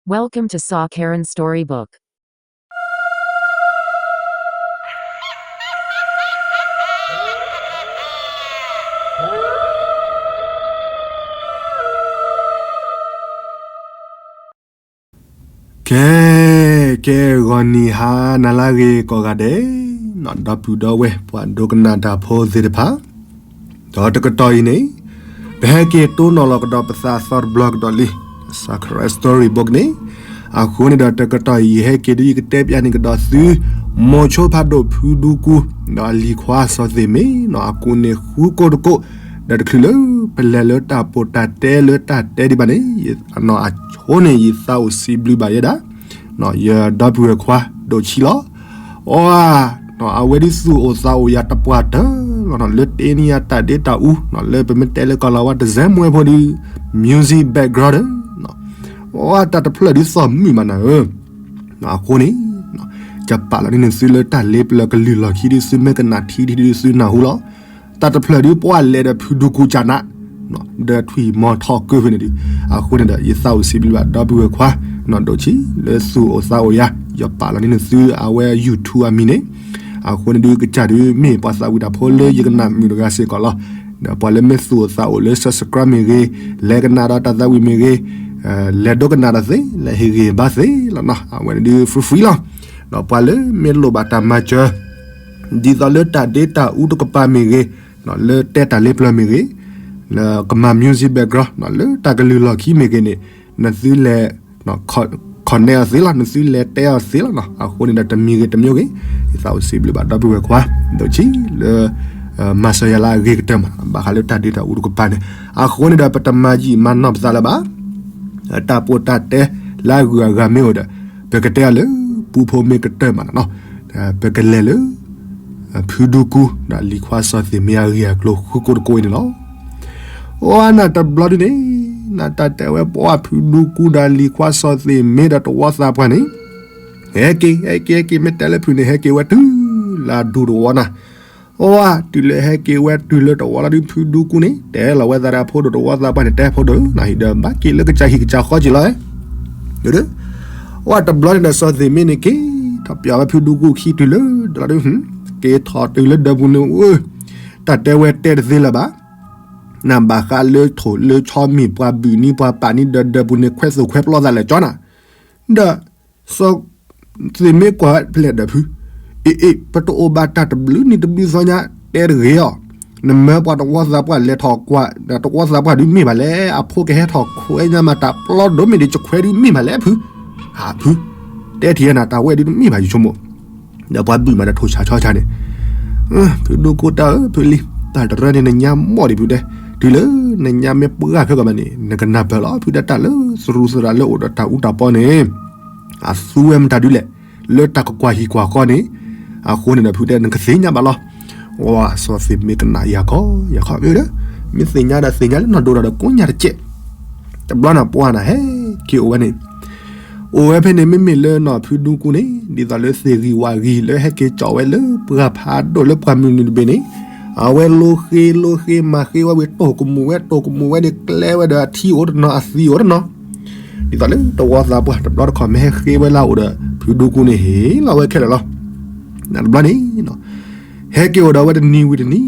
Welcome to Saw Karen Storybook. ကဲ, ကဲ ဂီၤနံၤဟါနၤလၢအဂ့ၤ ကိးဂၤဒဲး, ဒီပုၢ်ဒီဝဲၢ် ပှၤဒိကနၣ်တၢ်ဖိသ့ၣ်တဖၣ်, ဒီးတကတီၢ်အံၤန့ၣ် ပဟဲက့ၤတိၢ်နီၣ်လီၤကဒီးပသးအသီတဘျီကဒီးလံ, Sacred Storybook န့ၣ်, အဃိန့ၣ်ဒီးတကတီၢ်အံၤ ယဟဲက့ၤဒ်ယကတဲပျးန့ၢ်ကဒီးသု မိၤဆိဖးဒိၣ် ဖုဒူကူ ဒီးအလံၤခွါစီၤသ့ၣ်မ့ၢ်နီၤ အကူန့ၣ်ဃုကိၢ်တကိၢ်, ဒီးတချုးလၢပလဲၤလၢတၢ်ပီးတၢ်တဲလၢတၢ်တဲဒံးဘၣ်န့ၣ်, အဆိန့ၣ် ယသးအိၣ်စံးဘျုးဘၣ်ယဲဒၣ် ယဒီပုၢ်ဝဲၢ်ခွါ ဒိၣ်ဆံလီၤ. အီ, အဝဲဒ်သူၣ်အိၣ်သးအိၣ်ယၤတပှၢ်တၢၢ်လီၤနီၤ လၢတ့န့ၢ်ယၤတၢ်ဒ့တၢ်အူ, လၢပမ့ၢ်တဲလၢကီၢ်လၤဝါတစဲးမွဲဖိဒီး music background ဒီး, အီတၢ်တဖျၢၣ်ဒ်သိးမုာ်မးနၤဧၢ, အဃိန့ၣ် ယပာ်လီၤန့ၢ်သုလၢတၢ်လ့ပျၢၤကလုၢ်လီၢ်ခံဒ်သုမ့ၢ်ကနၣ်ထံဒ်သုနၢ်ဟူလီၤ. တၢ်တဖျၢၣ်ဒ်ပှၤလဲၤဒီးဖုဒူကူကနး ဒီးထွံၣ်မီၤထီၣ်ကၢၢ်ဖဲန့ၣ်ဒီး, အဃိန့ၣ်ဒီး ယသးအိၣ်စံးဘျုးဘၣ်ဒီပုၢ်ဝဲၢ်ခွါ ဒိၣ်ဆံ လၢသူၣ်အိၣ်သးအိၣ်ယၤ, ယပာ်လီၤန့ၢ်သုအဝဲ YouTube အမံၤန့ၣ်, အဃိန့ၣ်ဒုးကစၢ်ဒုးမ့ၢ်ပှၤသးဝံၣ်တၢ်ဖိလၢယကနၣ်မုာ်တဂၤစ့ၢ်ကီးလီၤ. ဒီးပှၤလၢမ့ၢ်သူၣ်အိၣ်သးအိၣ်လၢ subscribe မ့ၢ်ဂ့ၤ, လဲၤကနၣ်ဒီးတၢ်သးဝံၣ်မ့ၢ်ဂ့ၤ, လဲၤဒိကနၣ်ဒီးသ့, လဲၤဟ့ၣ်ဂံၢ်ဘါသ့လီၤနီၤ, အဝဲန့ၣ်ဒုး free free လီၤ. ဒီးပှၤလၢမ့ၢ်လိၣ်ဘၣ်တၢ်မၤစၢၤ ဒ်သိးလၢတၢ်ဒ့တၢ်အူတကပၤမ့ၢ်ဂ့ၤ, လၢတဲတၢ်လ့ပျၢၤမ့ၢ်ဂ့ၤ, လၢကမၤ music background လၢတၢ်ကလုၢ်လီၢ်ခံမ့ၢ်ဂ့ၤန့ၣ်, နသုလဲၤ connect အီၤသ့လီၤ, နသုလဲၤတဲအီၤသ့လီၤနီၤ, အဃိန့ၣ်ဒီးတမံၤဂ့ၤတမံၤဂ့ၤ, ယသးအိၣ်စံးဘျုးဘၣ်ဒီပုၢ်ဝဲၢ်ခွါ ဒိၣ်ဆံလၢ မၤစၢၤယၤလၢအဂ့ၤကတၢၢ်မး ဘၣ်ဃးလၢတၢ်ဒ့တၢ်အူတကပၤန့ၣ်, အဃိန့ၣ်ဒီးပတမၤယံာ်မၤနီၢ်ပသးလၢၤဘၣ်. တၢ်ပီးတၢ်တဲလၢအဂုၤအဂၤမ့ၢ်အိၣ်ဒီး ပကတဲအီၤလၢ ပူဖိမ့ၢ်ကတၢၢ်မးနီၤ, ပကလဲၤလၢ ဖုဒူကူ ဒီးလံၤခွါစီၤသ့ၣ်မ့ၢ်အဂ့ၢ်အကျိၤဃုကိၢ်တကိၢ်အံၤန့ၣ်လီၤ. အိၣ်နတဘျီဒုန့ၣ်, နတၢ်တဲဝဲပှၤဖုဒူကူဒီးလံၤခွါစီၤသ့ၣ်မ့ၢ်ဒီးတဝီသးပှၢ်န့ၣ်, ဟဲက့ၤ ဟဲက့ၤ ဟဲက့ၤ မ့ၢ်တဲလၢဖုန့ၣ် ဟဲက့ၤဝဲတုၤလၢအဒူတဝီနၤ, အိၣ် တုၤလၢဟဲက့ၤဝဲတုၤလၢတဝီလီၤဒုး ဖုဒူကူန့ၣ် တဲလီၤဝဲသးဒီးအဖိဒိၣ်တဝီသးပှၢ်န့ၣ် တဲဖိဒိၣ် နဟံၣ်ဒီးဘၣ်က့ၤလၢကစၢ်ဟံၣ်ကစၢ်ဃီက့ၤလီၤ, အိၣ်တဘျီန့ၣ်ဒီးစီၤသ့ၣ်မ့ၢ်န့ၣ်က့ၤထီၣ်ပၠးဝဲဖုဒူကူခံတုၤလၢဒီးလီၤဒုး, က့ၤထီၣ်တုၤလၢဒၢးပူၤန့ၣ် အိၣ် တၢ်တဲဝဲတဲတသ့လၢၤဘၣ်, နဘၣ်ဃးလၢထိၣ်လၢဆီမ့ၢ်ပှၤဘုၣ်နံၤပှၤပာ်နံၤဒီးဒၢးပူၤန့ၣ် ခွဲသိၣ်ခွဲပျီသးလဲၣ်ကၠီနၤ, ဒီး စီၤသ့ၣ်မ့ၢ်ကွၢ်ဝဲဖျဲးဒီးဖု, အ့ အ့ ပတအိၣ်ဘၣ်တၢ်တဘျုးနံၤတဘျုးသီညါ တဲတဂ့ၤအီၤ, နမၢပှၤတဝီသးပှၢ်လဲၤထီၣ်ကွၢ် ဒီးတဝီသးပှၢ်ဒုးမ့ၢ်ဘၣ်လဲၣ်, အဖိကဟဲထီၣ်ခွဲညါမးတၢ်ပျီဒိၣ်မ့ၢ်ဒံး ကခွဲဒုးမ့ၢ်ဘၣ်လဲၣ်ဖု, ဟးဖု, တဲထံၣ်နၤတၢ်ဝဲဒုးတမ့ၢ်ဘၣ်ယဆိကမိၣ်, ဒီးပှၤဘုၣ်မးဒီးထိၣ်ဆးဆီဆးန့ၣ် ဖုဒိၣ်ကိၢ်တၢ်ဧၢ ဖုလံၤ တၢ်တရၢန့ၣ်နညါမီၢ်ဒံးဖုတဲ, တုၤလၢနညါမ့ၢ်ပှၢ်ဖဲကီးဘၣ်န့ၣ် နကနၢ်ပၢၢ်လီၤ ဖုတဲတၢ်လၢသရူးသရၣ်လၢအိၣ်ဒီးတၢ်အူတၢ်ပီန့ၣ်, အသူဝဲမတၤဒုလဲၣ်, လၢတၢ်ကကွၢ်ဟံၣ်ကွၢ်ဃီန့ၣ်, အဃိန့ၣ်ဒီးဖုတဲနကသ့ၣ်ညါဘၣ်လီၤ, ဝါ စီၤသ့ၣ်မ့ၢ်ကနၣ်ယၤခီယၤခီမ့ၢ်ဒီး, မ့ၢ်သ့ၣ်ညါဒီးသ့ၣ်ညါလၢနီၢ်ဒိၣ်ဒီးကိးညါတကဲး, တဘျီနၤပှၢ်နၤဟဲက့ၤအိၣ်ဝဲန့ၣ် အိၣ်ဝဲဖဲန့ၣ် မ့မ့ၢ်လၢနီၢ်ဖုဒူကူန့ၣ် ဒ်သိးလၢသ့ၣ်ဂံၢ်ဝၣ်ဂံၢ်လၢဟဲက့ၤကၠီၣ်ဝဲလၢပှၢ်ဖးဒိၣ်လၢပှၢ်မုၢ်နုာ်တဘ့ၣ်န့ၣ်, အဝဲလိဃ့လိဃ့မၤဃ့ဝဲဝံၤတိၢ်ကမူၤဝဲတိၢ်ကမူၤဝဲန့ၣ် ကျဲဝဲဒီးအထံအိၣ်တနီၤအသံအိၣ်တနီၤ, ဒ်သိးလၢတဝီသးပှၢ်တဘျီတခီၣ်မ့ၢ်ဟဲဃ့ဝဲလၢအအိၣ်ဒီး ဖုဒူကူန့ၣ်ဟ့ၣ်လီၤဝဲခဲလၢာ်လီၤ. နတဘျီန့ၣ် ဟဲက့ၤအိၣ်ဒီးဝဲတနံၤဝံၤတနံၤ,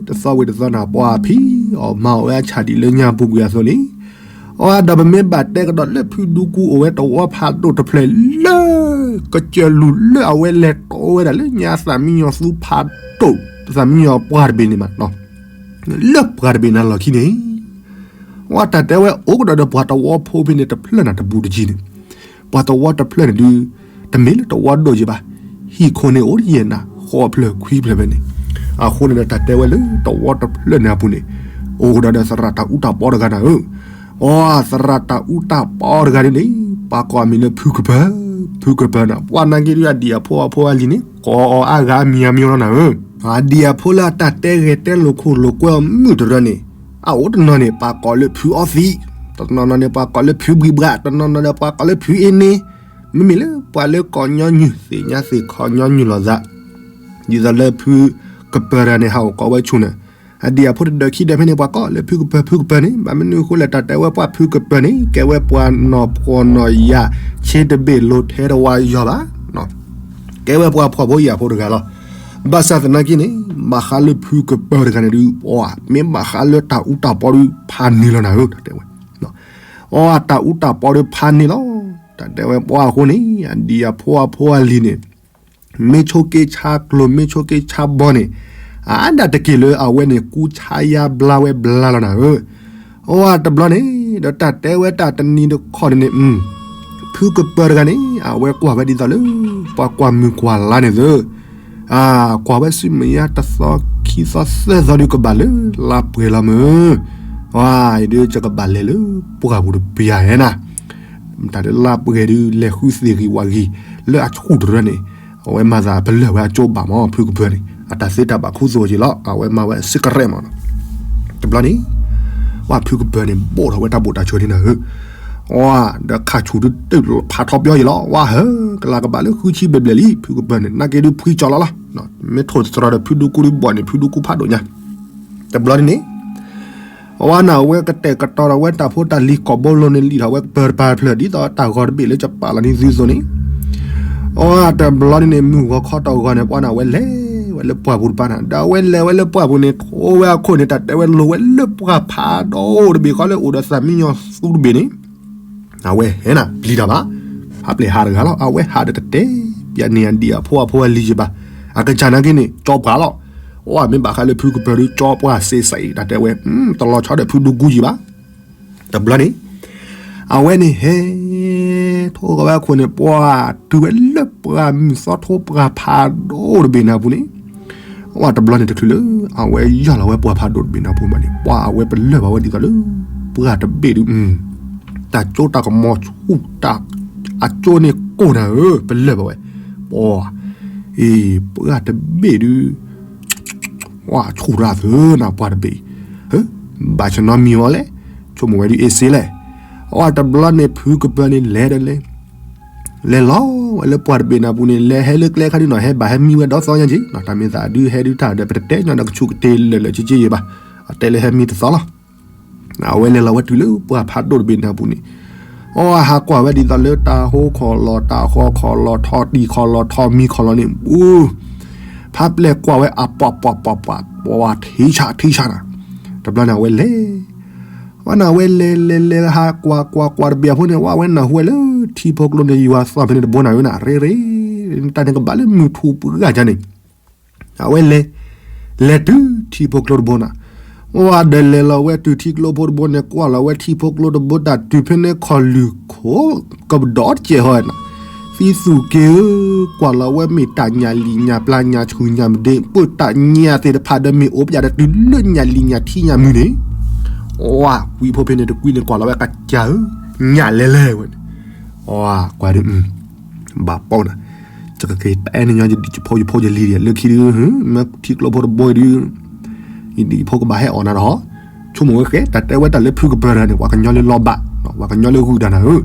တသီဝံၤတသီနၤ ပှၤဖံးအီၣ်မၤအီၣ်ဝဲအဆၣ်ဒံးလၢညါပူၤကွံာ်အသိးန့ၣ်, အဒီးပမ့ၢ်ဘၣ်တဲကဒီးလၢဖုဒူကူအိၣ်ဝဲတဝီဖးဒိၣ်တဖျၢၣ်လၢ ကစၢၢ်လူၢ်လၢအဝဲလဲၤတီဝဲဒၣ်လၢညါသးမံညီၤသူဖးဒိၣ် သးမံညီၤပှၢ်တဘ့ၣ်န့ၣ်မး လၢပှၢ်တဘ့ၣ်နၤလီၢ်ခံန့ၣ် ဝဲတၢ်တဲဝဲအိၣ်ကဒီးဒီးပှၤတဝီဖိဖဲန့ၣ်တဖျၢၣ်နၤတဘူးတကံန့ၣ်, ပှၤတဝီတဖျၢၣ်န့ၣ်ဒုး တမ့ၢ်လၢတဝီဒိၣ်ယံၤဘၣ်, ဟံၣ်ခိၣ်န့ၣ်အိၣ်ယဲၢ်နၤ ဃိးဖျၢၣ်ခွံဖျၢၣ်ဖဲန့ၣ်, အဃိန့ၣ်ဒီးတၢ်တဲဝဲလၢတဝီတဖျၢၣ်န့ၣ်အပူၤန့ၣ်, အိၣ်ကဒီးဒီးသရၣ်တၢ်အူတၢ်ပီတဂၤနၤဧၢ, အီ သရၣ်တၢ်အူတၢ်ပီတဂၤန့ၣ်န့ၣ်, ပှၤကိးအမံၤလၢဖုကပၢၤ, ဖုကပၢၤနၤ ပှၤနာ်က့ဒုးအဒံၣ်အဖိအဖိအလံၤန့ၣ် ကိးအီၤအါဂၤအမံၤအမံၤလီၤနၤဧၢ, အဒံၣ်အဖိလၢအတၢ်တဲဂဲၤတဲလိာ်ခိၣ်လိာ်ကွဲအီၤမုၢ်တရၢန့ၣ် အအိၣ်တနီၤန့ၣ် ပှၤကိးလၢဖုအီသံး, တနီၤနီၤန့ၣ် ပှၤကိးလၢဖုဘှံးဘှး, တနီၤနီၤန့ၣ် ပှၤကိးလၢဖုအ့န့, မ့မ့ၢ်လၢပှၤလၢကိးညီနုၢ်သ့ၣ်ညါသ့ၣ်ခီညီနုၢ်လိာ်သး, ဒ်သိးလၢဖုကပၢၤတဂၤန့ၣ် ဟးအိၣ်ကိးဝဲဆူၣ်န့ၣ်, အဒံၣ်အဖိတဒၢးခံဒၢးဖဲန့ၣ် ပှၤကိးလၢဖုကပၢၤ ဖုကပၢၤန့ၣ် ဘၣ်မနုၤအဃိလဲၣ် တၢ်တဲဝဲပှၤဖုကပၢၤန့ၣ် ကဲဝဲပှၤနီၢ်ဖှီၣ်နီၢ်ယာ် ဆ့တဘ့ၣ်လိၤထဲတဝါယီၤဘၣ်. ကဲဝဲပှၤဖှီၣ်ဖိယာ်ဖိတဂၤလီၤ. ဘၣ်ဆၣ်သနာ်က့န့ၣ် ဘၣ်ဃးလၢဖုကပၢၤတဂၤန့ၣ်ဒုး ပှၤမ့ၢ်ဘၣ်ဃးလၢတၢ်အူတၢ်ပီဒုး ဖးန့ၢ်လီၤနၤဧၢ တၢ်တဲဝဲ အီ တၢ်အူတၢ်ပီဒီးဖးန့ၢ်လီၤ. တၢ်တဲဝဲပှၤအဃိန့ၣ် အဒံၣ်အဖိအဖိအလံၤန့ၣ် မ့ၢ်ဆိက့ဆါကျိၤ မ့ၢ်ဆိက့ဆါဘီန့ၣ် အါဒၣ်တက့ၢ်လၢအဝဲန့ၣ် ကူဆါယါဘျါဝဲဘျါလီၤနၤဧၢ. အီ တဘျီန့ၣ် ဒီးတၢ်တဲဝဲတၢ်တနံၤတခီန့ၣ်န့ၣ် ဖုကပၢၤတဂၤန့ၣ် အဝဲကွၢ်ဝဲဒ်သိးလၢ ပှၤကွၢ်မုၢ်ကွၢ်လါန့ၣ်သၢ အကွၢ်ဝဲဆူမဲာ်ညါတသီခံသီသၢသီဒုးကဘၣ်လၢလါပှဲၤလီၤမၢ်. အဒုး ယကဘၣ်လဲၤလၢပှၢ်ပူၤတပျၢ်ဟဲနၤ. တၢ်လၢလါပှဲၤဒုး လဲၤဃုသ့ၣ်ဂံၢ်ဝၣ်ဂံၢ် လၢအဆူၣ်တရၢန့ၣ် အဝဲမၤသးပလၢၢ်ဝဲအကၠိဘၣ်မၢ် ဖုကပၢၤန့ၣ် အတၢ်သ့တၢ်ဘၣ်ခူသူၣ်က့ၤလီၤ. အဝဲမၤဝဲအစ့ကရဲးမၢ်နီၤ. တဘျီန့ၣ် ဝဲဖုကပၢၤန့ၣ် ဘိၣ်ထီၣ်ဝဲတၢ်ဘိၣ်တၢ်ဆၢန့ၣ်နၤဧၢ. အဒီးခါဆူၣ်ဒုးတုၤဖးထီပၠီယံၤလီၤ. ဝဲဟၢ ကလၤကဘၣ်လၢဃုဆံဘျဲၣ်ဘျဲၣ်လံ ဖုကပၢၤန့ၣ် နာ်က့ဒုးဖှံကၠီလီၤလီၤ. မ့ၢ်ထိၣ်သတြီၤဒီးဖုဒူကူဒုးဘီၣ်န့ၣ် ဖုဒူကူဖးဒိၣ်ညါ. တဘျီန့ၣ်န့ၣ် အဝဲန့ၣ်အဝဲကတဲာ်ကတီၤဒီးဝဲတၢ်ဖိတၢ်လံၤကိာ်ဘိလိၤန့ၣ် လံာ်ထီၣ်ဝဲကပၢၤတပၢၤတဖျၢၣ် ဒ်သိးတၢ်ဂီၤတဘ့ၣ်လၢကပာ်လီၤန့ၢ်သုသိးန့ၣ် အတဘျီန့ၣ်န့ၣ် မုၢ်ဂီၤခီတီၢ်ဂီၤန့ၣ် ပှၤန့ၣ်အဝဲလဲၤဝဲလၢပှၢ်ပူၤတပၤန့ၣ် ဒီးအဝဲလဲၤဝဲလၢပှၢ်ပူၤန့ၣ် ထိဝဲအခိၣ်န့ၣ် တၢ်တဲဝဲလိၤဝဲလၢပှၢ်ဖးဒိၣ်တဘ့ၣ်ဃီလၢအိၣ်ဒီးသၣ်မံယီၤသူတဘ့ၣ်န့ၣ် အဝဲဟဲနၤပျံၤတၢ်ဘၣ်. ဖးပျဲၢ်ဟးတဂၤလီၤ. အဝဲဟးဒီးတတဲပျးန့ၢ်အဒံၣ်အဖိအဖိအလံၤယံၤဘၣ်. အကစၢ်နာ်က့န့ၣ် ကၠီပှၢ်လီၤ. အဝဲမ့ၢ်ဘၣ်ဃးလၢဖုကပၢၤဒုးကၠီပှၢ်စ့စဲအံၤ တၢ်တဲဝဲ တလီၤဆီဒီးဖုဒူကူယံၤဘၣ်. တဘျီန့ၣ် အဝဲန့ၣ်ဟဲ ထိၣ်ဃီဝဲအခိၣ်န့ၣ် ပှၤတုၤဝဲလၢပှၢ်မုၢ်သီထိပှၢ်ဖးဒိၣ်တဘ့ၣ်နၤပူၤန့ၣ် အဝဲတဘျီန့ၣ်တချုးလၢ အဝဲယီၢ်လီၤဝဲပှၢ်ဖးဒိၣ်တဘ့ၣ်နၤပူၤဘၣ်န့ၣ် ပှၤအဝဲပလၢၢ်ဘၣ်ဝဲဒ်သိးလၢ ပှၢ်တဘ့ၣ်ဒုး တၢ်ကၠိတၢ်ကမီၤဆူၣ်တၢ် အကၠိန့ၣ်ကိၢ်နၤဧၢ ပလၢၢ်ဘၣ်ဝဲ ပှၤ အ့ ပှၢ်တဘ့ၣ်ဒုး ဆူၣ်ရၣ်သၢနၤပှၢ်တဘ့ၣ်အံၤ ဘၣ်ဆၣ်နီတမံၤအီၤလဲၣ် ဆိကမိၣ်ဝဲဒုးအ့စ့လဲၣ်. အဝဲတဘျီန့ၣ် ဖုကပၢၤန့ၣ်လဲၤဒီးလဲၤ လဲၤလီၤဝဲလၢပှၢ်တဘ့ၣ်နၤပူၤန့ၣ် လဲၤဟဲလၢကျဲခါဒုးနီၤ ဟဲဘၣ်ဟဲမံဝဲဒီသီညါက့ၤ တၢ်မ့ၢ်သးဒုးဟဲဒုးတၢ်ဒီး ပတတဲညီဒီးကဆူးကတ့လၢာ်လၢာ်က့ၤက့ၤယံၤဘၣ်. အတဲလၢဟဲမံတသီလီၤ. အဝဲလဲၤလီၤဝဲတုၤလၢပှၢ်ဖးဒိၣ်တဘ့ၣ်နၤပူၤန့ၣ် အီ ဟးကွၢ်ဝဲဒ်သိးလၢတၢ်ဟိခီၣ်လီၢ် တၢ်ဃီခီၣ်လီၢ် ထီတံၢ်ခီၣ်လီၢ် ထီမံခီၣ်လီၢ်န့ၣ် အူ ဖးပျဲၢ်ကွၢ်ဝဲအပှၤပှၤပှၤပှၤ ပှၤထံဆးထံဆးနၤ. တဘျီန့ၣ် အဝဲလဲၤ အဝဲန့ၣ်အဝဲလဲၤလဲၤလဲၤဟးကွၢ်ကွၢ်ကွၢ်တဘ့ၣ်အဃိန့ၣ် ဝဲဝဲနၢ်ဟူဝဲလၢထံဖိကျိန့ၣ် ယွၤသီၣ်ဖဲန့ၣ်တဘိနၤဧၢနၤ ရ့ရ့ တၢ်န့ၣ်ကဘၣ်လၢမုၢ်ထူၣ်ပှၢ်ကါန့ၣ် အဝဲလဲၤ လဲၤတုၤထံဖိကျိတဘိနၤ. ဝဲဒီးလဲၤလီၤဝဲတုၤထံကျိဖိတဘိန့ၣ် ကွၢ်လီၤဝဲထံဖိကျိတဘိတၢ်တုၤဖဲန့ၣ်ခီၣ်လုၢ်ခိၣ် ကဒီးတစဲးဟီနၤ. သံသူၣ်က့ၤဧၢ ကွၢ်လီၤဝဲမ့ၢ်တၢ်ညၣ်လံၣ်ညၣ်ပျၢ်ညၣ်ဆူၣ်ညၣ်မဒ့ ပၢၢ်တၢ်ညၣ်သ့ၣ်တဖၣ်ဒီးမ့ၢ်အိၣ်ပယၣ်ဒီးတုၤလၢညၣ်လံၣ်ညၣ်ထံညၣ်မုၢ်န့ၣ် ဝဲကွံဖိဖဲန့ၣ်တကွံန့ၣ် ကွၢ်လီၤဝဲကစၢ်ဧၢ ညၣ်လဲၤလဲၤဝဲန့ၣ် ကွၢ်ဒုး ဘၣ်ပိာ်နၤ ယကက့ၤတဲန့ၢ်ညီယဒံၣ်ယဖိယဖိယလံၤဒံး လၢခံဒုး မ့ၢ်ထံကျိဖိတဘိဒုး ယဒံၣ်ယဖိကဘၣ်ဟဲအီၣ်နၤဒီး ဆိကမိၣ်ဝဲဃဲ တၢ်တဲဝဲတၢ်လၢဖုကပၢၤတဂၤန့ၣ် ပှၤကညီလၢလီၤဘၣ် ပှၤကညီလၢဂုာ်တၢ်နၤဧၢ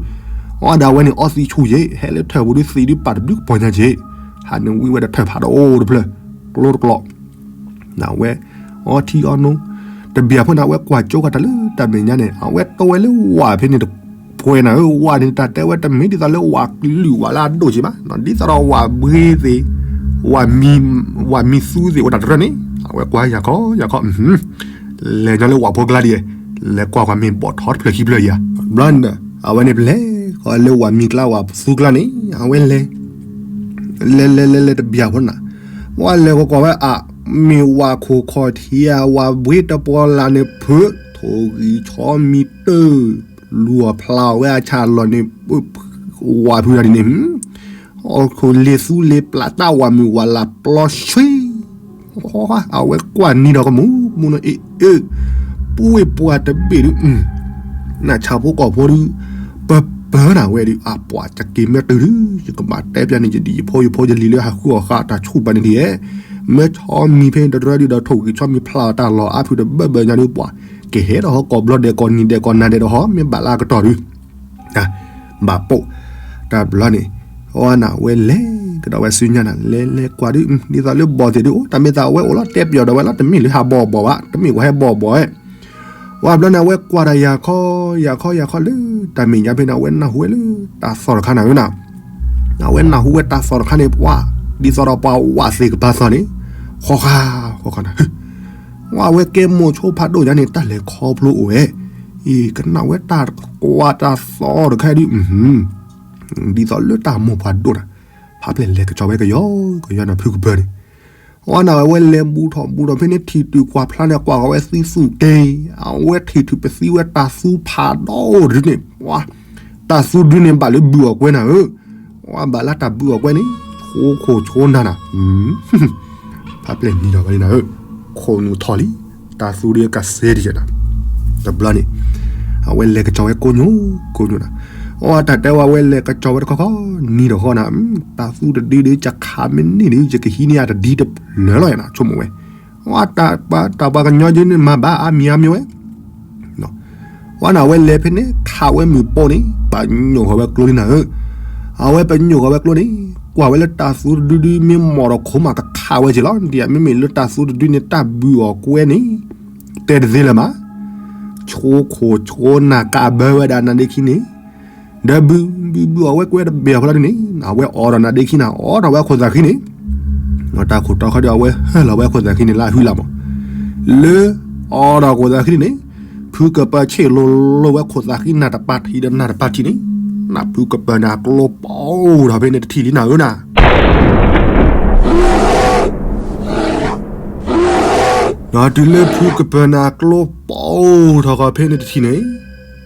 အီၣ်ဒၣ်ဝဲန့ၣ် အီသံးဆူၣ်ယ့ၣ် ဟဲလၢထၢၣ်ပူၤဒုးသံးဒုးပာ်တဘျုးကပီၤညါက့ၤ ဟးနုာ်ဝံဝဲဒီးထၢၣ်ဖးဒိၣ်တဖျၢၣ် ကျိတကျိး နဝဲ အီထံအီနိ တဘျီဖိန့ၣ် အဝဲကွၢ်ကၠိကတၢ်လၢတၢ်မဲာ်ညါန့ၣ် အဝဲတိဝဲလၢဝၣ်ဖဲန့ၣ်တပှဲၤနၤဧၢ ဝၣ်န့ၣ် တၢ်တဲဝဲတမ့ၢ်ဒ်သိးလၢဝၣ်ကလုာ်ဝၣ်လၢအဒိၣ်က့ၤဘၣ် ဒ်သိးဒီးဝၣ်ဘှ့သ့ၣ် ဝၣ်မံသူသ့ၣ်အိၣ်တၢ်တရၢန့ၣ် အဝဲကွၢ်ယၤခီယၤခီ လဲၤညီလၢဝၣ်ဖိကျါဒံး လဲၤကွၢ်ကွၢ်မ့ၢ်ဘီၣ်ထီတဖျၢၣ်ခံဖျၢၣ်ယၤ ဘျီန့ၣ် အဝဲန့ၣ်ပလဲၤဃီလၢဝၣ်မံကျါဝၣ်သူကျါန့ၣ် အဝဲလဲၤ လဲၤလဲၤလဲၤလဲၤတဘျီဖိန့ၣ် ဝဲလဲၤကွၢ်ကွၢ်ဝဲအ မ့ၢ်ဝၣ်ခိၣ်ခီၣ်ထံးဧါ ဝၣ်ဘှ့တပီၤလၢ်န့ၣ်ဖုး ထိၣ်ဂံၢ်ဆီမံၤတၢၢ် လူၤအီၣ်ဖျါအီၣ်ဝဲအဆၣ်လီၢ်န့ၣ် ဝၣ်ဖုးဒၣ်ဒ်န့ၣ် အီၣ်ခိၣ်လ့ၤသူလ့ၤပျၢ်တၢ်ဝၣ်မုၣ်ဝၣ်လၢ်ပျီဆှံ အဝဲကွၢ်နံၤဒီးကမူးမူးနီၤ အ့ၣ်အ့ၣ် ပှ့ၤပှၢ်တဘ့ၣ်ဒုး နၢ်ဆါဖိကီၢ်ဖိဒုး ပပၢနၤဝဲဒုး အပှၤတက့ၤမ့ၢ်တုၤဒုး ယကဘၣ်တဲပျးန့ၢ်ယဒံၣ်ယဖိယဖိယလံၤလၢဟးဃုအီၣ်ဃာ်တၢ်ဆူၣ်ပှၤန့ၣ်ဒ် မ့ၢ်ဆီမံၤဖဲန့ၣ်တရၢဒုးဒီး ထိၣ်ဂံၢ်ဆီမံၤဖျါအီၣ်တၢ်လီၢ်အါဖုးတဘၢဘၢညါဒုး ပှၤကဟဲဒီးဟီၣ်ကိးဘျီဒဲးကိးနံၤဒဲးကိးနၤဒဲးဒီးဟီၣ် မ့ၢ်ဘၣ်လၢအကတီၢ်ဒုး ဘၣ်ပိာ် တၢ်ဘျီန့ၣ် အဝဲနၤ အဝဲလဲၤကဒီးဝဲဆူညါနၤ လဲၤလဲၤကွၢ်ဒုး ဒ်သိးလၢဘီၣ်သ့ၣ်ဒုးအိၣ် တၢ်မ့ၢ်သးအဝဲအိၣ်လီၤ တဲပယီၤဒီးဝဲလီၤ တမ့ၢ်လၢဟးဘီၣ်ဘီၣ်ဘၣ် တမ့ၢ်ဝဲဟဲဘီၣ်ဘီၣ်ဝဲ ဝဲဘျီန့ၣ် အဝဲကွၢ်ဒီးယၤခီ ယၤခီ ယၤခီလၢ တၢ်မဲာ်ညါဖဲန့ၣ် အဝဲနၢ်ဟူဝဲလၢတၢ်သီၣ်တခါနၤဧၢနၤ, အဝဲနၢ်ဟူဝဲတၢ်သီၣ်တခါန့ၣ် ပှၤ ဒ်သိးဒီးပှၤဝးသ့ၣ်ကပၤသီၣ်န့ၣ် ဃီဃာ် ဃီဃာ်နၤ, ဝဲအဝဲကဲမိၢ်ဆိဖးဒိၣ်ညါန့ၣ် တၢ်လဲၤခီဖျိအိၣ်ဝဲ, အံၤ ကနၣ်ဝဲတၢ်ကွၢ်တၢ်သီၣ်တခါဒုး ဒ်သိးလၢတၢ်မိၢ်ပှၢ်ဒိၣ်နၤ, ဖးပျဲၢ်လဲၤကစီၤဝဲကယီကယီနၤ ဖုကပၢၤန့ၣ်, အဝဲနၤ အဝဲလဲၤဘူးထီၣ်ဘူးထီၣ်ဖဲန့ၣ် ထံၣ်တုၤကွၢ်ဖျါန့ၣ် ကွၢ်ဃီၤဝဲသံသူၣ်က့ၤ, အဝဲထံၣ်တုၤပသံဝဲတၢ်သူဖးဒိၣ်တဒုန့ၣ်, ပှၤ တၢ်သူတဒုန့ၣ် ဘၣ်လၢဘုၣ်အီၣ်ကွဲနၤဧၢ, ပှၤဘၣ်လၢတၢ်ဘုၣ်အီၣ်ကွဲန့ၣ် ဆိခိၣ်ဆိနၤနၤ ဖးပျဲၢ်နံၤဒီးဝဲန့ၣ်နၤဧၢ, ခိၣ်နူာ်ထီၣ်လံ, တၢ်သူဒုးကစဲတယဲနၤ, တဘျီန့ၣ် အဝဲလဲၤကစီၤဝဲကိညိ ကိညိနၤ, အဝဲတၢ်တဲဝဲ အဝဲလဲၤကစီၤဝဲတခီခီ နံၤဒီးဃီနၤ, တၢ်သူတဒုဒုး ယခးမ့ၢ်န့ၢ်ဒုး ယကဟံးန့ၢ်အတဒံတဖျၢၣ်လီၤယနၤ ဆိကမိၣ်ဝဲ, အဝဲတၢ်ပှၤကညီယုန့ၣ် မၤဘၣ်အါမံၤအါမံၤဝဲ ဝဲနၤ အဝဲလဲၤဖဲန့ၣ် ခးဝဲမုၢ်ပိာ်န့ၣ် ပညိၣ်ဃီၤဝဲကျိလံနၤဧၢ, အဝဲပညိၣ်ဃီၤဝဲကျိန့ၣ် ကွၢ်ဝဲလၢတၢ်သူတဒုဒု မ့ၢ်မီၢ်ဒီးခိၣ်မးကခးဝဲက့ၤလီၤ, ဒ်မ့မ့ၢ်လၢတၢ်သူတဒုန့ၣ် တၢ်ဘုၣ်အီၣ်ကွဲန့ၣ် တဲတသ့လၢၤမး, ဆိခိၣ်ဆိနၤ ကးဘၢဝဲဒၣ်နၤဒ့ခံန့ၣ် ဒီးဘုၣ်ဘုၣ်ဘုၣ်အီၣ်ဝဲကွဲတဘ့ၣ်အီၤ ဖဲလၢဒ်န့ၣ် အဝဲအိးထီၣ်နၤဒ့ခံနၤ အိးထီၣ်ဝဲခိၣ်သးဃံန့ၣ်, တၢ်ခိၣ်တီခီဒီး အဝဲဟၢလီၤဝဲခိၣ်သးဃံန့ၣ် လၢအဟုလၢမး, လၢအိးထီၣ်ခိၣ်သးဃံန့ၣ်န့ၣ်, ဖုကပၢၤဆ့ၣ်လိၤလိၤဝဲခိၣ်သးဃံနၤတပၤထံးဒီးနၤတပၤထံးန့ၣ်, နၢ်ဖုကပၢၤန့ၣ် အကျိပိၢ်ထီၣ်ဖဲန့ၣ်တထံၣ်လံနၤဧၢနၤ ဒီးတုၤလၢဖုကပၢၤန့ၣ် အကျိပိၢ်ထီၣ်ဃီၤဖဲန့ၣ်တထံၣ်န့ၣ်,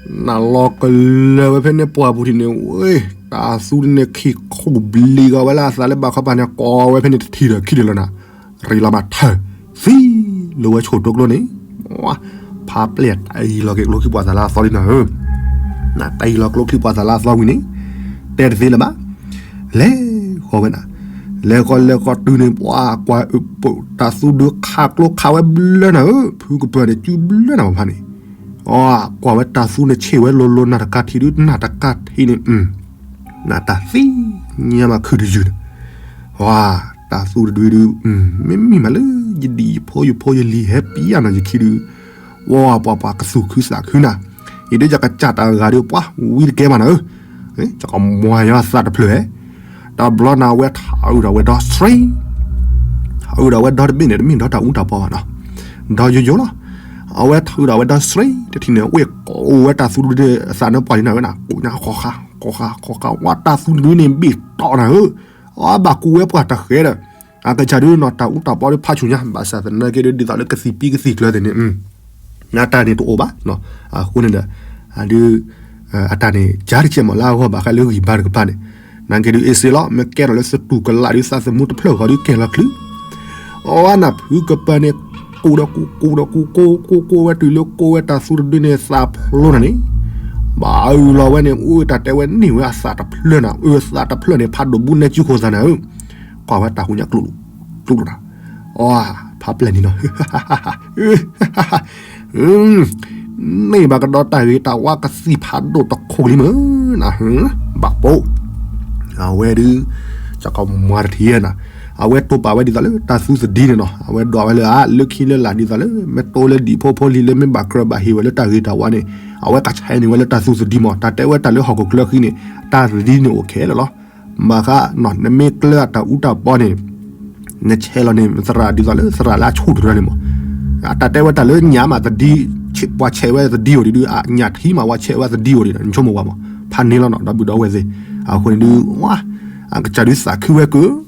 နၢ်လီၤကလၢၤဝဲဖဲန့ၣ်ပှၢ်ပူၤထံးန့ၣ် ဝ့ၢ် တၢ်သူန့ၣ် ခံခိၣ်ဘျံးဃီၤဝဲလၢအသးလၢဘၣ်ခီပၤန့ၣ် ကိးဝဲဖဲန့ၣ်တထံၣ်ဒီးခံဒုလီၤနၤ, ရံးလီၤမးထၢၣ် သံလၢဝဲဆိၣ်တိကျိန့ၣ်, ဖးပျဲၢ်တၢ်အံၤလီၤက့ၤကျိချံပှၤသးလၢအသီလံနၤဧၢ, နတၢ်အံၤလီၤကျိချံပှၤသးလၢအသီဝံၤန့ၣ်, တဲတသ့လၢၤဘၣ် လဲၤဃီဝဲနၤ, လဲၤဃီလဲၤဃီတုၤန့ၣ် ပှၤကွၢ်အၢပိာ် တၢ်သူဒုးခးကျိခးဝဲဘျၢနၤဧၢ, ဖုကပၢၤန့ၣ် စုဘျၢနၤဘၣ်ဖးန့ၣ်, အကွၢ်ဝဲတၢ်သူန့ၣ်ဆ့ၣ်ဝဲလိၤလိၤ နၤတကးထံးဒုး နၤတကးထံးန့ၣ်, နတၢ်သံညါမးခုၣ်တယုၢ်န့ၣ်, တၢ်သူတဒုဒုး မ့မ့ၢ်မးလၢ ယဒံၣ်ယဖိယဖိယလံၤဟဲပံယါနီၤယခံဒုး ဝဲပှၤပှၤကသူၣ်ခုသးခုနၤ, အံၤဒ်ယကစၢ်တၢ်ဂၤဒုးပှၤဝံတကဲမးနၤဧၢ, ယကမွၤယသးတဖျၢၣ်ဧဲ, တဘျီန့ၣ် အဝဲထးအုးဒီးဝဲဒီ straight, ထးအုးဒီးဝဲဒီတဘ့ၣ်န့ၣ် တမ့ၢ်ဒီတၢ်အူတၢ်ပီဘၣ်နီၤ, ဒီယိယိလီၤ, အဝဲထးအုးဒီးဝဲဒီ straight တထံၣ်န့ၣ် ဝ့ၢ်ကိးဝဲတၢ်သူဒုးအသးန့ၣ်ပှၤလံနၤဧၢနၤ, ကိးညါဃီဃာ ဃီဃာ ဃီဃာ ဝဲတၢ်သူဒုးန့ၣ် ဘ့ၣ်တီနၤဧၢ, အဘၣ်ကူဝဲပှၤတဃဲဒီး အကစၢ်ဒုးနီၤ တၢ်အူတၢ်ပီဒုးဖးဆူၣ်ညါ ဘၣ်ဆၣ်သနာ်က့ဒုး ဒ်သိးလၢကသံၣ်ပံကသံၣ်ကျၢၤသ့ၣ်န့ၣ် နတၢ်န့ၣ်တအိၣ်ဘၣ်, အဃိန့ၣ်ဒီး ဒုး အတၢ်န့ၣ် ကၢ်တကဲမးလၢအဂီၢ်ဘၣ်ဃးလၢဂံၢ်ဘါတကပၤန့ၣ်, နာ်က့ဒုးအ့စ့လီၤ မ့ၢ်ကဲထီၣ်လၢသတူၢ်ကလာ်ဒုး သးသမူတဖျၢၣ်ဃီဒုးကဲလီၤချုး, အဝဲနၢ်ဖုကပၢၤန့ၣ် ကူးဒီးကူး ကူးဒီးကူး ကူး ကူး ကူးဝဲတုၤလၢကူးဝဲတၢ်သူတဒုန့ၣ် သးဖျိနၤန့ၣ်, ဘၣ်အုၣ်လီၤဝဲန့ၣ် အိၣ်တၢ်တဲဝဲန့ၢ်ဝဲအသးတဖျၢၣ်နၤ, အသးတဖျၢၣ်န့ၣ် ဖးဒိၣ်ဘူးနဲကုခိၣ်သးနၤဧၢ, ကွၢ်ဝဲတၢ်ဟူညါကျိ ကျိနၤ, အဖးပျဲၢ်န့ၣ်နီၤ မ့ၢ်ဘၣ်ကဒီးတၢ်ဂ့ၤတၢ်ဝါကသံၣ်ဖးဒိၣ်တခိၣ်လံမ့ၢ်နၤ, ဘၣ်ပိာ်, အဝဲဒုး ကကမွၤတထံၣ်နၤ, အဝဲတိာ်ပာ်ဝဲဒ်သိးလၢတၢ်သူသဒံန့ၣ်နီၤ, အဝဲဒွးဝဲလၢအလၢခံလၢလာ်ဒ်သိးလၢ မ့ၢ်တိလၢဒံၣ်ဖိဖိလံၤလၢမ့ၢ်ဘၣ်ကြၢးဘၣ်ဟ့ၣ်ဝဲလၢတၢ်ဂ့ၤတၢ်ဝါန့ၣ်, အဝဲကဆဲးန့ၢ်ဝဲလၢတၢ်သူသဒံမး, တၢ်တဲဝဲတၢ်လၢဟီၣ်ခိၣ်ချၢဃံန့ၣ် တၢ်သဒံန့ၣ်အိၣ်ခဲလၢာ်လီၤ. ဘၣ်ဃးနီၤ နမ့ၢ်ကျၢၤအတၢ်အူတၢ်ပီန့ၣ် နဆဲးလီၤန့ၣ် သရၣ်ဒ်သိးလၢသရၣ်လၢအဆူၣ်တရၢန့ၣ်မး, တၢ်တဲဝဲတၢ်လၢညၣ်မးသဒံ, ပှၤဆဲးဝဲသဒံအိၣ်ဒံးဒုး ညၣ်ထံမးပှၤဆဲးဝဲသဒံအိၣ်ဒံး နဆိကမိၣ်ဝဲမး, ဖးန့ၢ်လီၤနီၤ ဒီပုၢ်ဒီဝဲၢ်သ့ၣ်, အဃိန့ၣ်ဒုး အကစၢ်ဒုးသးခုဝဲကၢ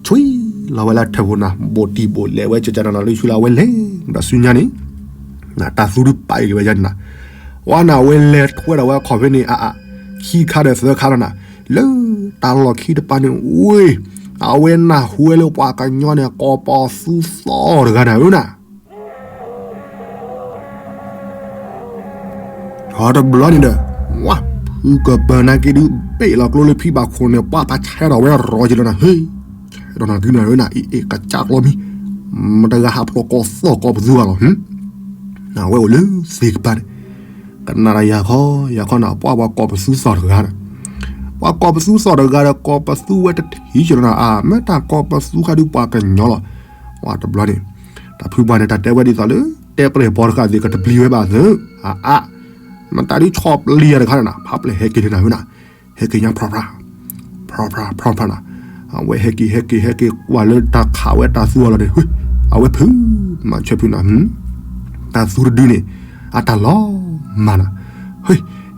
ဆွံလီၤဝဲလၢထၢၣ်ဖိနၤ ဘူးတံၢ်ဘူးလဲၣ်ဝဲ ကကနၤလီၤလၢဆူလၢအဝဲလဲၤဒီးဆူညါန့ၣ်, တၢ်သူဒုးပာ်အံၤက့ၤဝဲယါန့ၣ်နၤ, ဝဲနၤ အဝဲလဲၤထွဲဒီးဝဲခီၣ်ဖဲန့ၣ် အအ, ခံခါဒီးသၢခါလီၤနၤ, လၢတၢ်လီၢ်ခံတပၤန့ၣ် ဝ့ၢ်, အဝဲနၢ်ဟူဝဲလၢပှၤကညီန့ၣ် ကိးပသူသီၣ်တဂၤနၤဧၢနၤ ဒီးတဘျီန့ၣ်ဒီး ဝါ, ဖုကပၢၤနာ်က့ဒုး ဘ့ၣ်လီၤကျိလၢဖံဘၣ်ခိၣ်န့ၣ် ပှၤဖးဆဲးထီၣ်ဝဲရီၤက့ၤလီၤနၤ, ဟ့, ဆဲးထီၣ်နၤဒုးနၤဧၢနၤ, အ့ၣ်အ့ၣ် ကစၢ်ကျီမံၤ, မတဂၤဟးဖျိးကိးသီၣ်ကိးပသူဂၤလီၤ, အဝဲအိၣ်လၢသ့ၣ်ကပၤန့ၣ်, ကနၣ်ဒီးယၤခီ, ယၤခီနၤ ပှၤပှၤကိးပသူသီၣ်တဂၤနၤ, ပှၤကီၢ်ပသူသီၣ်တဂၤဒီး ကီၢ်ပသူဝဲတထံၣ်ကလီၤနၤ, အါ မ့ၢ်တၢ်ကီၢ်ပသူဃးဒုးပှၤကညီလီၤ. ဝဲတဘျီန့ၣ် တၢ်ဖုပှၢ်န့ၣ် တၢ်တဲဝဲဒ်သိးလၢ တဲပျဲၢ်ပီတဃာ်သ့ၣ် ကတပျံၤဝဲဘၣ်သု, အါအါ မတၤဒုးဆီၣ်ပျံၤယၤတခါနၤ, ဖးပျဲၢ်ဟဲက့ၤလၢနၤဧၢနၤ, ဟဲက့ၤညါဖြီဖြါ ဖြီဖြါ ဖြီဖြါနၤ. အဝဲဟဲက့ၤဟဲက့ၤဟဲက့ၤကွၢ်လၢတၢ်ခးဝဲတၢ်သူအလီၢ်န့ၣ်, အဝဲဖုး မၤဆၢဖုးနၤ, တၢ်သူတဒုန့ၣ် အတၢ်လီၤမၢ်နၤ.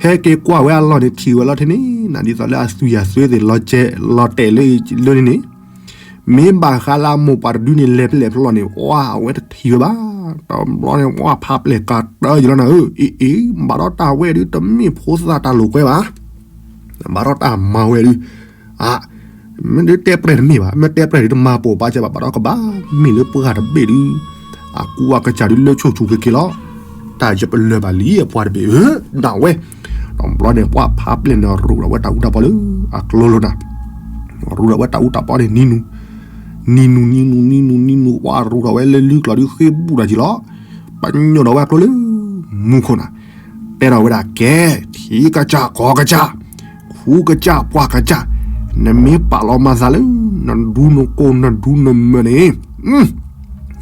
ဟဲက့ၤကွၢ်ဝဲအလီၢ်န့ၣ် ထံၣ်ဝဲလီၤထဲန့ၣ်နၤ, ဒ်သိးလၢအသူယၤသွဲသ့ၣ် လီၤတဲာ်လၢလၢန့ၣ်န့ၣ် မ့ၢ်ဘၣ်ဃးလၢအမိၢ်ပှၢ်တဒုန့ၣ် လဲၤဖဲလဲၣ်ဖဲလဲၣ်န့ၣ် အဝဲတထံၣ်ဝဲဘၣ်. တဘျီန့ၣ် ဝဲဖးပျဲၢ်ကးတၢၢ်ယလီၤနၤဧၢ, အ့အ့ ဘၣ်ဒီးတၢ်ဝဲဒုး တမ့ၢ်ဖိသၣ်တၢ်လိာ်ကွဲဘၣ်, ဘၣ်ဒီးတၢ်မၤဝဲဒုး, အါ မ့ၢ်ဒုးတဲပျဲၢ်တမ့ၢ်ဘၣ်, မ့ၢ်တဲပျဲၢ်ဒုး တမၤပိာ်ပာ်စၢၤဘၣ်, ဘၣ်ဒီးကဘၣ်မ့ၢ်လၢပှၢ်တဘ့ၣ်ဒုး အကူအကစၢ်ဒုးလၢဆိၣ်ဆူၣ်က့ၤက့ၤလီၤ. တၢ်ယပလၢၢ်ဘၣ်လံအပှၤတဘ့ၣ်ဧၢ, ဒၣ်ဝဲ. တဘျီန့ၣ် ပှၤဖးပျဲၢ်န့ၣ် ရူးဒီးဝဲတၢ်အူတၢ်ပီလၢအကျိလိၤနၤ, ရူးဒီးဝဲတၢ်အူတၢ်ပီန့ၣ် နံၤနူၤ နံၤနူၤ နံၤနူၤ နံၤနူၤ နံၤနူၤ ပှၤရူးဒီးဝဲလၢလၢကျီၤဒုး ဃ့ဘူးတၢ်က့ၤလီၤ. ပညိၣ်ဒီးဝဲအကျိလၢမူခိၣ်နၤ, တဲဒီးဝဲဒၣ် ကဲ ထံကစၢ်ကီၢ်ကစၢ် ခူကစၢ်ပှၢ်ကစၢ်, နမ့ၢ်ပာ်လီၤမၤသးလၢ နဒူနကိၢ်နဒူနမၢၤန့ၣ်,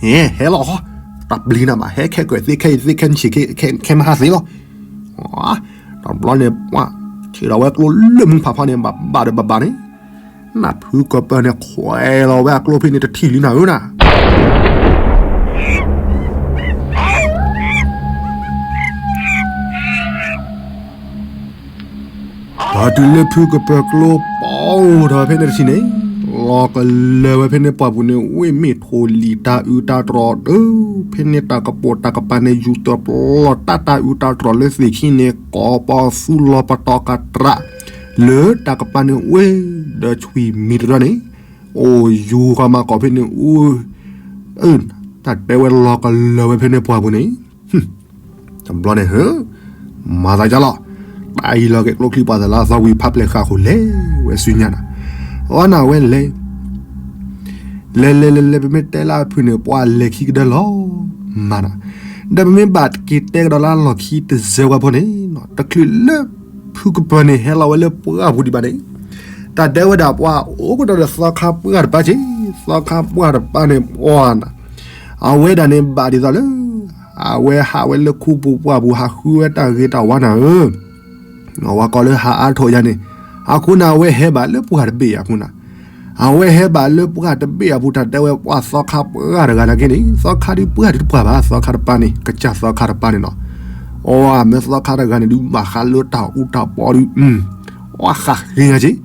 ဟဲ ဟဲလီၤ, တၢ်ပျံၤနၤဘၣ်, ဟဲခဲကၢၢ်သ့ခဲအံၤသ့ခဲဆံးခဲမဟါသ့လီၤ. တဘျီန့ၣ် ပှၤ ထံၣ်ဒီးဝဲကျိလၢမူဖးဖီန့ၣ် ဘၣ်ဘၣ်ဒီးဘၣ်ဘၣ်န့ၣ်, နဖုကပၢၤန့ၣ် ခွဲးလီၤဝဲအကျိဖဲန့ၣ် တထံၣ်လံနၤဧၢနၤ. ပှၤတုၤလၢဖုကပၢၤကျိ ပိၢ်ထီၣ်ဝဲဖဲန့ၣ်တထံၣ်န့ၣ်, လီၤကလၢၤဝဲဖဲန့ၣ်ပှၢ်ပူၤန့ၣ် ဝ့ၢ်မ့ၢ်ထိၣ်လံာ်တၢ်အုးတၢ်တြီၤဒီး ဖဲန့ၣ်တၢ်ကပိာ်တၢ်ကပၤန့ၣ် ယူၤတပျီၤတၢ်တၢ်အုးတၢ်တြီၤလၢသ့ၣ်ခံန့ၣ် ကိးပီသူလီၤပတီၢ်ကတြး လၢတၢ်ကပၤန့ၣ်ဝ့ၢ်ဒီးဆွံၣ်မံၤတရီန့ၣ်, အိၣ်ယူၤဃီမးကိးဖဲန့ၣ်အူ, အၢ တၢ်တဲဝဲလီၤကလၢၤဝဲဖဲန့ၣ်ပှၢ်ပူၤန့ၣ် တဘျီန့ၣ် မၤသးဒ်လီၤ, တၢ်အံၤလီၤက့ၤကျိချံပှၤသးလၢအသီဝံၤ ဖးပျဲၢ်ဃာ်ဃိလဲၤဝဲဆူညါနၤ, အဝဲနၤဝဲလဲၤ လဲၤလဲၤလဲၤလဲၤ ပမ့ၢ်တဲလၢအဖုၣ်န့ၣ် ပှၤလဲၤခံကဒၢလီၤမၢ်နၤ, ဒီးပမ့ၢ်ဘၣ်တက့ၤတဲကဒီးလၢအလီၢ်ခံတစဲးဝဲဖိန့ၣ်, တချုးလၢဖုကပၢၤန့ၣ် ဟဲလီၤဝဲလၢပှၢ်ပူၤဒံးဘၣ်န့ၣ်, တၢ်တဲဝဲဒၣ်ပှၤအိၣ်ကဒီးဒီးသီခါပှၢ်တပၤက့ၤ, သီခါပှၢ်တပၤန့ၣ် ပှၤနၤ အဝဲဒၣ်န့ၣ်ဘၣ်ဒ်သိးလၢ အဝဲဟးဝဲလၢခူပူၤပှၢ်ပူၤ ဟးဃုဝဲတၢ်ဂ့ၤတၢ်ဝါနၤဧၢ, ဝဲကိးလၢဟးအါထီၣ်ယါန့ၣ်, အဃိန့ၣ် အဝဲဟဲဘၣ်လၢပှၢ်တဘ့ၣ်အပူၤနၤ, အဝဲဟဲဘၣ်လၢပှၢ်တဘ့ၣ်အပူၤ တၢ်တဲဝဲပှၤသီခါပှၢ်တဂၤနၤက့န့ၣ်, သီခါဒုးပှၢ်ဒုးတပှၢ်ဘၣ်, သီခါတပၤန့ၣ် ကစၢ်သီခါတပၤန့ၣ်နီၤ, အဝဲမ့ၢ်သီခါတဂၤန့ၣ်ဒုး ဘၣ်ဃးလၢတၢ်အူတၢ်ပီဒုး အဝဲဃးဃ့ညါက့ၤ,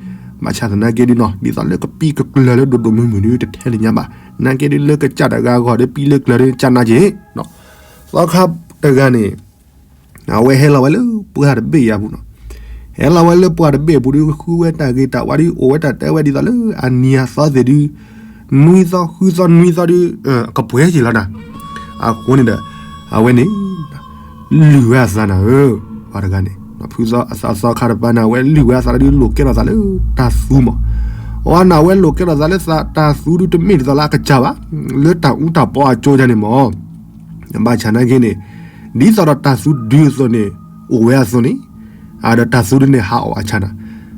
ဘၣ်ဆၣ်သနာ်က့ဒုးနီၤ ဒ်သိးလၢကပံကကျၢၤလၢဒိၣ်ဒိၣ်မုၢ်မုၢ်ဒုး တထဲလၢညါဘၣ်, နာ်က့ဒုးလၢကစၢ်တဂၤဂီၢ်ဒီးပံလၢကျၢၤဒုး ကနၣ်က့ၤ, သီခါတဂၤန့ၣ် အဝဲဟဲလီၤဝဲလၢပှၢ်တဘ့ၣ်အပူၤနီၤ, ဟဲလီၤဝဲလၢပှၢ်တဘ့ၣ်အပူၤဒုး ဃုဝဲတၢ်ဂ့ၤတၢ်ဝါဒုး အိၣ်ဝဲတၢ်တဲဝဲဒ်သိးလၢအနံၤအသီသ့ၣ်ဒုး နွံသီဃုသီနွံသီဒုး ကပှဲၤက့ၤလီၤနၤ, အဃိန့ၣ်ဒီး အဝဲန့ၣ် လုၢ်ဝဲအသးနၤဧၢ, ပှၤတဂၤန့ၣ် ဖုသီအသီခါတပၤန့ၣ် အဝဲလုၢ်ဝဲအသးလၢဒုး လိာ်ကဲထီၣ်သးလၢတၢ်သူမး, အဝဲန့ၣ် အဝဲလိာ်ကဲထီၣ်သးလၢတၢ်သူဒုး တမ့ၢ်ဒ်သိးလၢအကစၢ်ဘၣ်, လၢတၢ်အူတၢ်ပီအကၠိယါန့ၣ်မး ဘၣ်ဆၣ်နာ်က့န့ၣ် ဒ်သိးဒီးတၢ်သူဒုးအသိးန့ၣ် အိၣ်ဝဲအသိးန့ၣ်, အဒီးတၢ်သူဒုးန့ၣ် ဟးအီၣ်အဆၣ်နၤ,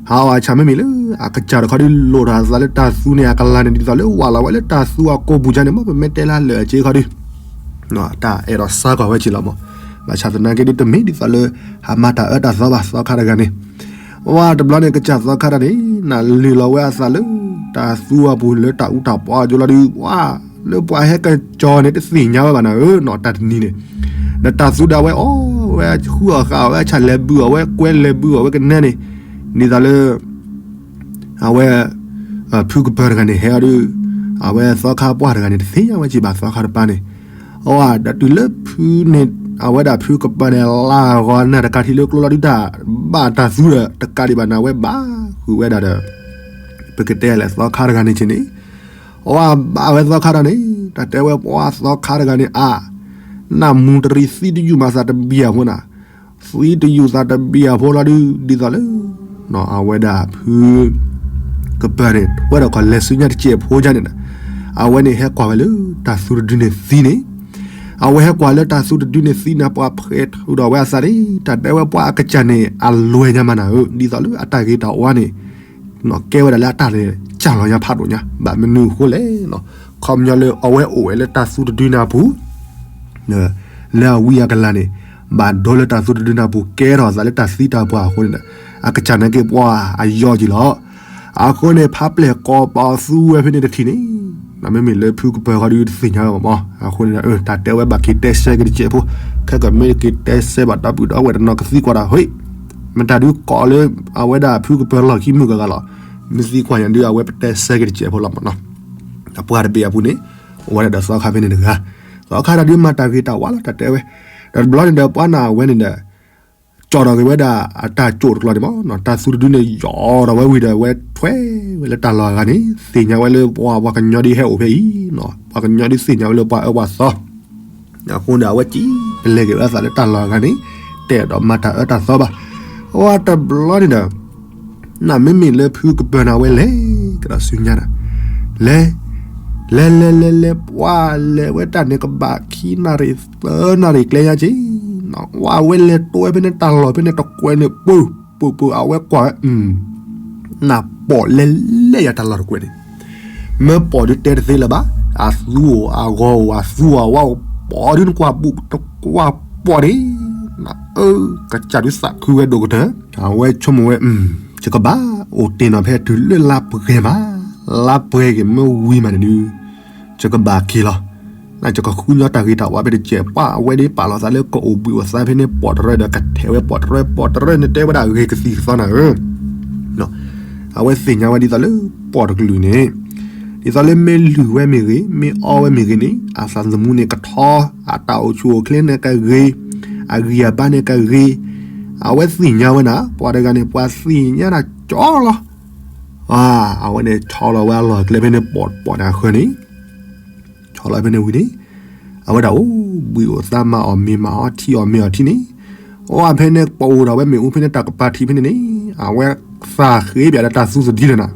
ဟးအီၣ်အဆၣ်မ့မ့ၢ်လၢ အကစၢ်တခီဒုး လိာ်ထီၣ်အသးလၢတၢ်သူန့ၣ် အကလၤန့ၣ် ဒ်သိးလၢဝၢ်လီၤဝဲလၢ တၢ်သူအကိာ်ပူၤယါန့ၣ်မး ပမ့ၢ်တဲလၢလၢာ်အစ့ခီဒုး တၢ်အဲၣ်ဒိးစါကွၢ်ဝဲက့ၤလီၤမး, ဘၣ်ဆၣ်သနာ်က့ဒုး တမ့ၢ်ဒ်သိးလၢ ဟးမၤတၢ်အၢတၢ်သီဘၣ် သီခါတဂၤန့ၣ်, ဝဲတဘျီန့ၣ် ကစၢ်သီခါတဂၤန့ၣ် နလုၢ်လီၤဝဲအသးလၢ တၢ်သူအပူၤလၢတၢ်အူတၢ်ပီအကၠိလီၤဒုး ဝဲ လၢပှၤဟဲကစီၤန့ၣ် တသ့ၣ်ညါဝဲဘၣ်နၤဧၢနီၤ တၢ်တနံၤန့ၣ်, ဒီးတၢ်သူဒၣ်ဝဲအီၣ်ဝဲ ဃုအီၣ်ဃာ်အီၣ်ဝဲ အဆၣ်လဲၤဘုၣ်အီၣ်ဝဲ ကွဲလဲၤဘုၣ်အီၣ်ဝဲကနဲန့ၣ်, ဒ်သိးလၢ အဝဲ ဖုကပၢၤတဂၤန့ၣ် ဟဲအီၤဒုး အဝဲသီခါပှၢ်တဂၤန့ၣ် တသ့ၣ်ညါဝဲက့ၤဘၣ်သီခါတပၤန့ၣ်, အဝဲဒီးတုၤလၢဖုန့ၣ် အဝဲဒၣ်ဖုကပၢၤန့ၣ် လၢဂီၤနၢ်တကးထံလၢကျိလီၤဒုး တၢ်ဘၣ်တၢ်သူဒီးတကးဒံးဘၣ်နၤ အဝဲဘၣ်ဃုာ်ဝဲဒၣ်ဒီး ပကတဲလဲၣ်သီခါတဂၤန့ၣ်က့ၤန့ၣ်, အဝဲဘၣ်ဝဲသီခါတဂၤန့ၣ် တၢ်တဲဝဲပှၤသီခါတဂၤန့ၣ် အါ နၢ်မူတရံးသံတယုၢ်မးသးတဘံၣ်အဖိနၤ, သံတယုၢ်သးတဘံၣ်အဖိလီၤဒုး ဒ်သိးလၢ အဝဲဒၣ်ဖု ကပၢၤန့ၣ် ဝဲဒီးကီၢ်လဲၤဆူညါတစဲးဖိယါန့ၣ်ဒီး အဝဲန့ၣ်ဟဲကွၢ်ဝဲလၢတၢ်သူတဒုန့ၣ်သံန့ၣ်, အဝဲဟဲကွၢ်လၢတၢ်သူတဒုန့ၣ်သံန့ၣ် ပှၤဖှဲးထုးဒီးဝဲအသးန့ၣ် တၢ်တဲဝဲပှၤအကစၢ်န့ၣ် အလွဲၢ်ညါမးနၤဧၢ ဒ်သိးလၢအတၢ်ဂ့ၤတၢ်ဝါန့ၣ် ကဲဝဲဒၣ်လၢအတၢ်လဲၤစၢ်လီၤညါဖးဒိၣ်ညါ ဘၣ်မနုၤအဃိလဲၣ်, ခီပညီလၢအဝဲအိၣ်ဝဲလၢတၢ်သူတဒုနၢ်ပူၤ လၢအဝံအကလၤန့ၣ် ဘၣ်ဒိလၢတၢ်သူတဒုနၢ်ပူၤ ကဲထီၣ်အသးလၢတၢ်သံတၢ်ပှၢ်အဃိန့ၣ်ဒီး အကစၢ်နာ်က့ပှၤအယီက့ၤလီၤ. အဃိန့ၣ် ဖးပျဲၢ်ကိးပသူဝဲဖဲန့ၣ်တထံၣ်န့ၣ် မ့မ့ၢ်လၢဖုကပၢၤဃီဒုးတသ့ၣ်ညါဝဲဘၣ်မး, အဃိန့ၣ်ဒီး တၢ်တဲဝဲဘၣ်က့ၤတဲဆၢက့ၤတစဲးဖိ, ခဲကမ့ၢ်က့ၤတဲဆၢဘၣ်ဒီပုၢ်ဒီဝဲၢ်တနီၤကသံကွၢ်ဒၣ် ဟ့ၣ်, မတၤဒုးကိးလၢအဝဲဒၣ်ဖုကပၢၤလီၢ်ခံမုၢ်ဂၤဂၤလီၤ, မ့ၢ်သံကွၢ်ညါဒုးအဝဲပတဲဆၢက့ၤတစဲးဖိလီၤမးနီၤ. အပှၤတဘ့ၣ်အပူၤန့ၣ် အိၣ်ဝဲဒၣ်ဒီးသီခါဖဲန့ၣ်တဂၤ, သီခါတၢ်ဒုးမၤတၢ်ဂ့ၤတၢ်ဝါလီၤ တၢ်တဲဝဲ, ဒီးတဘျီန့ၣ်ဒီးပှၤနာ်အဝဲန့ၣ်ဒီး ကၠီၣ်ထီၣ်က့ၤဝဲဒၣ်အတၢ်ကၠိၣ်တကျီၤန့ၣ်မး, တၢ်သူတဒုန့ၣ် ယီၢ်ထီၣ်ဝဲဝံၤဒီး အဝဲထွဲဝဲလၢတၢ်လီၢ်အဂၤန့ၣ် သ့ၣ်ညါဝဲလၢပှၤ ပှၤကညီဒ်ဟဲအိၣ်ဖဲအံၤ, ပှၤကညီဒ်သ့ၣ်ညါဝဲလၢပှၤအၢပှၤသီ, အဃိန့ၣ် အဝဲစံၣ်ပလဲၤက့ၤဝဲအသးလၢတၢ်လီၢ်အဂၤန့ၣ် တဲဒီးမၤတၢ်အၢတၢ်သီဘၣ်. အဝဲတဘျီန့ၣ်ဒီး နမ့မ့ၢ်လၢဖုကပၢၤန့ၣ် အဝဲလဲၤကဒီးဆူညါဒီး လဲၤ လဲၤလဲၤလဲၤလဲၤ ပှၤလဲၤဝဲတၢ်န့ၣ်ကဘၣ်ခံနၣ်ရံၣ်သၢနၣ်ရံၣ်ကျဲညါက့ၤ, အဝဲလဲၤတိဝဲဖဲန့ၣ်တၢ်လီၢ်ဖဲန့ၣ်တကွဲးန့ၣ် ပၢၢ်ပၢၢ်ပၢၢ် အဝဲကွၢ်ဝဲ နၢ်ပီၣ်လဲၤလဲၤယၤတၢ်လီၢ်တကွဲးန့ၣ်, မ့ၢ်ပီၣ်ဒုးတဲတသ့လၢၤဘၣ်, အသူအိၣ်အဂီၤအိၣ် အသူအဝါအိၣ် ပီၣ်ဒုးနကွၢ်ဘူးတကွၢ်ပီၣ်န့ၣ်, အၢ ကစၢ်ဒုးသးခုဝဲဒိၣ်ကတၢၢ်, အဝဲဆိကမိၣ်ဝဲ ယကဘၣ်အိၣ်တ့ၢ်နီၣ်ဖဲတုၤလၢလါပှဲၤမး, လါပှဲၤက့ၤမ့ၢ်ဝံၤမးန့ၣ်ဒုး ယကဘၣ်က့ၤလီၤ, ယကဃုညီတၢ်ဂ့ၤတၢ်ဝါဖဲတစဲး ပှၤအဝဲဒ်ပာ်လီၤသးလၢကအိၣ်ဘှံးအိၣ်သါဖဲန့ၣ် ပီၣ်တရၢဒီးကထဲးဝဲပီၣ်တရၢ ပီၣ်တရၢန့ၣ်တဲဝဲဒၣ်ဂ့ၤကသံၣ်ကသီနၤဧၢ အဝဲသ့ၣ်ညါဝဲဒ်သိးလၢပီၣ်တကလုာ်န့ၣ်, ဒ်သိးလၢမ့ၢ်လုၢ်ဝဲမ့ၢ်ဂ့ၤ မ့ၢ်အီဝဲမ့ၢ်ဂ့ၤန့ၣ် အသးသမူန့ၣ်ကထီ, အတၢ်အိၣ်ဆူၣ်အိၣ်ချ့န့ၣ်ကဂ့ၤ, အဂံၢ်အဘါန့ၣ်ကဂ့ၤ, အဝဲသ့ၣ်ညါဝဲနၤ ပှၤတဂၤန့ၣ် ပှၤသ့ၣ်ညါတၢ်ကၠီလီၤ, အဝဲန့ၣ်ဆီလီၤဝဲအလီၢ်အကျဲဖဲန့ၣ် ပီၣ်ပီၣ်န့ၣ်အဃၢၤန့ၣ် ဆီလီၤဖဲန့ၣ်ဝံၤန့ၣ်, အဝဲဒၣ်အိၣ်ဘှံးအိၣ်သါမၤအီၣ်မ့ၤမၤအီထံအီၣ်မ့ၤအီထံန့ၣ်, အဝဲဖဲန့ၣ်ပအိၣ်ဒီးဝဲမ့ၣ်အူဖဲန့ၣ်တၢ်ကပၤထံးဖဲန့ၣ်န့ၣ်, အဝဲသးဃ့ဘၣ်ဒီးတၢ်သူသဒံဒီးနၤ,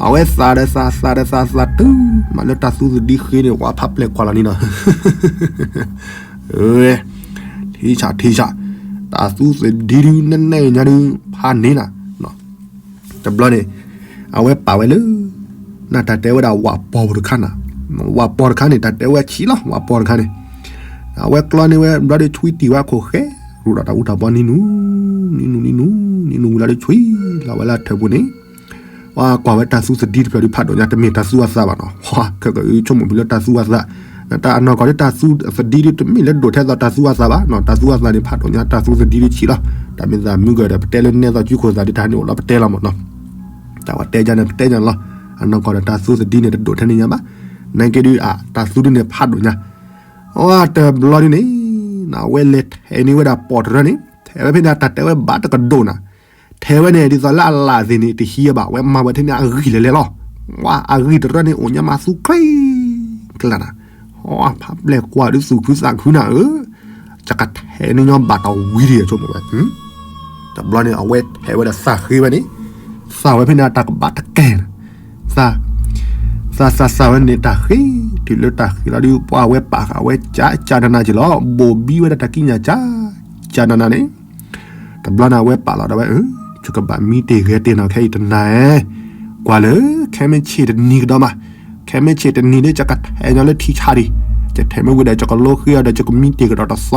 အဝဲသးဒီးသးသးဒီးသးသးတုၤ မးလၢတၢ်သူသဒံဃ့န့ၣ် ဝဲဖးပျဲၢ်ကွၢ်လီၤန့ၣ်နီၤ ထံဆးထံဆး, တၢ်သူသဒံဒုးနဲၣ်နဲၣ်ညါဒုးဖးန့ၣ်နၤ, တဘျီန့ၣ်, အဝဲပာ်ဝဲလၢ, နတၢ်တဲဝဲဒၣ်ဝးပီၤပူၤတခါနၤ, ဝးပီၤတခါန့ၣ် တၢ်တဲဝဲဆံးလီၤ ဝးပီၤတခါန့ၣ်, အဝဲကျီန့ၢ်ဝဲဘျီဒုးဆွံတံၢ်ဝဲအခိၣ်ဃဲ, ရူးဒီးတၢ်အူတၢ်ဘီနံၤနူ, နံၤနူနံၤနူ, နံၤနူဝံၤလီၤဒုးဆွံလီၤဝဲလၢအထၢၣ်ပူၤန့ၣ်, ပှၤကွၢ်ဝဲတၢ်သူသဒံတဖျၢၣ်ဒုးဖးဒိၣ်ညါ တမ့ၢ်တၢ်သူအသးဘၣ်နီၤ, ခဲကဆိကမိၣ်ဖဲလၢတၢ်သူအသး, တၢ်အနီၢ်ကီၢ်ဒုးတၢ်သူသဒံဒုးတမ့ၢ်လၢဒိၣ်ထဲသိးတၢ်သူအသးဘၣ်နီၤ, တၢ်သူအသးန့ၣ်ဖးဒိၣ်ညါ တၢ်သူသဒံဒုးဆံးလီၤ, တၢ်မ့ၢ်သးမုၢ်ဂၢၢ်ဒီးပတဲလၢနဲသိးစုခိၣ်သးဒုးတၢ်န့ၣ်အိၣ်လီၤပတဲလီၤမးနီၤ, တၢ်ဝဲတဲညါန့ၣ်ပတဲညါလီၤ, အနီၢ်ကီၢ်ဒီးတၢ်သူသဒံန့ၣ်တဒိၣ်ထဲန့ၣ်ညါဘၣ်, နာ်က့ဒုးအတၢ်သူဒုးန့ၣ်ဖးဒိၣ်ညါ, အတဘျီဒုးန့ၣ်, အဝဲလဲၤထဲးန့ၢ်ဝဲဒၣ်ပီၣ်တရၢန့ၣ် ထဲးဝဲဖဲန့ၣ် တၢ်တဲဝဲဘၣ်တကဒိၣ်နၤ, ထဲးဝဲန့ၣ် ဒ်သိးလၢအလၢ်သ့ၣ်န့ၣ် တဟံးဘၣ် ဝဲမၤဝဲထဲန့ၣ်အဂံၢ်လဲၤလဲၤလီၤ, ဝါအဂံၢ်တရၢန့ၣ် အိၣ်ညါမးသူကျ့ ကလၢ်နၤ, ဖးပျဲၢ်ကွၢ်ဒုးသူၣ်ခုသးခုနၤဧၢ, ယကထဲးန့ၢ်ညီဘၣ်တဝံၤဒံးဆိကမိၣ်ဝဲ, တဘျီန့ၣ် အဝဲထဲးဝဲဒီးသးဃ့ဝဲန့ၣ်, သးဝဲဖဲန့ၣ်တၢ်ကဘၣ်တကဲနၤ, သး သးသးသးဝဲန့ၣ်တၢ်ဃ့, တုၤလၢတၢ်ဃ့လီၤဒုး ပှၤဝဲပာ်ဃာ်ဝဲကၠးကၠးနးနးက့ၤလီၤ, ဘိၣ်ဘံဝဲဒၣ်တၢ်ကံးညာ်ကၠး, ကၠးနးနးန့ၣ်, တဘျီန့ၣ် အဝဲပာ်လီၤဒီးဝဲ, ယကဘၣ်မံတ့ၢ်ဂဲၤတ့ၢ်နီၣ်ခဲအံၤတနၤ, ကွၢ်လၢ ခဲမ့ၢ်ဆ့ၣ်တနံၤကဒီးမး, ခဲမ့ၢ်ဆ့ၣ်တနံၤဒုး ယကထဲးညီလၢထံဆးဒံး, ယထဲးမ့ၢ်ဝံၤဒီး ယကလိဃ့အီၤဒီး ယကမံတ့ၢ်ကဒီးတသီ,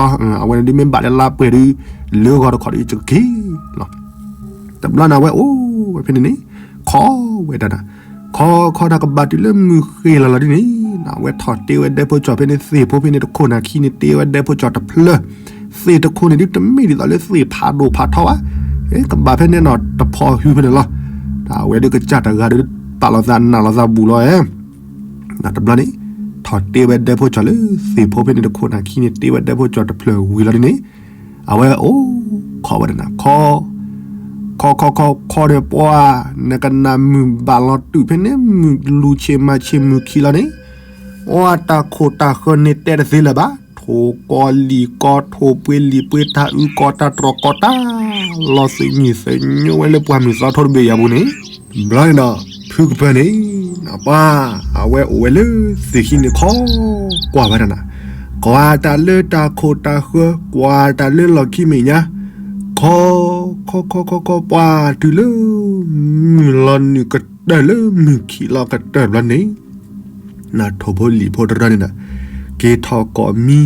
အဝဲန့ၣ်ဒုးမ့ၢ်ဘၣ်လၢလါပှဲၤဒုး လၢဂီၤတခီဒုး ယကက့ၤလီၤ တဘျီန့ၣ် အဝဲအိၣ်ဝဲဖဲန့ၣ်န့ၣ်, ခီဝဲဒၣ်နၤ, ခီခီတၢ်ကဘၣ်တုၤလၢမုၢ်ဃ့ၤလီၤလီၤဒ်န့ၣ်, အဝဲထီၣ်တ့ဝဲဒဲဖိကၠီၣ်ဖဲန့ၣ် သ့ၣ်ဖိဖဲန့ၣ်တခိၣ်နၤခံန့ၣ် တ့ဝဲဒဲဖိကၠီၣ်တဖျၢၣ်, သ့ၣ်တခိၣ်န့ၣ်ဒုးတမ့ၢ်ဒ်သိးလၢသ့ၣ်ဖးဒိၣ်ဖးထီဘၣ်, ကဘၣ်ဖဲန့ၣ်နီၤ တဖီဟုဖဲန့ၣ်လီၤ, တၢ်ဝဲဒုးကစၢ်တဂၤဒီး ပာ်လီၤသးနာ်လီၤသးဘူးလီၤ, တဘျီန့ၣ်, ထီၣ်တ့ဝဲဒဲဖိကၠီၣ်လၢ သ့ၣ်ဖိဖဲန့ၣ်တခိၣ်နၤခံန့ၣ် တ့ဝဲဒဲဖိကၠီၣ်တဖျၢၣ်ဝံၤလီၤဒ်န့ၣ်, အဝဲအိၣ်ခီဝဲဒၣ်နၤ, ခီ, ခီခီခီခီဒီးပှၤ, နကနၣ်မုၢ်ဘၣ်လီၤတုၤဖဲန့ၣ် မုၢ်လူၤဆ့ၣ်မၤဆ့ၣ်မုၢ်ခံလီၤန့ၣ်, အတၢ်ခိၣ်တၢ်ဃၢၤန့ၣ်တဲတသ့လၢၤဘၣ်, ထိၣ်ကီၤလံၣ်ကီၤ ထိၣ်ပှ့ၤလံၣ်ပှ့ၤ တၢ်အုကီၤတၢ်တြီၢ်ကီၤတၢ်, လီၤသ့ၣ်ညံၣ်သ့ၣ်ညိဝဲလၢပှၢ်မုၢ်သီထိတဘ့ၣ်ယၤပူၤန့ၣ်, ဘျီန့ၣ်ဒီး ဖုကပၢၤန့ၣ်, ပှၤ, အဝဲအိၣ်ဝဲလၢသ့ၣ်ခံန့ၣ်ခီ, ကွၢ်ဝဲဒၣ်နၤ, ကွၢ်တၢ်လၢတၢ်ခိၣ်တၢ်ဃၢၤ ကွၢ်တၢ်လၢလီၢ်ခံမဲာ်ညါ, ခီ, ခီခီခီခီပှၤတုၤလၢ မုၢ်လီၤနုာ်ကတၢၢ်လၢမုၢ်ခံးလီၤကတၢၢ်တဘျီန့ၣ်, နထိၣ်ဖိလံာ်ဖိတရၢန့ၣ်ဒီး က့ၤထီၣ်ကိးမံ,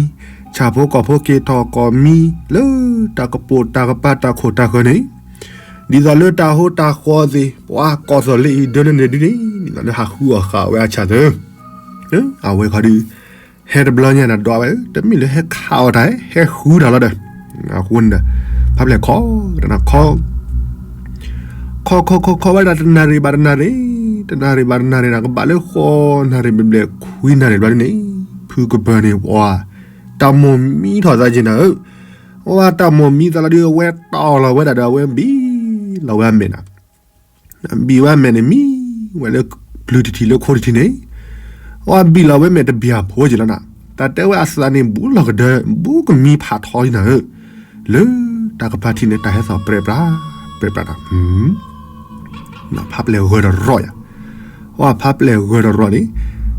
ဆၣ်ဖိကီၢ်ဖိက့ၤထီၣ်ကိးမံ လၢတၢ်ကပိာ်တၢ်ကပၤတၢ်ခိၣ်တၢ်ဃၢၤန့ၣ်, ဒ်သိးလၢတၢ်ဟိတၢ်ဃီသ့ၣ် ပှၤကီၢ်သီလ့အံၤဒၢလၢန့ၣ်ဒုန့ၣ် ဒ်သိးလၢဟးဃုအီၣ်ဃာ်ဝဲအဆၣ်သၢ အဝဲခီဒု ဟဲတဘျီညါနၤဒွးဝဲ တမ့ၢ်လၢဟဲခးအီၣ်တၢ် ဟဲဃုတၢ်လီၤဒီး အဃိန့ၣ်ဒီး ဖးပျဲၢ်ခီ တနၤခီ ခီခီခီခီဝဲဒၣ်တနၣ်ရံၣ်ဘၣ်တနၣ်ရံၣ်, တနၣ်ရံၣ်ဘၣ်တနၣ်ရံၣ်န့ၣ် ကဘၣ်လၢဃီနၣ်ရံၣ်ဘျဲၣ်ဘျဲၣ်ခွံနၣ်ရံၣ်ဘျီန့ၣ် ဖုကပၢၤန့ၣ် ပှၤ တၢ်မိၢ်မံထီၣ်သးက့ၤနၤဧၢ, အဝဲတၢ်မိၢ်မံသးလီၤဒု အဝဲတီၢ်လီၤဝဲဒၣ်ဒီး အဝဲဘံၣ်လီၤဝဲအမဲာ်နၤ ဘံၣ်ဝဲအမဲာ်န့ၣ် မံဝဲလၢပျုၤတထံၣ်လၢခိတထံၣ်န့ၣ်, အဝဲဘံၣ်လီၤဝဲမဲာ်တဘျီဖိက့ၤလီၤနၤ, တၢ်တဲဝဲအသးန့ၣ် ဘူးလီၤကဒၢ ဘူးကမံဖးထီလံနၤဧၢ, လၢတၢ်ကပၤထံၣ်န့ၣ် တၢ်ဟဲသီၣ်ပြဲးပြး ပြဲးပြးနၤ, ဖးပျဲၢ်ဂၢၤတရီၣ်ယၤ, အဝဲဖးပျဲၢ်ဂၢၤတရီၣ်န့ၣ်,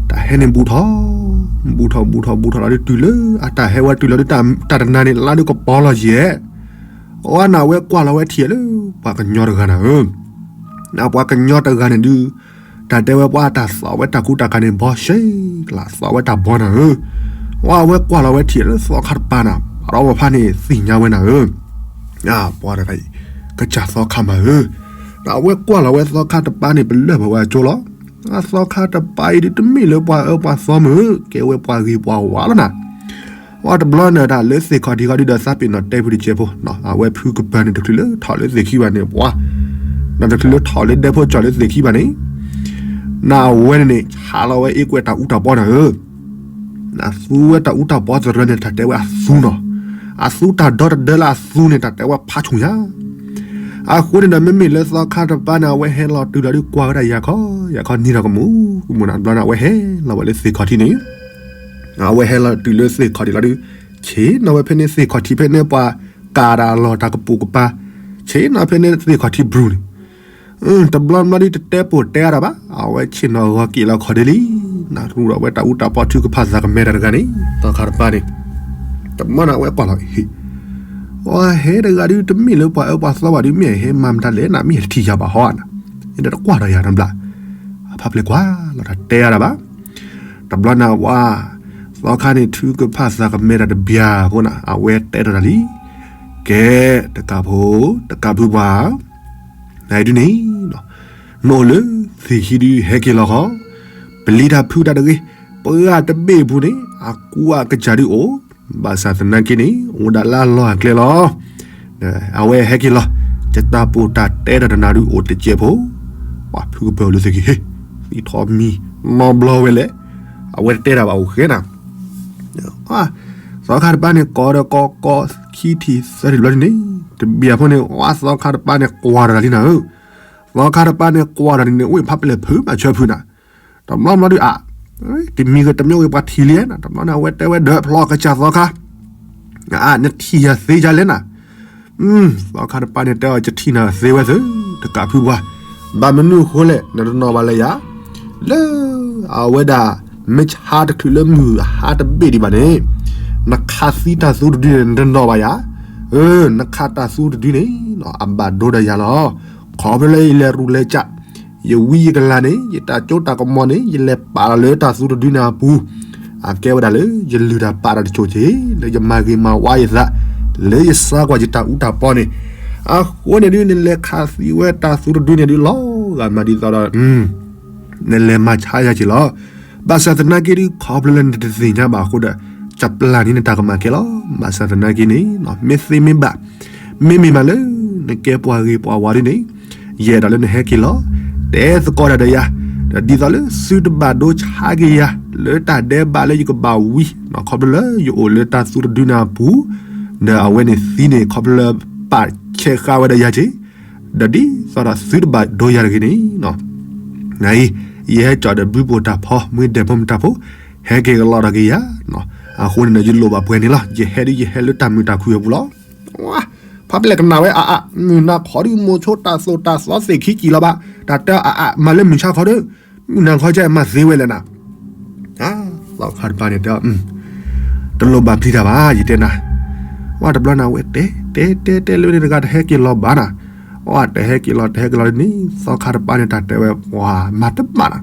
တၢ်ဟဲန့ၣ်ဘူးထီၣ် ဘူးထီၣ်ဘူးထီၣ်ဘူးထီၣ်လီၤဒု တုၤလၢအတၢ်ဟဲဝဲတုၤလီၤဒု တၢ်တနၤန့ၣ် လါဒုကပီၤလီၤယဲၢ် အဝဲန့ၣ် အဝဲကွၢ်လီၤဝဲထံၣ်လၢ ပှၤကညီတဂၤနၤဧၢ, ပှၤကညီတဂၤန့ၣ်ဒု တၢ်တဲဝဲပှၤအတၢ်သီၣ်ဝဲတၢ်ကူတၢ်ကၤန့ၣ် ဘီရှဲကလး သီၣ်ဝဲတၢ်ဘီနၤဧၢ, အဝဲကွၢ်လီၤဝဲထံၣ်လၢသီခါတပၤနၤ, အဒီးပှၤဖးန့ၣ်သ့ၣ်ညါဝဲနၤဧၢ, ပှၤတဂၤအံၤ ကစၢ်သီခါမးဧၢ, ဒီးအဝဲကွၢ်လီၤဝဲသီခါတပၤန့ၣ် ပလၢၢ်ဘၣ်ဝဲအကၠိလီၤ, အသီခါတပၤအံၤဒု တမ့ၢ်လၢပှၤအၢပှၤသီမးဧၢ, ကဲဝဲပှၤဂ့ၤပှၤဝါလီၤနၤ အဝဲတဘျီနၤတၢ်လၢသ့ၣ်ခီၣ်ထံးခီဒုဒီးသးပ့ၤနီၣ်တဲဖုတကဲးဖိ, အဝဲဖုကပၢၤန့ၣ် တချုးလၢထီၣ်လၢသ့ၣ်ခံဘၣ်န့ၣ် ပှၤ, ဒီးတချုးလၢထီၣ်လၢဒဲဖိကၠီၣ်လၢသ့ၣ်ခံဘၣ်န့ၣ်, နအဝဲန့ၣ်န့ၣ် ဆးလီၤဝဲအ့ကွဲးတၢ်အူတၢ်ပီနၤဧၢ, အသူဝဲတၢ်အူတၢ်ပီသရၢန့ၣ် တၢ်တဲဝဲအသူနီၤ, အသူတၢ်ဒီတဒၢလၢအသူန့ၣ် တၢ်တဲဝဲဖးဆူၣ်ညါ အဃိန့ၣ်ဒီး မ့မ့ၢ်လၢသီခါတပၤန့ၣ် အဝဲဟဲလီၤတုၤလီၤဒု ကွၢ်ဝဲဒၣ်ယၤခီ ယၤခီနံၤဒီးကမူၣ်ကမူၣ်နၤ, တဘျီန့ၣ် အဝဲဟဲလီၤဝဲလၢသ့ၣ်ခီၣ်ထံးန့ၣ်, အဝဲဟဲလီၤတုၤလၢသ့ၣ်ခီၣ်ထံးလီၤဒု ဆ့ၣ်နီၤဝဲဖဲန့ၣ် သ့ၣ်ခီၣ်ထံးဖဲန့ၣ် ပှၤကၤတၢ်အလီၢ်တၢ်ကပိာ်ကပၤ, ဆ့ၣ်နီၤဖဲန့ၣ်သ့ၣ်ခီၣ်ထံးဘြူၤန့ၣ် တဘျီတဘျီဒု တတဲပိာ်တဲအါတၢ်ဘၣ်, အဝဲဆ့ၣ်နီၤဂီၤက့ၤလီၤခီဒ့လံ, နရူၢ်ဒီးဝဲတၢ်အူတၢ်ပီထုကဖၣ်သးကမဲတၢ်တဂၤန့ၣ် သီခါတပၤန့ၣ်, တဘျီန့ၣ် အဝဲကွၢ်လီၤ ဟ့ၣ်, အဝဲဟဲတဂၤဒု တမ့ၢ်လၢပှၤအၢပှၤသီဘၣ်ဒု မ့ၢ်အဟဲမၤမတၤလဲၣ်နၤ မ့ၢ်အတထံၣ်ယၤဘၣ်ဟီဧါနၤ, ယတကွၢ်ဒီးယၤနဘျါ, အဖးပျဲၢ်ကွၢ်လီၤတၢ်တဲအါတၢ်ဘၣ်, တဘျီန့ၣ် အဝဲ သီခါန့ၣ် ထုကဖၣ်သးကမဲတၢ်တဘျီအဃိန့ၣ် အဝဲတဲထီၣ်တၢ်လံ, ကဲ တကးဖိ တကးဖုပှၤ နဒုန့ၣ် နအိၣ်လၢသ့ၣ်ခံဒု ဟဲက့ၤလီၤဃီ, ပလံၤတၢ်ဖုးတၢ်တဂ့ၤ, ပှၤတဘ့ၣ်အပူၤန့ၣ် အကူအကစၢ်ဒုအိၣ်, ဘၣ်ဆၣ်သနာ်က့န့ၣ် အိၣ်ဒၣ်လၢအလီၢ်အကျဲလီၤ. အဝဲဟဲက့ၤလီၤ, ယတၢ်ပိာ်တၢ်တဲတၢ်တနၤဒုအိၣ်တစဲးဖိ, ပှၤဖုကပၢၤအိၣ်လၢသ့ၣ်ခံ ဟ့ၣ်, သံထီၣ်မံၤ နီဘျီဝဲလဲၣ်, အဝဲတတဲတၢ်ဘၣ်အိၣ်ဃဲနၤ သီခါတပၤန့ၣ် ကိးဒီးကိးကိးခံထံၣ်သၢထံၣ်တဘျီန့ၣ်, တဘျီဖိန့ၣ် ဝဲသီခါတပၤန့ၣ် ကွၢ်တၢ်လံနၤဧၢ, သီခါတပၤန့ၣ် ကွၢ်တၢ်န့ၣ် အိၣ်ဖးပျဲၢ်ဖုးမးဆၢဖုးနၤ, တဘျီဘျီဒုးအါ, တမံၤဂ့ၤတမံၤဂ့ၤပှၤထံၣ်လံနၤ, တဘျီန့ၣ် အဝဲတဲဝဲဒီးဖျီကစၢ်သီခါ, အါ နထံၣ်ယၤသ့ယၤလဲၣ်နၤ သီခါတပၤန့ၣ် တဲအီၤ ယထံၣ်နၤသ့ဝဲသ့, တကးဖုပှၤ, ဘၣ်မနုၤအဃိလဲၣ် နတနီၣ်ဘၣ်လၢယၤ, လၢအဝဲဒၣ် မ့ၢ်ဆါတချုးလၢမုၢ်ဟါတဘ့ၣ်ဒံးဘၣ်န့ၣ်, နခးသံတၢ်သူတဒုန့ၣ် နတနီၣ်ဘၣ်ယၤ, နခးတၢ်သူတဒုန့ၣ် အဘၣ်ဒိဒီးယၤလီၤ. ခီဖျိလၢယလဲၤရူၤလဲၤကး ယဝံယကလၤန့ၣ် ယတၢ်စိတၢ်ကမီၤန့ၣ် ယလဲၤပာ်လီၤလၢတၢ်သူတဒုန့ၣ်အပူၤ, အကဲဝဲဒၣ်လၢ ယလုၢ်တၢ်ပာ်တၢ်တစိၤက့ၤ လၢယမၤဂ့ၤမၤဝါယသး လၢယဆါကွၢ်ယတၢ်အူတၢ်ပီန့ၣ်, အဃိန့ၣ်ဒုး နလဲၤခးသံဝဲတၢ်သူတဒုန့ၣ်ဒုး လီၤဂာ်မးဒ်သိးဒီး နလဲၤမၤဆါယၤက့ၤလီၤ. ဘၣ်ဆၣ်သနာ်က့ဒုး ခီဖျိလၢနတသ့ၣ်ညါဘၣ်အဃိဒီး ကပျၢ်န့ၢ်နတၢ်ကမၣ်ခဲလီၤ. ဘၣ်ဆၣ်သနာ်က့န့ၣ် မ့ၢ်သ့မ့ၢ်ဘၣ် မ့မ့ၢ်မးလၢ နကဲပှၤဂ့ၤပှၤဝါဒုးန့ၣ် ယအဲၣ်ဒိးလၢနဟဲက့ၤလီၤ. တဲသကိးတၢ်ဒီးယၤ, ဒီးဒ်သိးလၢသုတဘၣ်ဒိဆါက့ၤယၤ လၢတၢ်ဒဲးဘးလၢယကဘၣ်ဝံ, ခီဖျိလၢယအိၣ်လၢတၢ်သူတဒုန့ၣ်အပူၤ, ဒီးအဝဲန့ၣ်သံန့ၣ် ခီဖျိလၢပာ်ဆဲးဃာ်ဝဲဒီးယၤက့ၤ, ဒီးဒ်သိးဒီးသုတဘၣ်ဒိယၤတဂ့ၤန့ၣ် နအံၤ ယဟဲကၠီၣ်ဒီးဘုပိာ်တၢ်ဖီ မ့ၢ်ဒဲးဖိမတၤဖိ ဟဲက့ၤကလီၤဒီးက့ၤယၤ, အဃိန့ၣ်ဒီး ယလိၣ်ဘၣ်ပှဲၤန့ၣ်လီၤ. ယဟဲဒုး ယဟဲလၢတၢ်မုာ်တၢ်ခုၣ်အပူၤလီၤ. ဖးပျဲၢ်ကနၣ်ဝဲအါအါ, မုၢ်နၤခီဒုး မိၤဆိတၢ်သိၣ်တၢ်သီသ့ၣ်ခံကံၣ်လီၤဘၣ်, တၢ်တဲအါအါ မၤလၢမုၢ်ဆါခီဒုး, မုၢ်နၤခီကဲမၤသ့ဝဲလဲၣ်နၤ. သီခါတပၤန့ၣ်တဲအီၤ, တလိၣ်ဘၣ်ပျံၤတၢ်ဘၣ် ယတဲနၤ. ဝဲတဘျီန့ၣ် အဝဲတဲ တဲတဲတဲလၢန့ၣ်တဂၤတဟဲက့ၤလီၤဘၣ်နၤ. တဟဲက့ၤလီၤ တဟဲက့ၤလီၤဒ်န့ၣ် သီခါတပၤန့ၣ် တၢ်တဲဝဲ ပှၤမၤတဘၣ်နီၤ.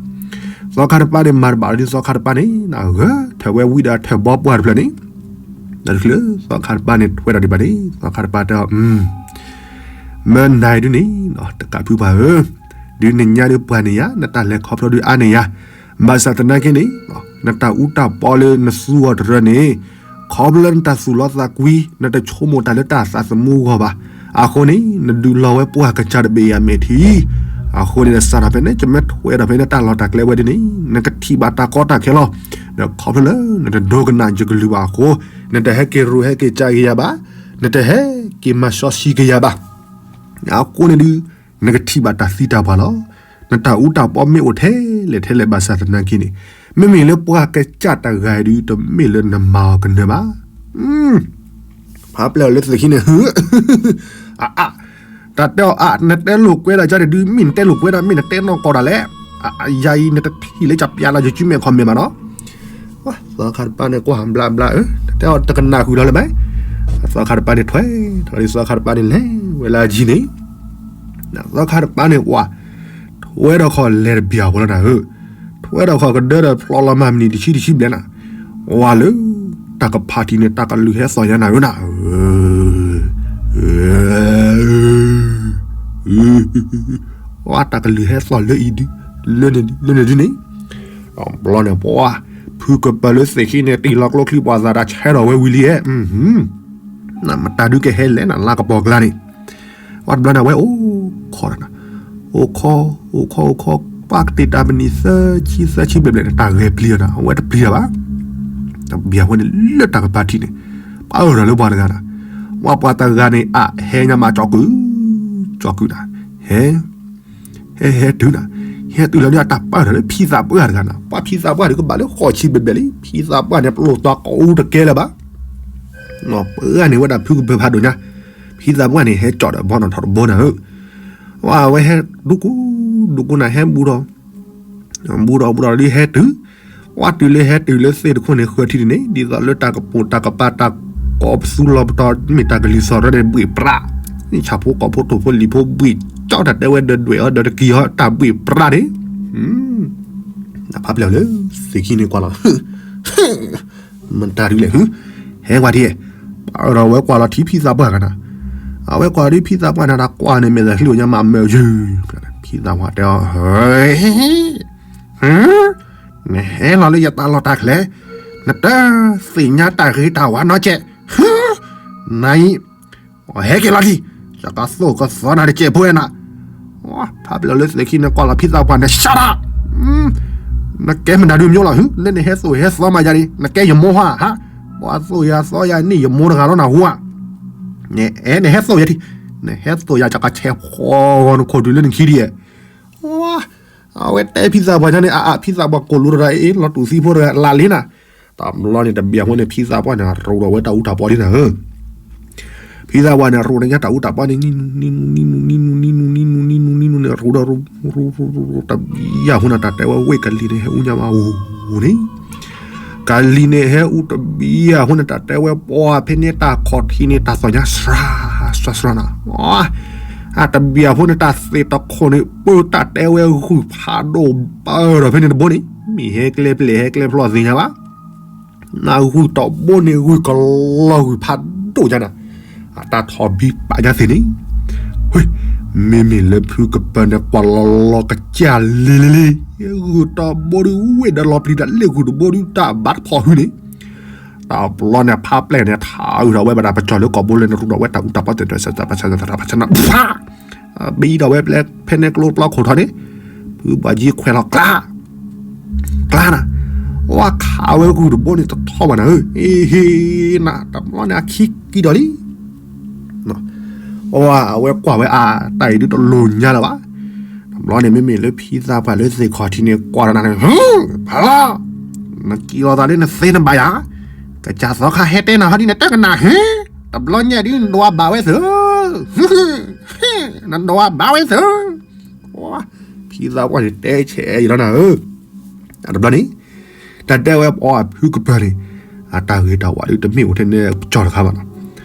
သီခါတပၤန့ၣ် မၤတဘၣ်လီၤဒ် သီခါတပၤန့ၣ် ဂဲၤထၢၣ်ဝဲဝံဒီးထၢၣ်ဘီပှၢ်တဖျၢၣ်န့ၣ် တချုးသီခါတပၤန့ၣ် ထွဲဒီးဒံးဘၣ်န့ၣ် သီခါတပၤတဲအီၤ မၢနၤဒုန့ၣ် တကးဖုပှၢ်ဧၢ, ဒုးနညါဒုးပှၢ်န့ၣ်ယါ နတၢ်လဲၤခီဖျိဒုးအါန့ၢ်ယါ, ဘၣ်ဆၣ်သနာ်က့န့ၣ် နတၢ်အူတၢ်ပီလၢနသူအီၤတရၢန့ၣ် ခီဖျိလၢနတၢ်သူၣ်လီသးကွံ နတဆိကမိၣ်တၢ်လၢတၢ်သးသမူအဂီၢ်ဘၣ်. အဃိန့ၣ် နဒုးလီၤဝဲပှၢ်ကစၢ်တဘ့ၣ်ယၤမဲာ်ထံ အဃိန့ၣ် နစးထီၣ်ဖဲန့ၣ် ကမ့ၢ်ထွဲဒီးဖဲန့ၣ် တၢ်လီၢ်တၢ်ကျဲဝဲဒ်န့ၣ် နကထံၣ်ဘၣ်တၢ်ကီတၢ်ခဲလီၤ. ဒီးခီဖျိလၢနတဒိကနၣ်ယကလုၢ်ဘၣ်အဃိ နတဟဲက့ၤရူးဟဲက့ၤကးက့ၤယၤဘၣ်, နတဟဲက့ၤမၤစီဆှံက့ၤယၤဘၣ်. အဃိန့ၣ်ဒုး နကထံၣ်ဘၣ်တၢ်သံတၢ်ပှၢ်လီၤ. နတၢ်အူတၢ်ပီမ့ၢ်အိၣ်ထဲလဲၣ်ထဲလဲၣ်ဘၣ်ဆၣ်သနာ်က့န့ၣ် မ့မ့ၢ်လၢပှၢ်ကစၢ်တဂၤအံၤဒုး တမ့ၢ်လၢနမၤအီၤကနၢၤဘၣ်. ဖးပျဲၢ်အီၤလၢသ့ၣ်ခံန့ၣ် အအါ တၢ်တဲအီၤအါ နတဲလိာ်ကွဲဒၣ်ကန့ၣ်ဒုး မ့ၢ်နတဲလိာ်ကွဲဒၣ် မ့ၢ်နတဲနီၢ်ကီၢ်ဒၣ်လဲၣ်. ယၤအံၤ နတထံၣ်လၢကပျးလီၤယစုမဲာ်ခီၣ်မဲာ်ဘၣ်နီၤ. သီခါတပၤန့ၣ် ကွၢ်ဘျါဘျါဧၢ, နတဲအီၤတကနၣ်ဃုာ်ဒီးလၢၤဘၣ်. သီခါတပၤန့ၣ်ထွဲထီၣ်ဒ် သီခါတပၤန့ၣ်လဲၤဝဲလၢအယံၤန့ၣ် သီခါတပၤန့ၣ် ပှၤ ထွဲဒီးခီၣ်လဲၤတဘျီဖိလီၤနၤဧၢ, ထွဲဒီးခီၣ်ကဒၢဒီးဖျီလီၤမၢ်မနံၤတဆံတဆံဘျဲၣ်နၤ, ဝါလၢ တၢ်ကဖးထံန့ၣ် တၢ်ကလုၢ်ဟဲသီၣ်ညါနၤဧၢနၤ, ဝါတၢ်ကလုၢ်ဟဲသီၣ်လၢအံၤဒု လၢန့ၣ်ဒုန့ၣ် ဘျီန့ၣ် ပှၤ ဖုကပၢၤလၢသ့ၣ်ခံန့ၣ် တံၢ်လီၤကျိချံပှၤသးတၢ်ဆဲးထီၣ်ဝဲဝံၤလံဧါ, မတၤဒုကဟဲလဲၣ်နၤ လါကပီၤကျါန့ၣ်, ဝါတဘျီန့ၣ် အဝဲအိၣ်ခိးတၢ်နၤ, အိၣ်ခိး အိၣ်ခိး အိၣ်ခိး ပှၤကတ့ၢ်တၢ်မနံၤသၢဆံသၢဆံဘျဲၣ်ဘျဲၣ်န့ၣ် တၢ်ဂဲၤပျံၤအီၤနၤ အဝဲတပျံၤအီၤဘၣ်, တဘျီအဝဲန့ၣ် လၢတၢ်ကဖးထံန့ၣ် ပၢ်အၢၣ်ဒီးလၢပှၤတဂၤနၤ, ဝါပှၤတဂၤန့ၣ် အဟဲညါမးကၠီကုၢ် ကၠီကုၢ်နၤ, ဟဲ ဟဲဟဲတုၤနၤ, ဟဲတုၤလီၤဒုး အတၢ်ပၢၢ်ထီၣ်လၢဖံသးပှၢ်တဂၤနၤ, ပှၤဖံသးပှၢ်ဒုးကဘၣ်လၢဃိးဆံဘျဲၣ်ဘျဲၣ်လံ, ဖံသးပှၢ်န့ၣ် ပလိၣ်တီၤကအိၣ်တကဲလၢၤဘၣ်, ပှၤန့ၣ်ဝဲဒၣ်ဖုကပၢၤဖးဒိၣ်ညါ, ဖံသးပှၢ်န့ၣ် ဟဲကၠီၣ်ဒီးဘီနီၣ်ထီၣ်တဘိနၤဧၢ, ဝဲဟဲဒူကူ ဒူကူနၤ ဟဲဘူးဒီး ဘူးဒီးဘူးဒီးဒုးဟဲတုၤ, ဝဲတုၤလၢဟဲတုၤလၢသ့ၣ်တခိၣ်န့ၣ် ဃၢၤထံတန့ၣ် ဒ်သိးလၢတၢ်ကပိာ်တၢ်ကပၤတၢ်ကိးပသူလီၤပတီၢ် မ့ၢ်တၢ်ကလံၤသီၣ်ရၢန့ၣ် ဘှ့ၣ်ပြး, ဆၣ်ဖိကီၢ်ဖိတိၢ်ဖိလံၤဖိဘှ့ၣ်ကၠီၣ်တၢ်တဲဝဲဒီးဒွဲၣ်အီၤဒီးတကံၤအီၤတၢ်ဘှ့ၣ်ပြးန့ၣ်, ဖးပျဲၢ်အီၤလၢသ့ၣ်ခံန့ၣ်ကွၢ်လီၤ မတၤဒုလဲၣ်, ဟဲကွၢ်ထံ, ပၢ်အၢၣ်ဒီးဝဲကွၢ်လီၤထံဖံသးပှၢ်ကနၤ, အဝဲကွၢ်လီၤထံဖံသးပှၢ်န့ၣ် တၢ်ကွၢ်န့ၣ် မဲာ်သးချံအိၣ်ညါမးမၢယုၢ်, ဖံသးပှၢ်တဲအီၤ နဟဲလီၤလၢယတၢ်လီၢ်တၢ်ကျဲ, နတသ့ၣ်ညါတၢ်ဂ့ၤတၢ်ဝါနီတစဲး, နအံၤ ဟဲက့ၤလီၤလံ, ယကသိၣ်ကသီနၤတစဲးဖိဝဲနၤ, ဖးပျဲၢ်လၢသ့ၣ်ခံန့ၣ် ကွၢ်လီၤဖံသးပှၢ်န့ၣ် ရှါဒၣ်, နကဲမနုၤဒုးမ့ၢ်လီၤဟု, လၢနဟဲသိၣ်ဟဲသီမးယၤန့ၣ် နကဲယမိၢ်ဟါဟါ, ပှၤသိၣ်ယၤသီယၤန့ၣ် ယမိၢ်တဂၤလီၤနဟူဧါ, နအဲၣ်နဟဲသိၣ်ယၤထံ, နဟဲသိၣ်ယၤ ကကဆဲးဖှီဂီၤနခိၣ်တုၤလၢနခံဒ်ယဲၢ် အဝဲတဲဖံသးပှၢ်န့ၣ် အအါ ဖံသးပှၢ်ကိးလိတဂၤအ့ၣ် လီၤတူာ်သံဖိတဂၤလၢ်လံနၤ, တဘျီန့ၣ် တဘျီဖိန့ၣ် ဖံသးပှၢ်န့ၣ် ရူးဒီးဝဲတၢ်အူတၢ်ပီဒ်နၤဧၢ, ဖံသးပှၢ်န့ၣ် ရူးန့ၣ်ညါတၢ်အူတၢ်ပီန့ၣ် နံနူနံနူနံနူနံနူနံနူနံနူနံနူန့ၣ် ရူးဒီးရူး ရူးရူးရူးရူး တဘျီအဃိန့ၣ် တၢ်တဲဝဲဝ့ၢ်ကလံၤန့ၣ် ဟဲအူညါမးအူန့ၣ် ကလံၤန့ၣ် ဟဲအူတဘျီအဃိန့ၣ် တၢ်တဲဝဲပှၤဖဲန့ၣ် တၢ်ခီၣ်ထံးန့ၣ် တၢ်သီၣ်ညါစှၤစှၤစှၤနၤ, အတဘျီအဃိန့ၣ် တၢ်သ့ၣ်တခိၣ်န့ၣ် ပၢတၢ်တဲဝဲဂုၢ်ဖးဒိၣ် ပၢဒီးဖဲန့ၣ်တဘိန့ၣ် မ့ၢ်ဟဲကျဲပျဲၢ်ဟဲကျဲဖျီၣ်သ့ၣ်ညါဘၣ် နဂုၢ်တဘိန့ၣ် ဂုၢ်ကလီၤဂုၢ်ဖးဒိၣ်ညါနၤ, အတၢ်ထီၣ်ဘံပာ်ညါသ့ၣ်န့ၣ်, မ့မ့ၢ်လၢဖုကပၢၤန့ၣ် ကွၢ်လီၤလီၤကစၢ်လံၤလံၤလံၤ, ဂုၢ်တဘိဒုး ဝ့ၢ်ဒီးလီၤပျံၤတၢ်လၢဂုၢ်တဘိဒုး တၢ်ဘၣ်တဖီၣ်ဟုန့ၣ်, တဘျီန့ၣ် ဖးပျဲၢ်န့ၣ် ထးအုးထီၣ်ဝဲဘၣ်တၢ်ပကၠီၤလၢကီၢ်ဘိလဲၣ်န့ၣ် ရူးဒီးဝဲတၢ်အူတၢ်ပီ ဘံဒီးဝဲပျဲၢ်ဖဲန့ၣ်ကျိပျီခိၣ်ထီၣ်န့ၣ်, ဖုဘၣ်ယံၤခွဲးလီၤကျါ ကျါနၤ, ဝဲခးဝဲဂုၢ်တဘိန့ၣ် တထီၣ်ဘၣ်နၤဧၢ, အ့ဟ့နၤ, တဘျီန့ၣ် အခံကံဒီးလံ, အဝဲကွၢ်ဝဲအတၢ်အံၤဒုးတလိၣ်ညါလၢၤဘၣ်, တဘျီန့ၣ် မ့မ့ၢ်လၢဖံသးပှၢ်လၢသ့ၣ်ခီၣ်ထံးန့ၣ် ကွၢ်ဒီးနၤန့ၣ်, ဖးလီၤ, နက့ၤလီၤသးလၢနသ့နဘၣ်ယၤ, ကစၢ်သီခါဟဲတဲနၤဟီဒ်နတဲကနၣ်ဟ့, တဘျီညါဒုး နဒွးဘၣ်ဝဲသ့ၣ် နဒွးဘၣ်ဝဲသ့ၣ်, ဖံသးပှၢ်န့ၣ် တဲဆဲးအံၤလီၤနၤဧၢ, တဘျီန့ၣ် တၢ်တဲဝဲပှၤဖုကပၢၤန့ၣ် အတၢ်ဂ့ၤတၢ်ဝါဒုးတမ့ၢ်အိၣ်ထဲန့ၣ်ကၠီတခါဘၣ်နီၤ,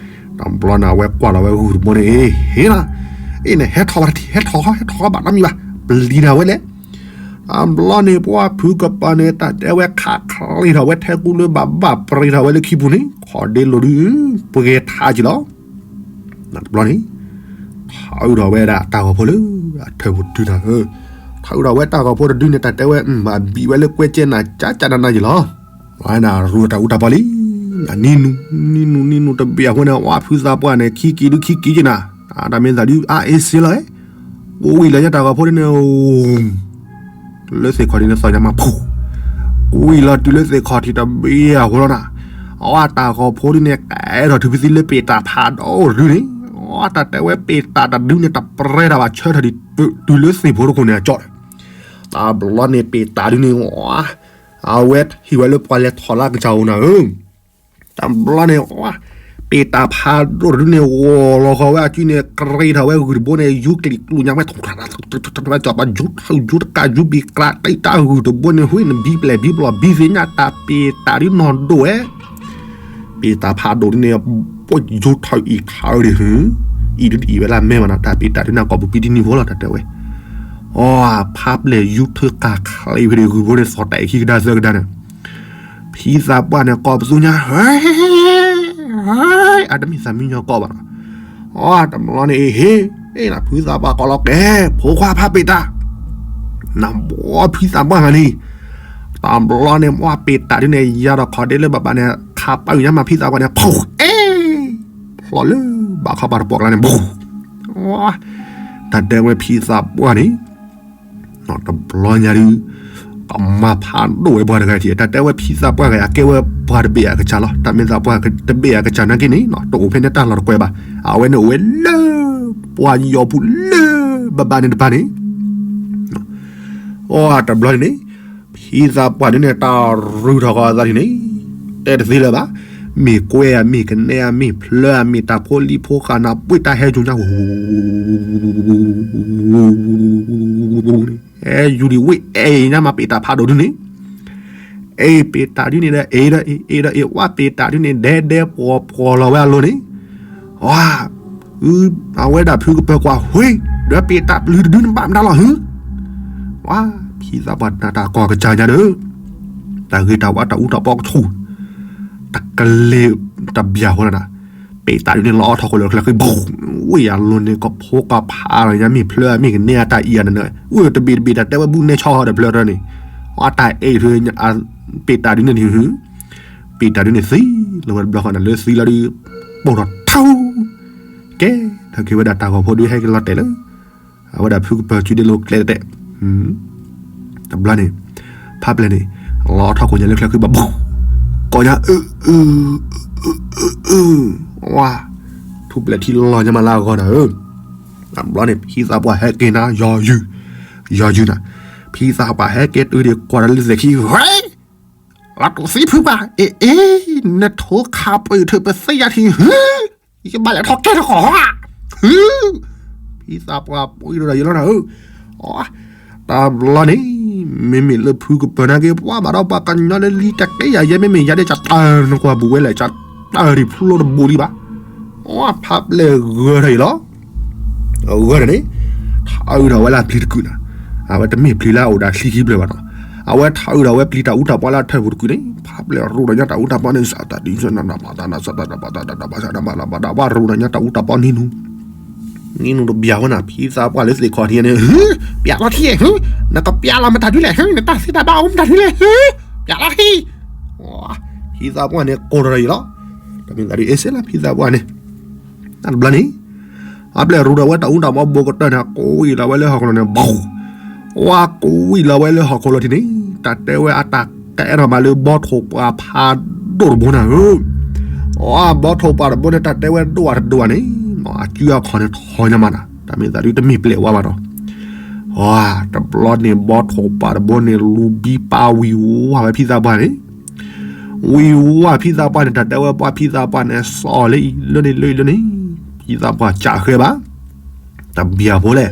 တဘျီန့ၣ် အဝဲကွၢ်လီၤဝဲဂုၢ်တဘိန့ၣ် ဟ့နၤ, အ့ၣ်န့ၣ် ဟဲထီၣ်ဘၣ်တထံၣ် ဟဲထီၣ် ဟဲထီၣ်ဘၣ်နီတမံၤဘၣ်, ပျံၤတၢ်ဝဲလဲၣ်. တဘျီန့ၣ် ပှၤဖုကပၤန့ၣ် တၢ်တဲဝဲခးချ့ထီၣ်ဝဲထဲကူလၢဘၣ်ဘၣ် ပြ့ထီၣ်ဝဲလၢခံပူၤန့ၣ် ခီၣ်ဒ့လိၤဒု ပှဲၤထးက့ၤလီၤ. တဘျီန့ၣ် ထီၣ်အုၣ်ထီၣ်ဝဲဒၣ်တၢ်ဂီၤဖိလၢအထၢၣ်ပူၤတဒုနၤဧၢ, ထီၣ်အုၣ်ထီၣ်ဝဲတၢ်ဂီၤဖိတဒုန့ၣ် တၢ်တဲဝဲ ဘၣ်ဘံၣ်ဝဲလၢကွဲကဲနၤ ကၠးကၠးနးနးယံၤလီၤ. ဝဲန့ၣ်ရူတၢ်အူတၢ်ပီလံ, နံၤနူၤ နံၤနူၤ နံၤနူၤတဘ့ၣ်အဃိန့ၣ် ဝဲဖုသးပှၢ်န့ၣ် ခံက့ၤဒု ခံက့ၤက့ၤနၤ, တၢ်မ့ၢ်သးဒု အါအ့စ့လီၤ, ဝံၤလီၤညါတၢ်ဂီၤဖိဒ်န့ၣ် လၢသ့ၣ်ခီၣ်ထံးန့ၣ် သီၣ်ညါမးဖူ, ဝံၤလီၤတုၤလၢသ့ၣ်ခီၣ်ထံးတဘ့ၣ်အဃိလီၤနၤ, အဝဲတၢ်ဂီၤဖိဒ်န့ၣ် ကဲထီၣ်ထုးဖသံလၢပ့ၣ်တၢ်ဖးဒိၣ်တဒုန့ၣ်, အဝဲတၢ်တဲဝဲပ့ၣ်တၢ်တဒုန့ၣ် တပြဲတၢ်ဘၣ် ဆၢထၢၣ်ဒံးတုၤလၢသ့ၣ်ဖိတခိၣ်န့ၣ်အကၠီၣ်, တဘျီန့ၣ် ပ့ၣ်တၢ်ဒုန့ၣ် အဝဲဟ့ၣ်ဝဲလၢပှၤလဲၤထီၣ်လၢကစၢ်အိၣ်နၤဧၢ, တဘျီန့ၣ် ပ့ၣ်တၢ်ဖးဒိၣ်တဒုန့ၣ် ဂီၤလီၤဃီၤဝဲအစုန့ၣ် ကြ့ထီၣ်ဝဲဂုၢ်တဘိန့ၣ် ယူၤကလံၤကျူညါဝဲ ဝဲကၠီၣ်ပၤယူၤထီၣ်ယူၤတကးယူၤဘံၣ်ကြး တၢ်ဂုၢ်တဘိန့ၣ် ဟ့ၣ်နဘံၣ်ပျဲၢ်ဘံၣ်ပျီၣ်ဘံၣ်သ့ၣ်ညါတၢ်ပ့ၣ်တၢ်ဒုနီၢ်ဒိၣ်ဝဲ ပ့ၣ်တၢ်ဖးဒိၣ်ဒုန့ၣ် ပယူၤထီၣ်အံၤထီၣ်ဒံးဟူ, အံၤဒုတအံၤဝဲလၢအမဲာ်ဘၣ်နီၤ တၢ်ပ့ၣ်တၢ်ဒုန့ၣ် ကိးပူၤပံတနံၤဖိလီၤ တၢ်တဲဝဲ, အီ ဖးပျဲၢ်ယူၤထၢၣ်ကၢ်ချ့ဖဲန့ၣ် ဂုၢ်ဘိန့ၣ် သီၣ်တဲာ်ခံကဒါသၢကဒါန့ၣ်, ဖံသးပှၢ်န့ၣ် ကိးပသူညါ ဟဲ အတမ့ၢ်သးမံညီကိးဘၣ်နီၤ, အီ တဘျီန့ၣ် အ့ၣ် ဟ့ၣ် အ့ၣ် နဖုသးပှၢ်ကိးလီၤကဲ ဖိခွါဖးပ့ၣ်တၢ် နဘီဖံသးပှၢ်ဂၤန့ၣ်, တဘျီန့ၣ် ပှၤပ့ၣ်တၢ်ဒုန့ၣ် ယၤဒီးခီၣ်ဒ့လၢဘၣ်ဘၣ်န့ၣ် ခးပာ်ညါမးဖံသးပှၢ်န့ၣ် ဖူး အ့ၣ် ဖျိးလၢဘၣ်ခီပၤတပှီၢ်ကျါန့ၣ် ဘူး, တၢ်တဲဝဲဖံသးပှၢ်န့ၣ် တဘျီညါဒု ကမၤဖးဒိၣ်ဝဲပှၤတဂၤထံၣ် တၢ်တဲဝဲဖံသးပှၢ်ဂၤ အကဲဝဲပှၤတဘ့ၣ်အကစၢ်လီၤ တၢ်မ့ၢ်သးပှၢ်တဘ့ၣ်အကစၢ်နာ်က့န့ၣ် တအိၣ်ဖဲန့ၣ်တၢ်လီၢ်တကွဲးဘၣ် အဝဲန့ၣ်အိၣ်ဝဲလၢ ပှၤယီၤပူၤလၢ ဘၣ်ဘၣ်န့ၣ်တပၤန့ၣ် အီ တဘျီန့ၣ်န့ၣ် ဖံသးပှၢ်ဒုန့ၣ် တၢ်ရူးထီၣ်ဃီအသးန့ၣ်န့ၣ် တဲတသ့လၢၤဘၣ်, မ့ၢ်ကွဲဧါ မ့ၢ်ကနဲဧါ မ့ၢ်ဖျၢဧါ မ့ၢ်တၢ်ဖိလံၤဖိဃာ်နၤ ပှ့ၤတၢ်ဟဲယူၤညါ ဟဲယူၤဒံးဝ့ၢ်အဲၣ်ညါ မၤပ့ၣ်တၢ်ဖးဒိၣ်ဒုန့ၣ် အ့ၣ် ပ့ၣ်တၢ်ဒုန့ၣ်ဒီး အ့ၣ်ဒီးအ့ၣ် အ့ၣ်ဒီးအ့ၣ် ဝဲပ့ၣ်တၢ်ဒုန့ၣ် ဒဲဒဲပှီၤပှီၤလီၤဝဲအလိၤန့ၣ်, ဝါ, အဝဲဒၣ်ဖုကပၢၤကွၢ် ဟ့ၣ်, ဒီးပ့ၣ်တၢ်ပျုၤတဒုန့ၣ်ဘၣ်မတၤလီၤဟ့ၣ်, ဝါ, ဖံသးပှၢ်နတၢ်ကီၢ်ကစၢ်ညါဒီး, တၢ်ဂ့ၤတၢ်ဝါတၢ်အူတၢ်ပီကဆူၣ်, တကလဲၤတဘျီဃီလီၤနၤ, ပ့ၣ်တၢ်ဒုန့ၣ်လီၤအီၣ်ထီၣ်ဃိလၢချၢဃံ ဘူး, ဝ့ၢ်အလိၤန့ၣ် ကဖိကဖးလီၤညါ မ့ၢ်ဖျၢၣ်မ့ၢ်ကနဲအတၢ်အံၤအနၢ်နၢ်, ဝ့ၢ်တဘ့ၣ်တဘ့ၣ်တၢ်တဲဝဲဘူးနဲဆီဟီဒီးဖျၢၣ်တၢ်န့ၣ်, အတၢ်အဲၣ် ပ့ၣ်တၢ်ဒုန့ၣ် ပ့ၣ်တၢ်ဒုန့ၣ်သံလီၤဝဲတဘျီဃီန့ၣ် လၢသံလီၤဒုး ပိၢ်ထီၣ်ထူ, ကဲ, ထီၣ်က့ၤဝဲဒၣ်တၢ်ဂီၤဖိဒုးဟဲက့ၤလီၤတဲာ်လၢ အဝဲဒၣ်ဖုကပၢၤစုဒ့လိကျဲတဲာ်, တဘျီန့ၣ်, ဖးပျဲၢ်န့ၣ်, လီၤထီၣ်ခိၣ်ညါလၢချၢဃံဘၣ်ဘူး, ကိးညါ, ဝါ, ထူပျဲၢ်ထံလီၤညါမးလၢအဂီၢ်နၤဧၢ, တဘျီန့ၣ် ဖံသးပှၢ်ဟဲက့ၤနၤ ယီၤယုၢ်, ယီၤယုၢ်နၤ, ဖံသးပှၢ်ဟဲက့ၤတုၤဒံးကွၢ်ဒီးလၢသ့ၣ်ခံ ဝဲ လီၤတူာ်သံဖုပှၢ် အ့ၣ် အ့ၣ် နထိခးပှ့ၤထုးပသ့ၣ်ညါထံ ဟု, ယကဘၣ်လဲၤထီၣ်ကဲထီၣ်ဃီ, ဟု, ဖံသးပှၢ်ပှ့ၤဒီးယလီၤနၤဧၢ, တဘျီန့ၣ်, မ့မ့ၢ်လၢဖုကပၢၤနာ်က့ ပှၤဘၣ်ဒီးပှၤကညီလၢလံတက့ယၤယဲ မ့မ့ၢ်ယၤဒ်ကတၢၢ်နကွၢ်ပူၤဝဲလဲၣ် ကတၢၢ်ဒံးဖျိတဘူးလံဘၣ်, ဖးပျဲၢ်ဂၢၢ်ထီၣ်အံၤလီၤ အဂၢၢ်န့ၣ်န့ၣ်, ထးအုးထီၣ်ဝဲလၢအပျံၤတကုာ်နၤ, အဝဲတမ့ၢ်ပျံၤလၢအအိၣ်ဒီးချံခံဖျၢၣ်ဘၣ်နီၤ, အဝဲထးအုးထီၣ်ဝဲပျံၤတၢ်အူတၢ်ပီလၢအထၢၣ်ပူၤတကုာ်န့ၣ်, ဖးပျဲၢ်ရူးဒီးညါတၢ်အူတၢ်ပီန့ၣ် စးတၢ်ဒ် စးတၢ်ဒၣ်ဘၣ်တၢ်ဒၣ်ဘၣ်တၢ်ဒၣ်ဘၣ် ရူးဒီးညါတၢ်အူတၢ်ပီနံၤနူၤ, နံၤနူၤတဘျီဝဲနၤ ဖံသးပှၢ်လၢသ့ၣ်ခီၣ်ထံးန့ၣ် ဟု, ပျးလီၤထံ, ဟု, နကပျးလီၤမတၤဒ်လဲၣ် ဟု, နတၢ်သ့တၢ်ဘၣ်အိၣ်မတၤဒ်လဲၣ် ဟု, ပျးလီၤထံ, ဖံသးပှၢ်န့ၣ်ကိးထီၣ်အံၤလီၤ, တမ့ၢ်သးဒ်အ့ၣ်စ့လၢဖံသးပှၢ်န့ၣ် တဘျီန့ၣ်, အပျဲၢ်ရူးဒီးဝဲတၢ်အူတၢ်ပီဘိကတၢၢ်န့ၣ် ကိးဝံၤလီၤဝဲလၢဟီၣ်ခိၣ်လီၤန့ၣ် ဘူး, ဝါကိးဝံၤလီၤဝဲလၢဟီၣ်ခိၣ်လီၤထံးန့ၣ် တၢ်တဲဝဲအတၢ်ကဲထီၣ်မးလၢဘီထိၣ်ပှၢ်ဖးဒိၣ်တဘိနၤဧၢ, အဘီထိၣ်ပှၢ်တဘိန့ၣ် တၢ်တဲဝဲဒိၣ်ဝဲတဒိၣ်ဝဲန့ၣ်, အစုအခီၣ်န့ၣ်ထီၣ်ညါမးနၤ တၢ်မ့ၢ်သးဒ်တမ့ၢ်ပျဲၢ်ဝါဘၣ်နီၤ, တဘျီန့ၣ် ဘီထိၣ်ပှၢ်တဘိန့ၣ် လူၤဘံပာ်ဝံၤဝါဝဲဖံသးပှၢ်န့ၣ် ဝံၤဝါဖံသးပှၢ်န့ၣ် တၢ်တဲဝဲပှၤဖံသးပှၢ်န့ၣ် စီၣ်လၢအံၤလၢန့ၣ်လၢအံၤလၢန့ၣ်, ဖံသးပှၢ်စးဃဲဘၣ်, တဘျီဖိလဲၣ်,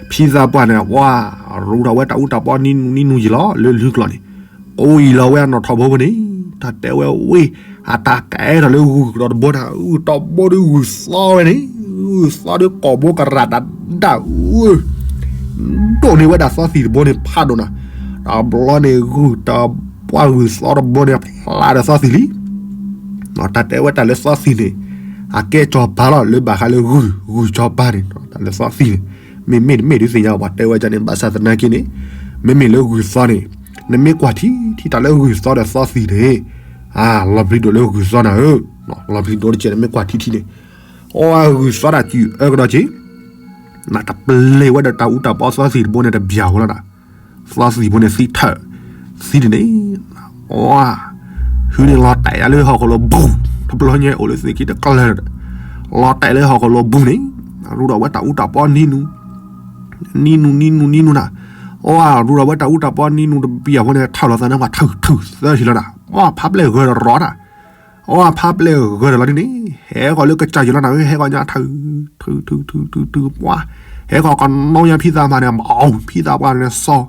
ဖံသးပှၢ်န့ၣ် ဝါ, ရူးထီၣ်ဝဲတၢ်အူတၢ်ပီနံၤနူၤနံၤနူၤယံၤလီၤ လၢလုၢ်ကျီၢ်န့ၣ်, ကိးဝံၤလီၤဝဲအနီၣ်ထီၣ်ဘိဘိန့ၣ်, တၢ်တဲဝဲဝ့ၢ်, အတၢ်ကဲထီၣ်လၢဂုၢ်ကဒီးတဘိန့ၣ် ဂုၢ်တဘိဒီးဂုၢ်သီဝဲန့ၣ် ဂုၢ်သီဒုးကိးဘိကရၢ်တၢ်ဒၣ်အူ ဒိၣ်န့ၢ်ဝဲဒၣ်သီသံၣ်တဘိန့ၣ်ဖးဒိၣ်နၤ, တဘျီန့ၣ်ဂုၢ်တပှၢ်ဂုၢ်သီတဘိန့ၣ် ဖျါဒီးသီသံၣ်လံ. တၢ်တဲဝဲတၢ်လၢသီသံၣ်န့ၣ် အကဲစီၤပၤလီၤ လၢဘၣ်ဃးလၢဂုၢ် ဂုၢ်စီၤပၤန့ၣ် တၢ်လၢသီသံၣ်န့ၣ် မ့မ့ၢ်တမ့ၢ်ဒုးသ့ၣ်ညါပှၤတဲဝဲဒ်န့ၣ် ဘၣ်ဆၣ်သနာ်က့န့ၣ် မ့မ့ၢ်လၢဂုၢ်သီန့ၣ် နမ့ၢ်ကွၢ်ထံထံတၢ်လၢဂုၢ်သီဒီးသီသံၣ်န့ၣ် လီၤပျံၤဒိၣ်လၢဂုၢ်သီနၤဧၢ, လီၤပျံၤဒိၣ်တကဲး နမ့ၢ်ကွၢ်ထံထံန့ၣ် အဂုၢ်သီတၢ်စံၣ်အၢကဒီးက့ၤ နတပျဲၤဝဲဒီးတၢ်အူတၢ်ပီသီသံၣ်တဘိန့ၣ်တဘျီဝဲလီၤဒီး သီသံၣ်ဘိန့ၣ်သံထၢၣ် သံဒ်န့ၣ် ဟုန့ၣ်လီၤတဲာ်ယၤလၢဟီၣ်ခိၣ်လိၤဘူး တဘျီညါအိၣ်လၢသ့ၣ်ခံတကျၢၤ လီၤတဲာ်လၢဟီၣ်ခိၣ်လိၤဘူးန့ၣ် ရူဒီးဝဲတၢ်အူတၢ်ပီနံၤနူ နံၤနူ နံၤနူ နံၤနူနၤ, အရူဒီးဝဲတၢ်အူတၢ်ပီနံၤနူတဘျီဝဲန့ၣ် ထၢၣ်လီၤသးန့ၣ် ပှၤထၢၣ်ထၢၣ်သၢထံၣ်လီၤနၤ, အဖးပျဲၢ်ဂၢၤဒီးရီတၢ် အဖးပျဲၢ်ဂၢၤဒီးလီၤဒ်န့ၣ် ဟဲဃီၤလၢကစၢ်ယွၤလီၤနၤဧၢ ဟဲဃီၤညါထၢၣ် ထၢၣ်ထၢၣ်ထၢၣ်ထၢၣ်ထၢၣ်ပှၤ ဟဲဃီၤကနိညါဖံသးပှၢ်န့ၣ် ဖံသးပှၢ်န့ၣ်စီၤ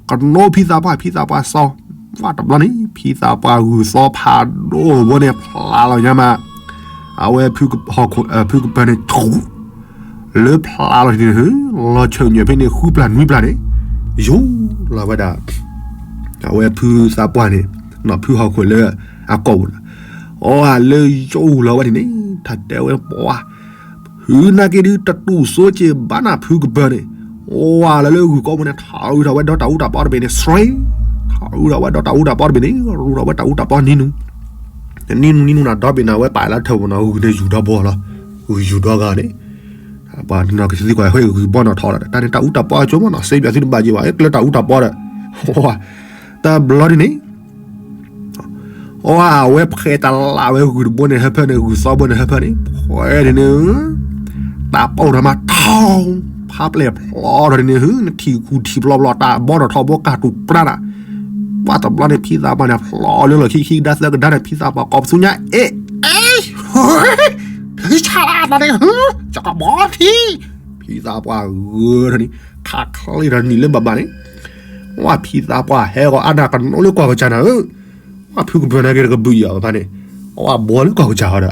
ကနိဖံသးပှၢ် ဖံသးပှၢ်စီၤ ပှၤတဘျီန့ၣ် ဖံသးပှၢ်ဂုၢ်သီဖးဒိၣ်ဘိန့ၣ် ဖျါလီၤညါမး အဝဲဖုကပၢၤန့ၣ် လၢဖျါလီၤန့ၣ် လီၤဆၢၣ်ညၣ်ဖဲန့ၣ် ဃုပျၢ်နွံပျၢ်န့ၣ် ယိၤလီၤဝဲဒၣ် အဝဲဖုသးပှၢ်န့ၣ် ဖုဟီၣ်ခိၣ်လၢအကိာ်ပူၤန့ၣ် အီလၢယိၤလီၤဝဲန့ၣ်န့ၣ် တၢ်တဲဝဲပှၤ ဟုနာ်က့ဒုးတတူၢ်စိက့ၤဘၣ်နၤဖုကပၢၤန့ၣ် အီလၢလၢဂုၢ်ကိာ်ပူၤန့ၣ် ထီၣ်အုးထီၣ်ဝဲဒီးတၢ်အူတၢ်ပီတဘ့ၣ်န့ၣ် စှ့ ထီၣ်အုးထီၣ်ဝဲဒီးတၢ်အူတၢ်ပီတဘ့ၣ်န့ၣ် ရူထီၣ်ဝဲတၢ်အူတၢ်ပီနံၤနူ နံၤနူ နံၤနူနၤ ဒီဘ့ၣ်နၤဝဲပာ်လၢထၢၣ်ပူၤနီၤ ဂုၢ်န့ၣ်ယူၤဒီဘိလီၤ ဂုၢ်ယူၤဒီဂၤန့ၣ် ပှၤနီၢ်ကသံကွၢ် ဟဲဂုၢ်ဘီနီၣ်ထီၣ်လီၤ တၢ်န့ၣ်တၢ်အူတၢ်ပီအကၠိမနီၤ စ့ပၠးသုတဘၣ်က့ၤဘၣ် ကျၢၤတၢ်အူတၢ်ပီဒီး တဘျီဒ်န့ၣ် အီ အဝဲဖှဲးတၢ်လၢ်ဝဲဂုၢ်တဘိန့ၣ်ဟၢဖၢန့ၣ် ဂုၢ်သီဘိန့ၣ်ဟၢဖၢန့ၣ် ဖှဲးဒ်န့ၣ် တၢ်ပီၢ်ထီၣ်မးထီ ဖးပျဲၢ်ဖျီထီၣ်ဒ်န့ၣ် နထံၣ်ခူၣ်ထံၣ်ဖျီဖျီ တၢ်ဘီထီၣ်ထီဘိကၢ်တူၢ်ပြါတၢ် ပှၤတဘျီန့ၣ် ဖံသးပှၢ်န့ၣ် ဖျီလၢလီၢ်ခံခံကဒါသၢကဒါန့ၣ် ဖံသးပှၢ်ကိးပသူညါ အဲ အဲ ထုဆါလၢအသးန့ၣ် ယကဘီထံ ဖံသးပှၢ်ဂၢၢ်ထီၣ်န့ၣ် ခးချ့ထီၣ်နံၣ်လၢဘၣ်ဘၣ်န့ၣ် ဝဲဖံသးပှၢ်ဟဲဂီၤအါနၢ်ကနိလၢကွၢ်ကစၢ်နၤဧၢ ဝဲဖုကပၢၤနာ်က့တကဘုးယၤဘၣ်ဖဲန့ၣ် အဝဲဘီလၢကွၢ်ကစၢ်ဟီဒီးအ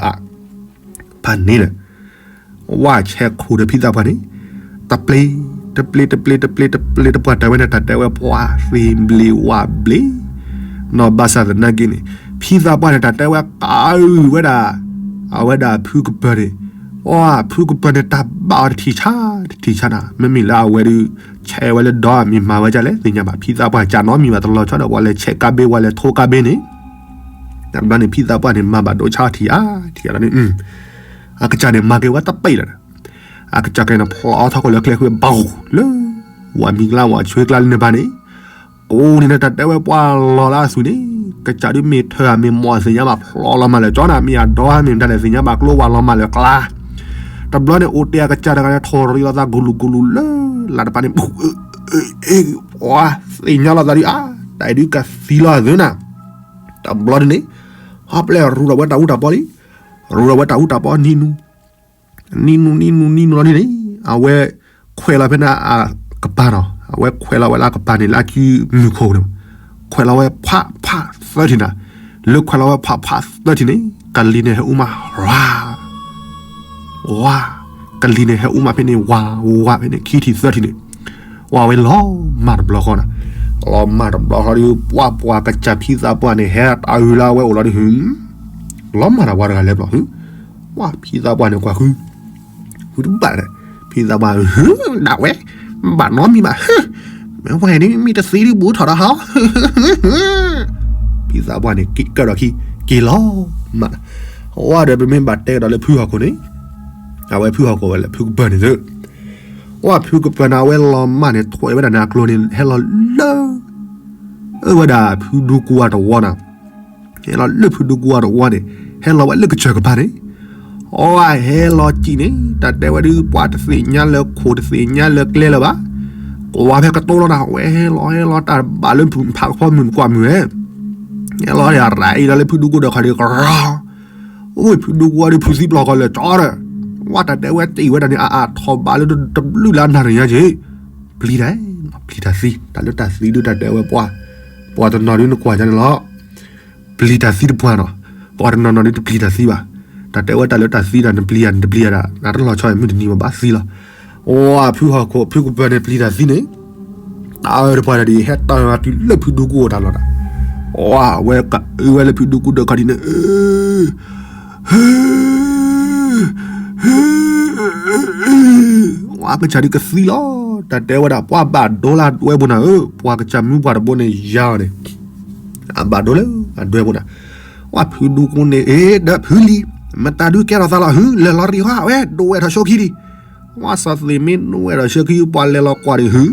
ဖးန့ၣ်လၢ ဝဲဆဲးခိၣ်ဒီးဖံသးပှၢ်န့ၣ် တပျ့ၤ တပျ့ၤ တပျ့ၤ တပျ့ၤ တပျ့ၤ တပှၢ်တၢ်ဝဲန့ၣ် တၢ်တဲဝဲပှၤသ့ၣ်ဘျ့ဝၣ်ဘျ့ နီၢ်ဘၣ်ဆၣ်သနာ်က့န့ၣ် ဖံသးပှၢ်န့ၣ် တၢ်တဲဝဲကးအုၣ်ဝဲဒၣ် အဝဲဒၣ်ဖုကပၢၤန့ၣ် အဖုကပၢၤန့ၣ် တၢ်ဘၣ်အီၤတထံၣ်ဆါ တထံၣ်ဆါနၤ မ့မ့ၢ်လၢအဝဲဒုး ဆဲးဝဲလၢဒီမံၤမၤဝဲဒ်လဲၣ် သ့ၣ်ညါဘၣ် ဖံသးပှၢ်ကးနီတမံၤဘၣ်တလီၤဆီဒီး ပှၤလဲၤဆဲးကါဘ့ ပှၤလဲၤထိကါဘ့န့ၣ် တဘျီန့ၣ် ဖံသးပှၢ်န့ၣ် မၤဘၣ်ဒိဆါထံၣ်ဧါ ထံၣ်လီၤန့ၣ် အကစၢ်န့ၣ်မၤက့ၤဝဲတပ့ၤလီၤ အကစၢ်ကဲန့ၣ်ဖျီထီၣ်ကီးလၢကျဲဃုဘၣ်လၢ ဝၤမံၤကျါ ဝၤဆွ့ကျါလၢန့ၣ်ဘၣ်န့ၣ် ကိးနံၤန့ၣ် တၢ်တဲဝဲပှၤလီၤလၢအသွံၣ်န့ၣ် ကစၢ်ဒုးမ့ၢ်ထၢၣ်မ့ၢ်မီၢ်သ့ၣ်ညါဘၣ်ဖျီလီၤမးလၢာ်ကၠီနၤ မ့ၢ်အဒီမ့ၢ်တၢ်လဲၣ်သ့ၣ်ညါဘၣ်ကျိဝၤလီၤမးလၢာ်ကျါ တဘျီန့ၣ် အိၣ်တ့ၢ်အကစၢ်တဂၤန့ၣ် ထီၣ်ရံးလီၤသးကလူးကလူးလၢ လၢတပၤန့ၣ် ပှၤသ့ၣ်ညါလီၤသးဒုးအါ တၢ်အံၤဒုးကသံလီၤအသးနၤ တဘျီဒ်န့ၣ် ဟီပျဲၢ်ရူထီၣ်ဝဲတၢ်အူတၢ်ပီလံ ရူထီၣ်ဝဲတၢ်အူတၢ်ပီနံၤနူ နံၤနူ နံၤနူ နံၤနူလီၤဒ်န့ၣ် အဝဲခွဲးလီၤဖဲန့ၣ်အကပၤနီၤ အဝဲခွဲးလီၤဝဲလၢအကပၤန့ၣ် လၢအစုမုၢ်ခိၣ်န့ၣ် ခွဲးလီၤဝဲဖးဖးသၢထံၣ်နၤ လၢခွဲးလီၤဝဲဖးဖးသၢထံၣ်န့ၣ် ကလံၤန့ၣ်ဟဲအူမး ဝါ ဝါ ကလံၤန့ၣ်ဟဲအူမးဖဲန့ၣ် ဝါ ဝါဖဲန့ၣ် ခံထံၣ်သၢထံၣ်န့ၣ် ဝါဝဲလီၤမၢ်တဘျီဃီနၤ လီၤမၢ်တဘျီဃီဒီး ပှၤပှၤကစၢ်ဖံသးပှၢ်န့ၣ် ဟဲတၢ်အုးလၢအဝဲအိၣ်လီၤဒီး လီၤမၢ်တၢ်ဝဲတဂၤလဲၤဘျီ ဝါဖံသးပှၢ်န့ၣ်ကွၢ်ဃု ဃုတဘၣ်ဒီး ဖံသးပှၢ် ဒၣ်ဝဲ ဘၣ်နီတမံၤဘၣ် မ့ၢ်ဝဲန့ၣ်မ့ၢ်တသ့ဒုးဘူးထီၣ်ဒီးဟီ ဖံသးပှၢ်န့ၣ်က့ၤကၢၢ်ဒီးခံ က့ၤလီၤမၢ် ဝါဒီးပမ့ၢ်ဘၣ်တဲကဒီးလၢဖုဟီၣ်ခိၣ်န့ၣ် အဝဲဖုဟီၣ်ခိၣ်ဝဲလၢဖုကပၢၤန့ၣ်သ့ ဝါဖုကပၢၤန့ၣ် အဝဲလီၤမၢ်န့ၣ် ထွဲဝဲဒၣ်န့ၣ်အကျိၤန့ၣ် ဟဲလီၤလၢ အၢဝဲဒၣ်ဖုဒူကဝါတဝီနၤ ဟဲလီၤလၢဖုဒူကဝါတဝီန့ၣ် ဟဲလီၤဝဲလၢကစၢၢ်ကပၤန့ၣ် အဝဲဟဲလီၤစံၣ်န့ၣ် တၢ်တဲဝဲဒုး ပှၤတသ့ၣ်ညါလၢခိၣ်တသ့ၣ်ညါလၢကျဲလၢၤဘၣ် ကွၢ်ဖဲကတိၤလီၤနၤ အဝဲဟဲလီၤဟဲလီၤတၢ်ဘၣ်လၢဖုဖးကဖီမုၢ်ကွၢ်မုၢ်ဝဲ ဟဲလီၤရၤအံၤလီၤလၢဖုဒူကဝါဒီးခီဒီးကရၢ အိၣ်ဖုဒူကဝါဒီးဖုသံပျီၢ်ကီးလၢာ်ကၠီဒီး ဝဲတၢ်တဲဝဲတ့ၢ်ဝဲဒၣ်န့ၣ် အအါထီၣ်ဘးလၢတဘျုးလၢအနၢ်တညါက့ၤ ပျံၤတၢ် ပျံၤတၢ်သံ တၢ်လၢတၢ်သံဒုးတၢ်တဲဝဲပှၤ ပှၤတနီၤဒုးနကွၢ်ယါန့ၣ်လီၤ ပျံၤတၢ်သံတပှၢ်နီၤ ပှၤတနီၤနီၤဒုးတပျံၤတၢ်သံဘၣ် တၢ်တဲဝဲတၢ်လၢတၢ်သံတၢ်နပျံၤယၤ နတပျံၤယၤဒၣ် နတလီၤဆီမုၢ်တနံၤဘၣ်သံလီၤ. အိၣ်ဖုဟီၣ်ခိၣ် ဖုကပၢၤန့ၣ်ပျံၤတၢ်သံန့ၣ် တၢ်အၢတပှၢ်တၢ်ဒ်အံၤ ဟဲတၢ်တုၤလၢဖုဒူကူအအိၣ်တၢ်လီၢ်တၢ်, အဝဲကအုဝဲလၢဖုဒူကူဒီးခီဒ်န့ၣ် ဟ ဝဲကစၢ်ဒုးကသံလီၤ. တၢ်တဲဝဲဒၣ် ပှၤဘၣ်ဒိလၢအဒွဲပူၤနၤဧၢ, ပှၤကစၢ်မုၢ်ပှၢ်တဘိန့ၣ်ယၤအီၤန့ၣ် အဘၣ်ဒိလၢအဒွဲပူၤနၤ. ဝဲဖုဒူကူန့ၣ် အ့ ဒီးဖုလံၤ မတၤဒုးကဲထီၣ်သးလီၤ ဟု လဲၤလီၤတရံးဟီ အဝဲဒိၣ်ဝဲထီၣ်ဆှၢခံဒံး. ဝဲစီၤသ့ၣ်မ့ၢ်နိၣ်ဝဲထီၣ်ဆှၢခံ ပှၤလဲၤလီၤကွၢ်ဒံး ဟု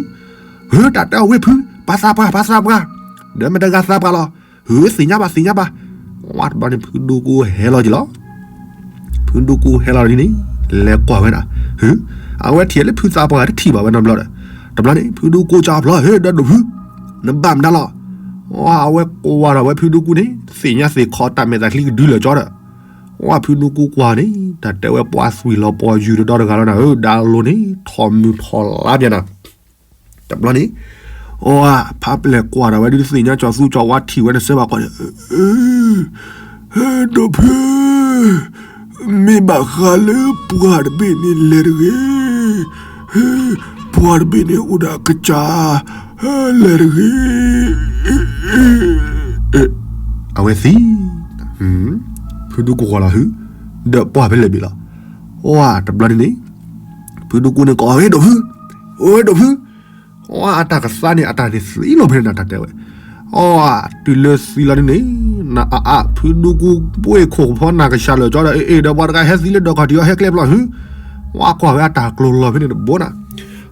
ဟု တၢ်တဲအီၤဝ့ၢ်ဖု ပှၤသးပှၢ် ပှၤသးပှၢ် ဒီးမတၤတဂၤသးပှၢ်လီၤ ဟု သ့ၣ်ညါဘၣ် သ့ၣ်ညါဘၣ်. ဝဲတဘျီန့ၣ် ဖုဒူကူဟဲလီၤက့ၤလီၤ. ဖုဒူကူဟဲလီၤဒ်န့ၣ် လဲၤကွၢ်ဝဲဒၣ် ဟု အဝဲထံၣ်လၢဖုသးပှၢ်တထံၣ်ဘၣ်ဝဲနီတဘျီဒီး တဘျီန့ၣ် ဖုဒူကူကၠီဖျီ ဟ့ၣ်ဒီးဒိၣ်ဖု နဘၣ်မနုၤလီၤ. ဝဲအဝဲကွၢ်ဒီးဝဲဖုဒူကူန့ၣ် သ့ၣ်ညါသ့ၣ်ခီတၢ်မဲာ်တၢ်ချံကဒုလၢာ်ကၠီဒီး ဝဲဖုဒူကူကွၢ်န့ၣ် တၢ်တဲဝဲပှၤသွံၣ်လီၤပှီၢ်ယုၢ်တဒီတဂၤလီၤနၤဧၢ, ဒါလိၤန့ၣ် ထီၣ်မုၢ်ထီၣ်လါပျၢၤနၤ. တဘျီန့ၣ် အဖးပျဲၢ်ကွၢ်ဒီးဝဲဒုးသ့ၣ်ညါကၠီသူကၠီဝါထံၣ်ဝဲန့ၣ်စဲဘၣ်ခီန့ၣ် ဒိၣ်ဖု မ့ၢ်ဘၣ်ဃးလၢပှၢ်တဘ့ၣ်န့ၣ်လဲၤတဂ့ၤ, ပှၢ်တဘ့ၣ်န့ၣ်အိၣ်ဒီးအကစၢ် လဲၤတဂ့ၤ. အဝဲသံ ဖုဒူကူကွၢ်လီၤ ဟု ဒီးပှၢ်ဖဲလဲၣ်ဘ့ၣ်လီၤ. အိၣ်တဘျီန့ၣ်န့ၣ် ဖုဒူကူန့ၣ်ကိးဝဲဒိၣ်ဖု, အိၣ်ဝဲဒိၣ်ဖု, အတၢ်ကသါန့ၣ် အတၢ်န့ၣ်သံလီၤဖဲန့ၣ် တၢ်တဲဝဲ အီ တုၤလၢသံလီၤန့ၣ်န့ၣ် နအါအါ ဖုဒူကူပှ့ၤခိၣ်ဖီနၢ်ကစၢ်လၢာ်ကၠီဒီး အ့ၣ် ဒီးပှၤတဂၤဟဲသံလၢဒီးခီၣ်ထံးအီၤ ဟဲကျဲပျီၢ် ဟု ဝဲကွၢ်ဝဲအတၢ်ကျိၤလီၤဖဲန့ၣ်တဘိနၤ.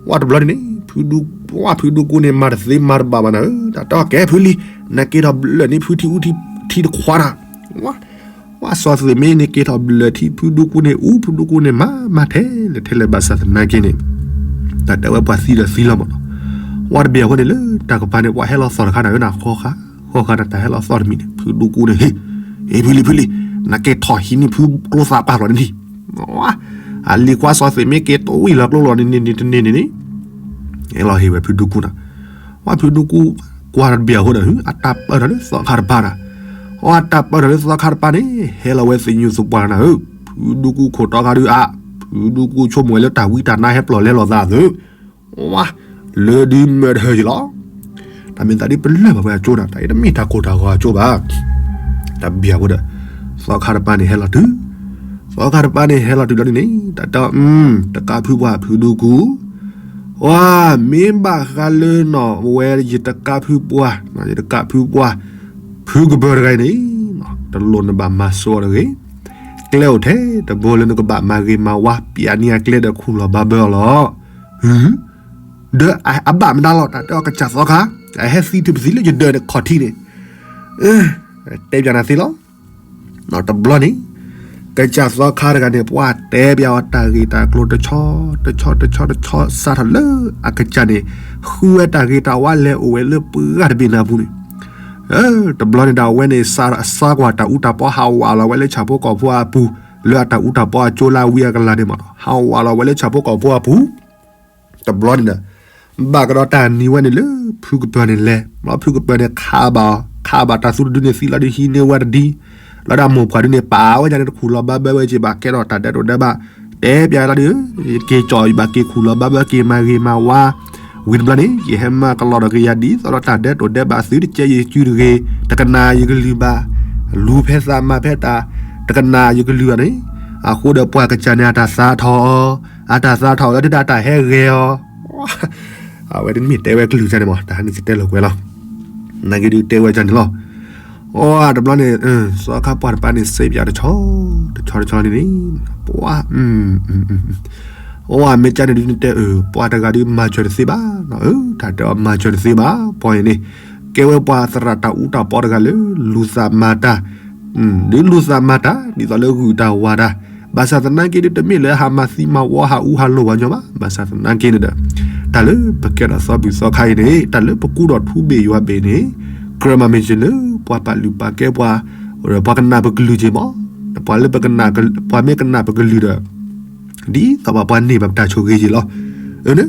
ဝဲတဘျီန့ၣ်န့ၣ် ဖုဒူ ဝဲဖုဒူကူန့ၣ် မၤတသ့မၤတဘၣ်ဘၣ်နၤဧၢ, တၢ်တဲအီၤကဲဖုလံၤ နက့ၤထီၣ်ဘျၢၣ်န့ၣ် ဖုထံအူထံတခွါတၢ် ဝဲ ဝဲစီၤသွဲၣ်မ့န့ၣ်က့ၤထီၣ်ဘျၢၣ်ထံ ဖုဒူကူန့ၣ် အူဖုဒူကူန့ၣ် မၤမၤထဲလဲၣ်ထဲလဲၣ် ဘၣ်ဆၣ်သနာ်က့န့ၣ် တၢ်တဲဝဲပှၤသံဒီးသံလီၤမးနီၤ. ဝဲတဘ့ၣ်အဃိန့ၣ်လၢတၢ်ကပၤန့ၣ် ပှၤဟဲလီၤသီၣ်တခါနၤဧၢနၤ ဃီဃါ ဃီဃါနၤ တၢ်ဟဲလီၤသီၣ်တမံၤန့ၣ် ဖုဒူကူန့ၣ် ဟ့ၣ် ဟ့ၣ်ဖုလံၤဖုလံၤ နက့ၤထီၣ်ဟံးန့ၢ်ဖုကျိသးပာ်လီၤန့ၣ်လံ ဝဲ အလံၤခွါစီၤသွဲၣ်မ့က့ၤတဝံၣ်လီၤကျိလီၤန့ၣ်န့ၣ်န့ၣ် တန့ၢ်န့ၣ်န့ၣ် ဟဲလီၤဟ့ၣ်ဝဲဖုဒူကူနၤ. ဝဲဖုဒူကူ ကွၢ်တဘ့ၣ်အဃိဒီး အတၢ်ပၢၢ်ထီၣ်လၢသီခါတပၤနၤ. အတၢ်ပၢၢ်ထီၣ်လၢသီခါတပၤန့ၣ် ဟဲလီၤဝဲသညူးသပှၢ်နၤဧၢ, ဖုဒူကူခိၣ်တီခါဒုးအါ, ဖုဒူကူဆိကမိၣ်ဝဲလၢတၢ်ဝံတၢ်နါဟဲပျီၢ်လဲၤလိာ်သးသု ဝဲ လၢဒုးမၢတဟၢယံၤလီၤ. တၢ်မ့ၢ်သးဒ်ပလၢၢ်ဘၣ်ဝဲအကၠိနၤ တၢ်အံၤတမ့ၢ်တၢ်ကိၢ်တၢ်ဂီၤအကၠိဘၣ်. တၢ်ဘ့ၣ်အဃိဒီး သီခါတပၤန့ၣ်ဟဲလီၤတုၤ သီခါတပၤန့ၣ်ဟဲလီၤတုၤလီၤန့ၣ်န့ၣ် တၢ်တဲအီၤ တကးဖုပှၢ်ဖုဒူကူ ဝဲ မ့ၢ်ဘၣ်ဃးလၢနီၤ ဝဲယတကးဖုပှၢ် ယတကးဖုပှၢ် ဖုကပၢၤတဂၤအံၤန့ၣ် တလိၣ်နဘၣ်မၤစိအီၤတဂ့ၤ. ကျဲအိၣ်ထဲတဘိလၢနကဘၣ်မၤဂ့ၤမၤဝါ ပျဲန့ၢ်အကျဲဒီးခူၣ်လီၤဘၣ်ဘၢအီၤလီၤ. ဟု ဒီးအဘၣ်မတၤလီၤ တၢ်တဲအီၤကစၢ်သီခါ အဟဲသံထုးပသံလၢယဒၢးန့ၣ် ခီၣ်ထံးန့ၣ် တဲပျးနၤသ့လီၤ. တဘျီန့ၣ် ကစၢ်သီခါတဂၤန့ၣ် ပှၤတဲပျးအီၤတၢ်ဂ့ၢ်တၢ်ကျိၤတဆီ တဆီတဆီတဆီ စးထီၣ်လၢအကစၢ်န့ၣ် ဃုဝဲတၢ်ဂ့ၤတၢ်ဝါလဲၤအိၣ်ဝဲလၢပှၢ်တဘ့ၣ်နၤပူၤန့ၣ် တဘျီန့ၣ်ဒီးအဝဲန့ၣ် စးကွၢ်တၢ်အူတၢ်ပီ ဟးဝးလီၤဝဲလၢဆၣ်ဖိကီၢ်ဖိအပူၤ လၢအတၢ်အူတၢ်ပီအကၠိလၢအဝံအကလၤန့ၣ်မး ဟးဝးလီၤဝဲလၢဆၣ်ဖိကီၢ်ဖိအပူၤ တဘျီန့ၣ်ဒီး ဘၣ်ကဒီးတၢ်နံၤဝဲန့ၣ်လၢ ဖုကပၢၤန့ၣ်လဲၤ ဖုကပၢၤန့ၣ်ခးဘၣ် ခးဘၣ်တၢ်သူတဒုန့ၣ်သံလီၤဒုးဟံးန့ၢ်ဝဲတဒု လီၤဒၣ်မိၢ်ပှၢ်ဒုန့ၣ် ပာ်ဝဲဒၣ်န့ၣ်တခူၣ်လီၤဘၣ်ဘၢဝဲက့ၤဘၣ်ကဲထီၣ်တၢ်ဒဲးတိာ်ဒဲးဘး တဲပျးလီၤဒုး က့ၤကၠီၣ်ယဘၣ်က့ၤခူၣ်လီၤဘၣ်ဘၢ က့ၤမၤဂ့ၤမၤဝါ ဝံၤတဘျီန့ၣ် ယဟဲမၤကလီၤဒီးက့ၤယၤဒ်သိးဒီးတၢ်ဒဲးတိာ်ဒဲးဘးသုတကဲယစုတဂ့ၤ တကနၣ်ယကလုၢ်ဘၣ် လူၤဖဲသးမၤဖဲတၢ် တကနၣ်ယကလုၢ်ဘၣ်န့ၣ် အဃိဒီးပှၤကစၢ်န့ၣ် အတၢ်သးထီၣ်အီၤ အတၢ်သးထီၣ်အီၤလၢဒုးတၢ်ဟဲဂဲၤအီၤ အဝဲတမ့ၢ်တဲဝဲကလုၢ်ကန့ၣ်မး တၢ်ဟဲန့ၣ်ကတဲလီၤကွဲလီၤ နာ်က့ဒုးတဲဝဲကန့ၣ်လီၤ အိၣ်တဘျီန့ၣ် သီခါပှၢ်တပၤန့ၣ် စဲးပၠးတဆီ တဆီတဆီန့ၣ်န့ၣ် ပှၤ အိၣ်မ့ၢ်ကန့ၣ်ဒုးနတဲ ပှၤတဂၤဒုးမၤစၢၤတသ့ဘၣ် တၢ်တဲအီၤမၤစၢၤတသ့ဘၣ် ပှၤအံၤန့ၣ် ကဲဝဲပှၤသရၣ်တၢ်အူတၢ်ပီတဂၤလၢ လူၤသးမၤတၢ် ဒုးလူၤသးမၤတၢ် ဒ်သိးလၢဂုၢ်တၢ်ဝါတၢ် ဘၣ်ဆၣ်သနာ်က့ဒုးတမ့ၢ်လၢဟးမၤသံမၤဝီဟးအူဟးလိၣ်ဝဲညီဘၣ် ဘၣ်ဆၣ်သနာ်က့န့ၣ်ဒီး တၢ်လၢပကဲထီၣ်သီဘူၣ်သီခါအံၤန့ၣ် တၢ်လၢပကူဒီးထူဘ့ၣ်ယွၤဘ့ၣ်န့ၣ် ကြၢးမၤမ့ၢ်ယလၢ ပှၤပာ်လုၢ်ပာ်ကဲပှၤ ပှၤကနၣ်ပကလုၢ်က့ၤမး ပှၤလၢပကနၣ် ပှၤမ့ၢ်ကနၣ်ပကလုၢ်ဒီး ဒ်သိးဘၣ်ပှၤန့ၢ်ဘၣ်ပတၢ်ဆိၣ်ဂ့ၤက့ၤလီၤ အၢ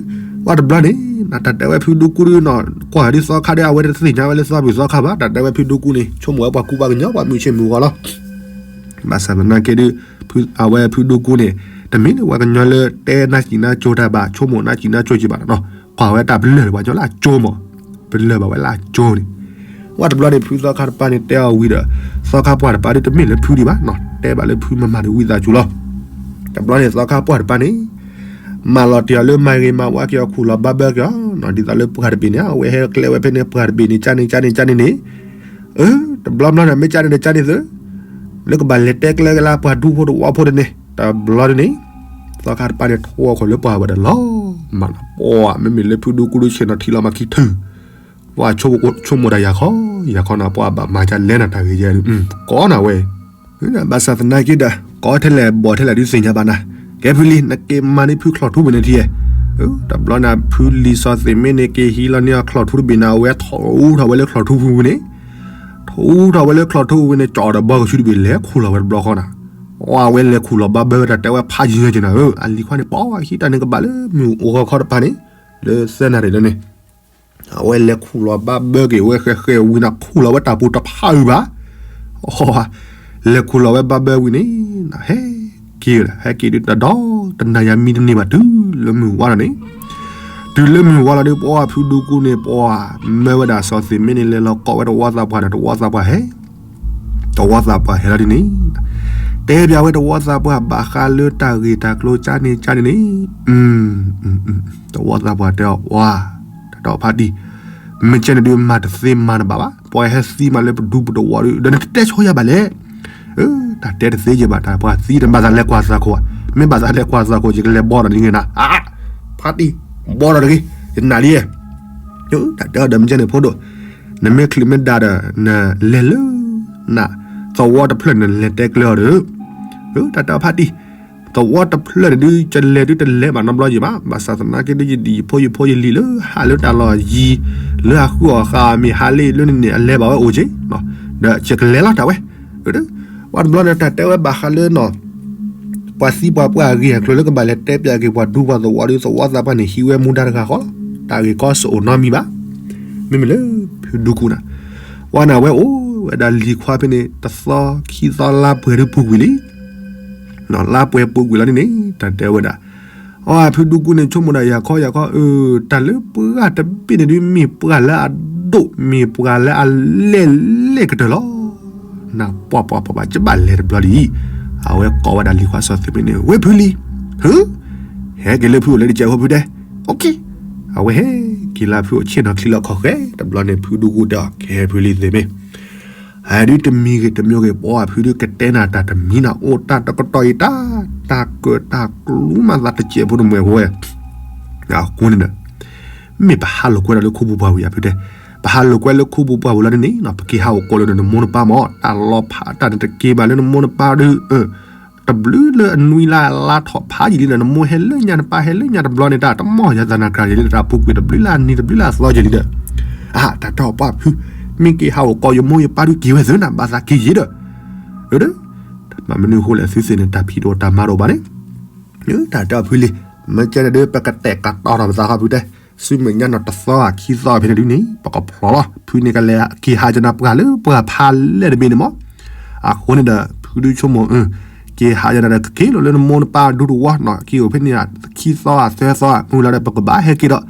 ပှၤတဘျီန့ၣ် တၢ်တဲဝဲဖုဒူကူဒုးနီၤ ကွၢ်ဒုးသီခါဒီး အဝဲတသ့ၣ်ညါဝဲလၢသီဘူၣ်သီခါဘၣ် တၢ်တဲဝဲဖုဒူကူန့ၣ် ဆိကမိၣ်ဝဲပှၤကူပှၤကညီ ပှၤမုၢ်ဆ့ၣ်မုၢ်ဂီၤလီၤ ဘၣ်ဆၣ်သနာ်က့ဒုး အဝဲဖုဒူကူန့ၣ် တမ့ၢ်လၢပှၤကညီလၢတဲနၢ်စံၣ်နၢ်ကၠိတၢ်ဘၣ် ဆိကမိၣ်နၢ်စံၣ်နၢ်ကၠိက့ၤဘၣ်နီၤ, ကွၢ်ဝဲတၢ်ပလၢၢ်လၢပှၤကညီလၢအကၠိမး, ပလၢၢ်ဘၣ်ဝဲလၢအကၠိန့ၣ်, ဝဲတဘျီန့ၣ် ဖုသီခါတပၤန့ၣ်တဲအီၤဝံၤဒီး သီခါပှၢ်တပၤဒ်တမ့ၢ်လၢဖုဒံးဘၣ်နီၤ, တဲဘၣ်လၢဖုမၤမၤဒီးဝံသးစူၤလီၤ. တဘျီန့ၣ် သီခါပှၢ်တပၤန့ၣ် မၤလီၤတံၢ်အီၤလၢမၤဂ့ၤမၤဝါက့ၤအီၤ ခူၣ်လီၤဘၣ်ဘၢက့ၤအီၤနီၤ, ဒ်သိးလၢပှၢ်တဘ့ၣ်န့ၣ် အဝဲဟဲကျဲဝဲဖဲန့ၣ် ပှၢ်တဘ့ၣ်န့ၣ် ကၢ်န့ၣ်ကၢ်န့ၣ်ကၢ်န့ၣ်န့ၣ်, အၢ တဘျီဘျီန့ၣ် မ့ၢ်ကၢ်န့ၣ်ဒီးကၢ်န့ၣ်သု, လၢကဘၣ်လဲၤတဲကျဲက့ၤလၢပှၤဒူဖိတဝီဖိတန့ၣ်, တဘျီန့ၣ် သီခါတပၤန့ၣ် ထိၣ်အီၤခိၣ်လၢပှၢ်ဝဲဒီးလီၤမၢ်နီၤ, ပှၤမ့မ့ၢ်လၢဖုဒူကူဒုဆ့ၣ်နီၤထံလီၤမၤခံထုး, ပှၤဆိကမိၣ်တၢ်ယၤခီ, ယၤခီနီၤ ပှၤဘၣ်မၤကလဲနၤတၢ်ဂ့ၤယဲ, ကိးနၤဝဲ ဘၣ်ဆၣ်သနာ်က့ဒီး ကိးထဲလဲၣ်ဘီၣ်ထဲလဲၣ်ဒုးသ့ၣ်ညါဘၣ်နၤ, ကဲဖုလံ နက့ၤမၤန့ၢ်ဖုချီၣ်ထူပူၤန့ၣ်ထံဧဲ, တဘျီန့ၣ် ဖုလံစီၤသ့ၣ်မ့ၢ်န့ၣ် က့ၤဟံးလီၤန့ၢ်အီၤချီၣ်ထူတဘ့ၣ်န့ၣ် အဝဲထိၣ်ထီၣ်ဝဲလၢချီၣ်ထူပူၤန့ၣ်, ထိၣ်ထီၣ်ဝဲလၢချီၣ်ထူပူၤန့ၣ် ကၠီၣ်ဒီးဘီကဆူတဘ့ၣ်လဲၤခူၣ်လီၤဝဲတဘျီဃီနၤ, အဝဲလဲၤခူၣ်လီၤဘၣ်ဘၢဝဲတၢ်တဲဝဲဖးယံၤယံၤက့ၤနၤဧၢ, အလံၤခွါန့ၣ် ပှၤဟံးတၢ်န့ၣ်ကဘၣ်လၢမုၢ်အိၣ်ဂီၤခီတပၤန့ၣ်, လၢသၢနၣ်ရံၣ်လၢန့ၣ် အဝဲလဲၤခူၣ်လီၤဘၣ်ဘၢက့ၤဝဲဃဲဃဲဝံၤန့ၣ် ခူၣ်လီၤဝဲတၢ်ပူၤတဖးအုးဘၣ်, အ လဲၤခူၣ်လီၤဝဲဘၣ်ဘၢဝံၤန့ၣ်, ဟဲက့ၤဝဲဒၣ် ဟဲက့ၤဒုးတဒီတနၤယၤမံတန့ၢ်ဘၣ်တုၤလၢမုၢ်ဝါထီၣ်န့ၣ်, တုၤလၢမုၢ်ဝါလီၤဒုး ပှၤဖုဒူကူန့ၣ် ပှၤမၢဝဲဒၣ်စီၤသ့ၣ်မ့ၢ်န့ၣ် လဲၤလီၤကိးဝဲတဝီသးပှၢ်ဒီး တဝီသးပှၢ်ဟဲ တဝီသးပှၢ်ဟဲလီၤဒ်န့ၣ်, တဲပၠးဝဲတဝီသးပှၢ်ဘၣ်ဃးလၢတၢ်ဂ့ၢ်တၢ်ကျိၤကၢ်န့ၣ်ကၢ်န့ၣ်န့ၣ်, တဝီသးပှၢ်တဲအီၤ ဝါ တၢ်တီဖးတံၢ်, မ့ၢ်ကဲန့ၣ်ဒုးမၤတသ့မၤတဘၣ်ဘၣ်, ပှၤဟဲသံမးလၢပဒူပတဝီဒီး ဒီးနတတဲဆိယၤဘၣ်လဲၣ်, တၢ်တဲတသ့ယဲဘၣ် တၢ်ပှၤသံတဘၣ်သးလဲၤကွၢ်သးခိၣ်, မ့ၢ်ဘၣ်သးလဲၤကွၢ်သးခိၣ် ယကလဲၤဘီဒီးနဂ့ၤနၤ, ဖးတံၢ် ဘီဒီးတဂ့ၤ, ယနာ်လံ, တၢ်တဲအီၤဒီးမ့ၢ်ကဲန့ၣ်ဖိဒိၣ်, နမ့ၢ်ချုးမ့ၢ်ဒါဒီး နလဲၤလၢ န သဝီတဖျၢၣ်န့ၣ် နလဲၤတဲကျဲအီၤဒီး, တၢ်တဲအီၤဖးတံၢ်, သဝီတဖျၢၣ်န့ၣ်ဒုး ကလဲၤဒုးတလဲၤဘၣ်နီတဘျီယံၤဘၣ်, ဘၣ်ဆၣ်သနာ်က့ဒုး ယဒံၣ်ယဖိယဖိယလံၤလၢဟးလၢတၢ်လီၢ်ယံၤ, လၢအဃုအီၣ်ဃာ်အီၣ်မ့ၢ်ဟးလၢလၢန့ၣ်န့ၣ် အလဲၤဘၣ်ဝဲအိၣ်က့ၤ, ဒီးယကလဲၤလီၤတၢ်ဝဲ, ပှၤတဘျီန့ၣ် တၢ်တဲဝဲဘၣ်ဃးလၢနီၤ ပှၤသံပှၤပှၢ်အဂ့ၢ်အကျိၤလၢကဘၣ်လဲၤတဲပၠးက့ၤပှၤဒူပှၤသဝီဒီး သဝီသးပှၢ်န့ၣ် ဟံးဝဲမူဒါတဂၤဃီလီၤ, တၢ်ဂ့ၢ်ကီစအိၣ်နီတမံၤဘၣ်, မ့မ့ၢ်လၢဖုဒူကူနၤ, ပှၤန့ၣ်ဝဲအိၣ်ဝဲဒၣ်လံၤခွါဖဲန့ၣ် တသီခံသီလါပှဲၤဒုးပူၤကွံာ်လံ လါပှဲၤပူၤကွံာ်လီၤန့ၣ်န့ၣ် တၢ်တဲဝဲဒၣ်, အဖုဒူကူန့ၣ် ဆိကမိၣ်ဒၣ်ယၤခီယၤခီ, တၢ်လၢပှၢ်တဘ့ၣ်န့ၣ်ဒုး မ့ၢ်ပှၢ်လၢအဒိၣ် မ့ၢ်ပှၢ်လၢအလဲၢ်လဲၢ်ကတၢၢ်လီၤ, နပှၢ်ပှၢ်ပှၢ်ပှၢ် ကဘၣ်လဲၤတဘျီဒ်အံၤ, အဝဲကိးဝဲဒၣ်လံၤခွါစီၤသ့ၣ်မ့ၢ်န့ၣ် ဝ့ၢ်ဖုလံၤ, ဟၢ, ဟဲက့ၤလၢဖုအိၣ်လၢတကဲးဖိဖုတဲ, အဝဲဟဲက့ၤလၢဖုအိၣ်ဆ့ၣ်နီၤချံလီၤခီၣ်ဃဲ, တဘျီန့ၣ် ဖုဒူကူတဲအီၤ ကဲဖုလံၤသ့ၣ်မ့ၢ် ဟဲဒုးတမံၤဂ့ၤတမံၤဂ့ၤ ပှၤဖုဒုးကတဲနၤတၢ်တမံၤနၤ အိၣ်တၢ်တကတီၢ်အံၤတၢ်, တၢ်ကၢၣ်တၢ်ကျူမးသးတစဲးဖိတမှဲၤဖိဝဲ, အဃိန့ၣ်ဒီး မ့ၢ်ပဟးလိာ်ကွဲဒီးလၢခူပူၤပှၢ်ပူၤယၤဖုတဲ, ပဟးလိာ်ကွဲလၢခူပူၤပှၢ်ပူၤလီၤန့ၣ်န့ၣ် ပက့ၤဟးအိၣ်ကိးလၢနမိၢ်နပၢ်မး တၢ်လီၤဖးတၢ်န့ၣ်တက့ၤဘၣ်လၢနမိၢ်နပၢ်ဒီး တဘျုးလၢအနွံလါလါထီၣ်ဖးယံာ်လံဒီး နမိၢ်ဟဲလၢညါနပၢ်ဟဲလၢညါတဘျီန့ၣ် တၢ်တမီၢ်ယၤသးနၤကြၤယံာ်လံဒီး တၢ်ပူၤကွံာ်တဘျုးလၢအနံၤတဘျုးလၢအသီယံာ်လံဒီး, အဟး တၢ်တီပှၢ်ဖု, မ့ၢ်က့ၤဟးအိၣ်ကိးယမိၢ်ယပၢ်ဒုးက့ၤဝဲသ့နၤ ဘၣ်သးက့ၤယံာ်ဒီး, မ့မနုၤအဃိလဲၣ်သုသ့ၣ်န့ၣ် တၢ်ဖံးတအိၣ်တၢ်မၤတအိၣ်ဘၣ်န့ၣ်, တၢ်တီဖုလံၤ, မ့ၢ်ကဲန့ၣ်ဒီး ပကတဲာ်ကတီၤထီၣ်ပသးဃီဖုတဲ, ဆူမဲာ်ညါနီၤတသီခံသီဖဲန့ၣ်ဒုးန့ၣ် ပကဖျီလီၤ ဖုန့ၣ်ကလဲၤက့ၤဟးယနၤပှၢ်လၢပှၢ်ဖးလဲၢ်တဘ့ၣ်န့ၣ်မး, အဃိန့ၣ်ဒီး ဖုဒုးဆိကမိၣ် က့ၤဟးယနၤဒီးကက့ၤလိာ်လၢနမိၢ်နပၢ်ဒူတဝီနီၤ က့ၤအိၣ်ဖဲန့ၣ် ခံသီသၢသီ မုၢ်လီၤဒီး ပကဘၣ်ဟဲက့ၤဒီး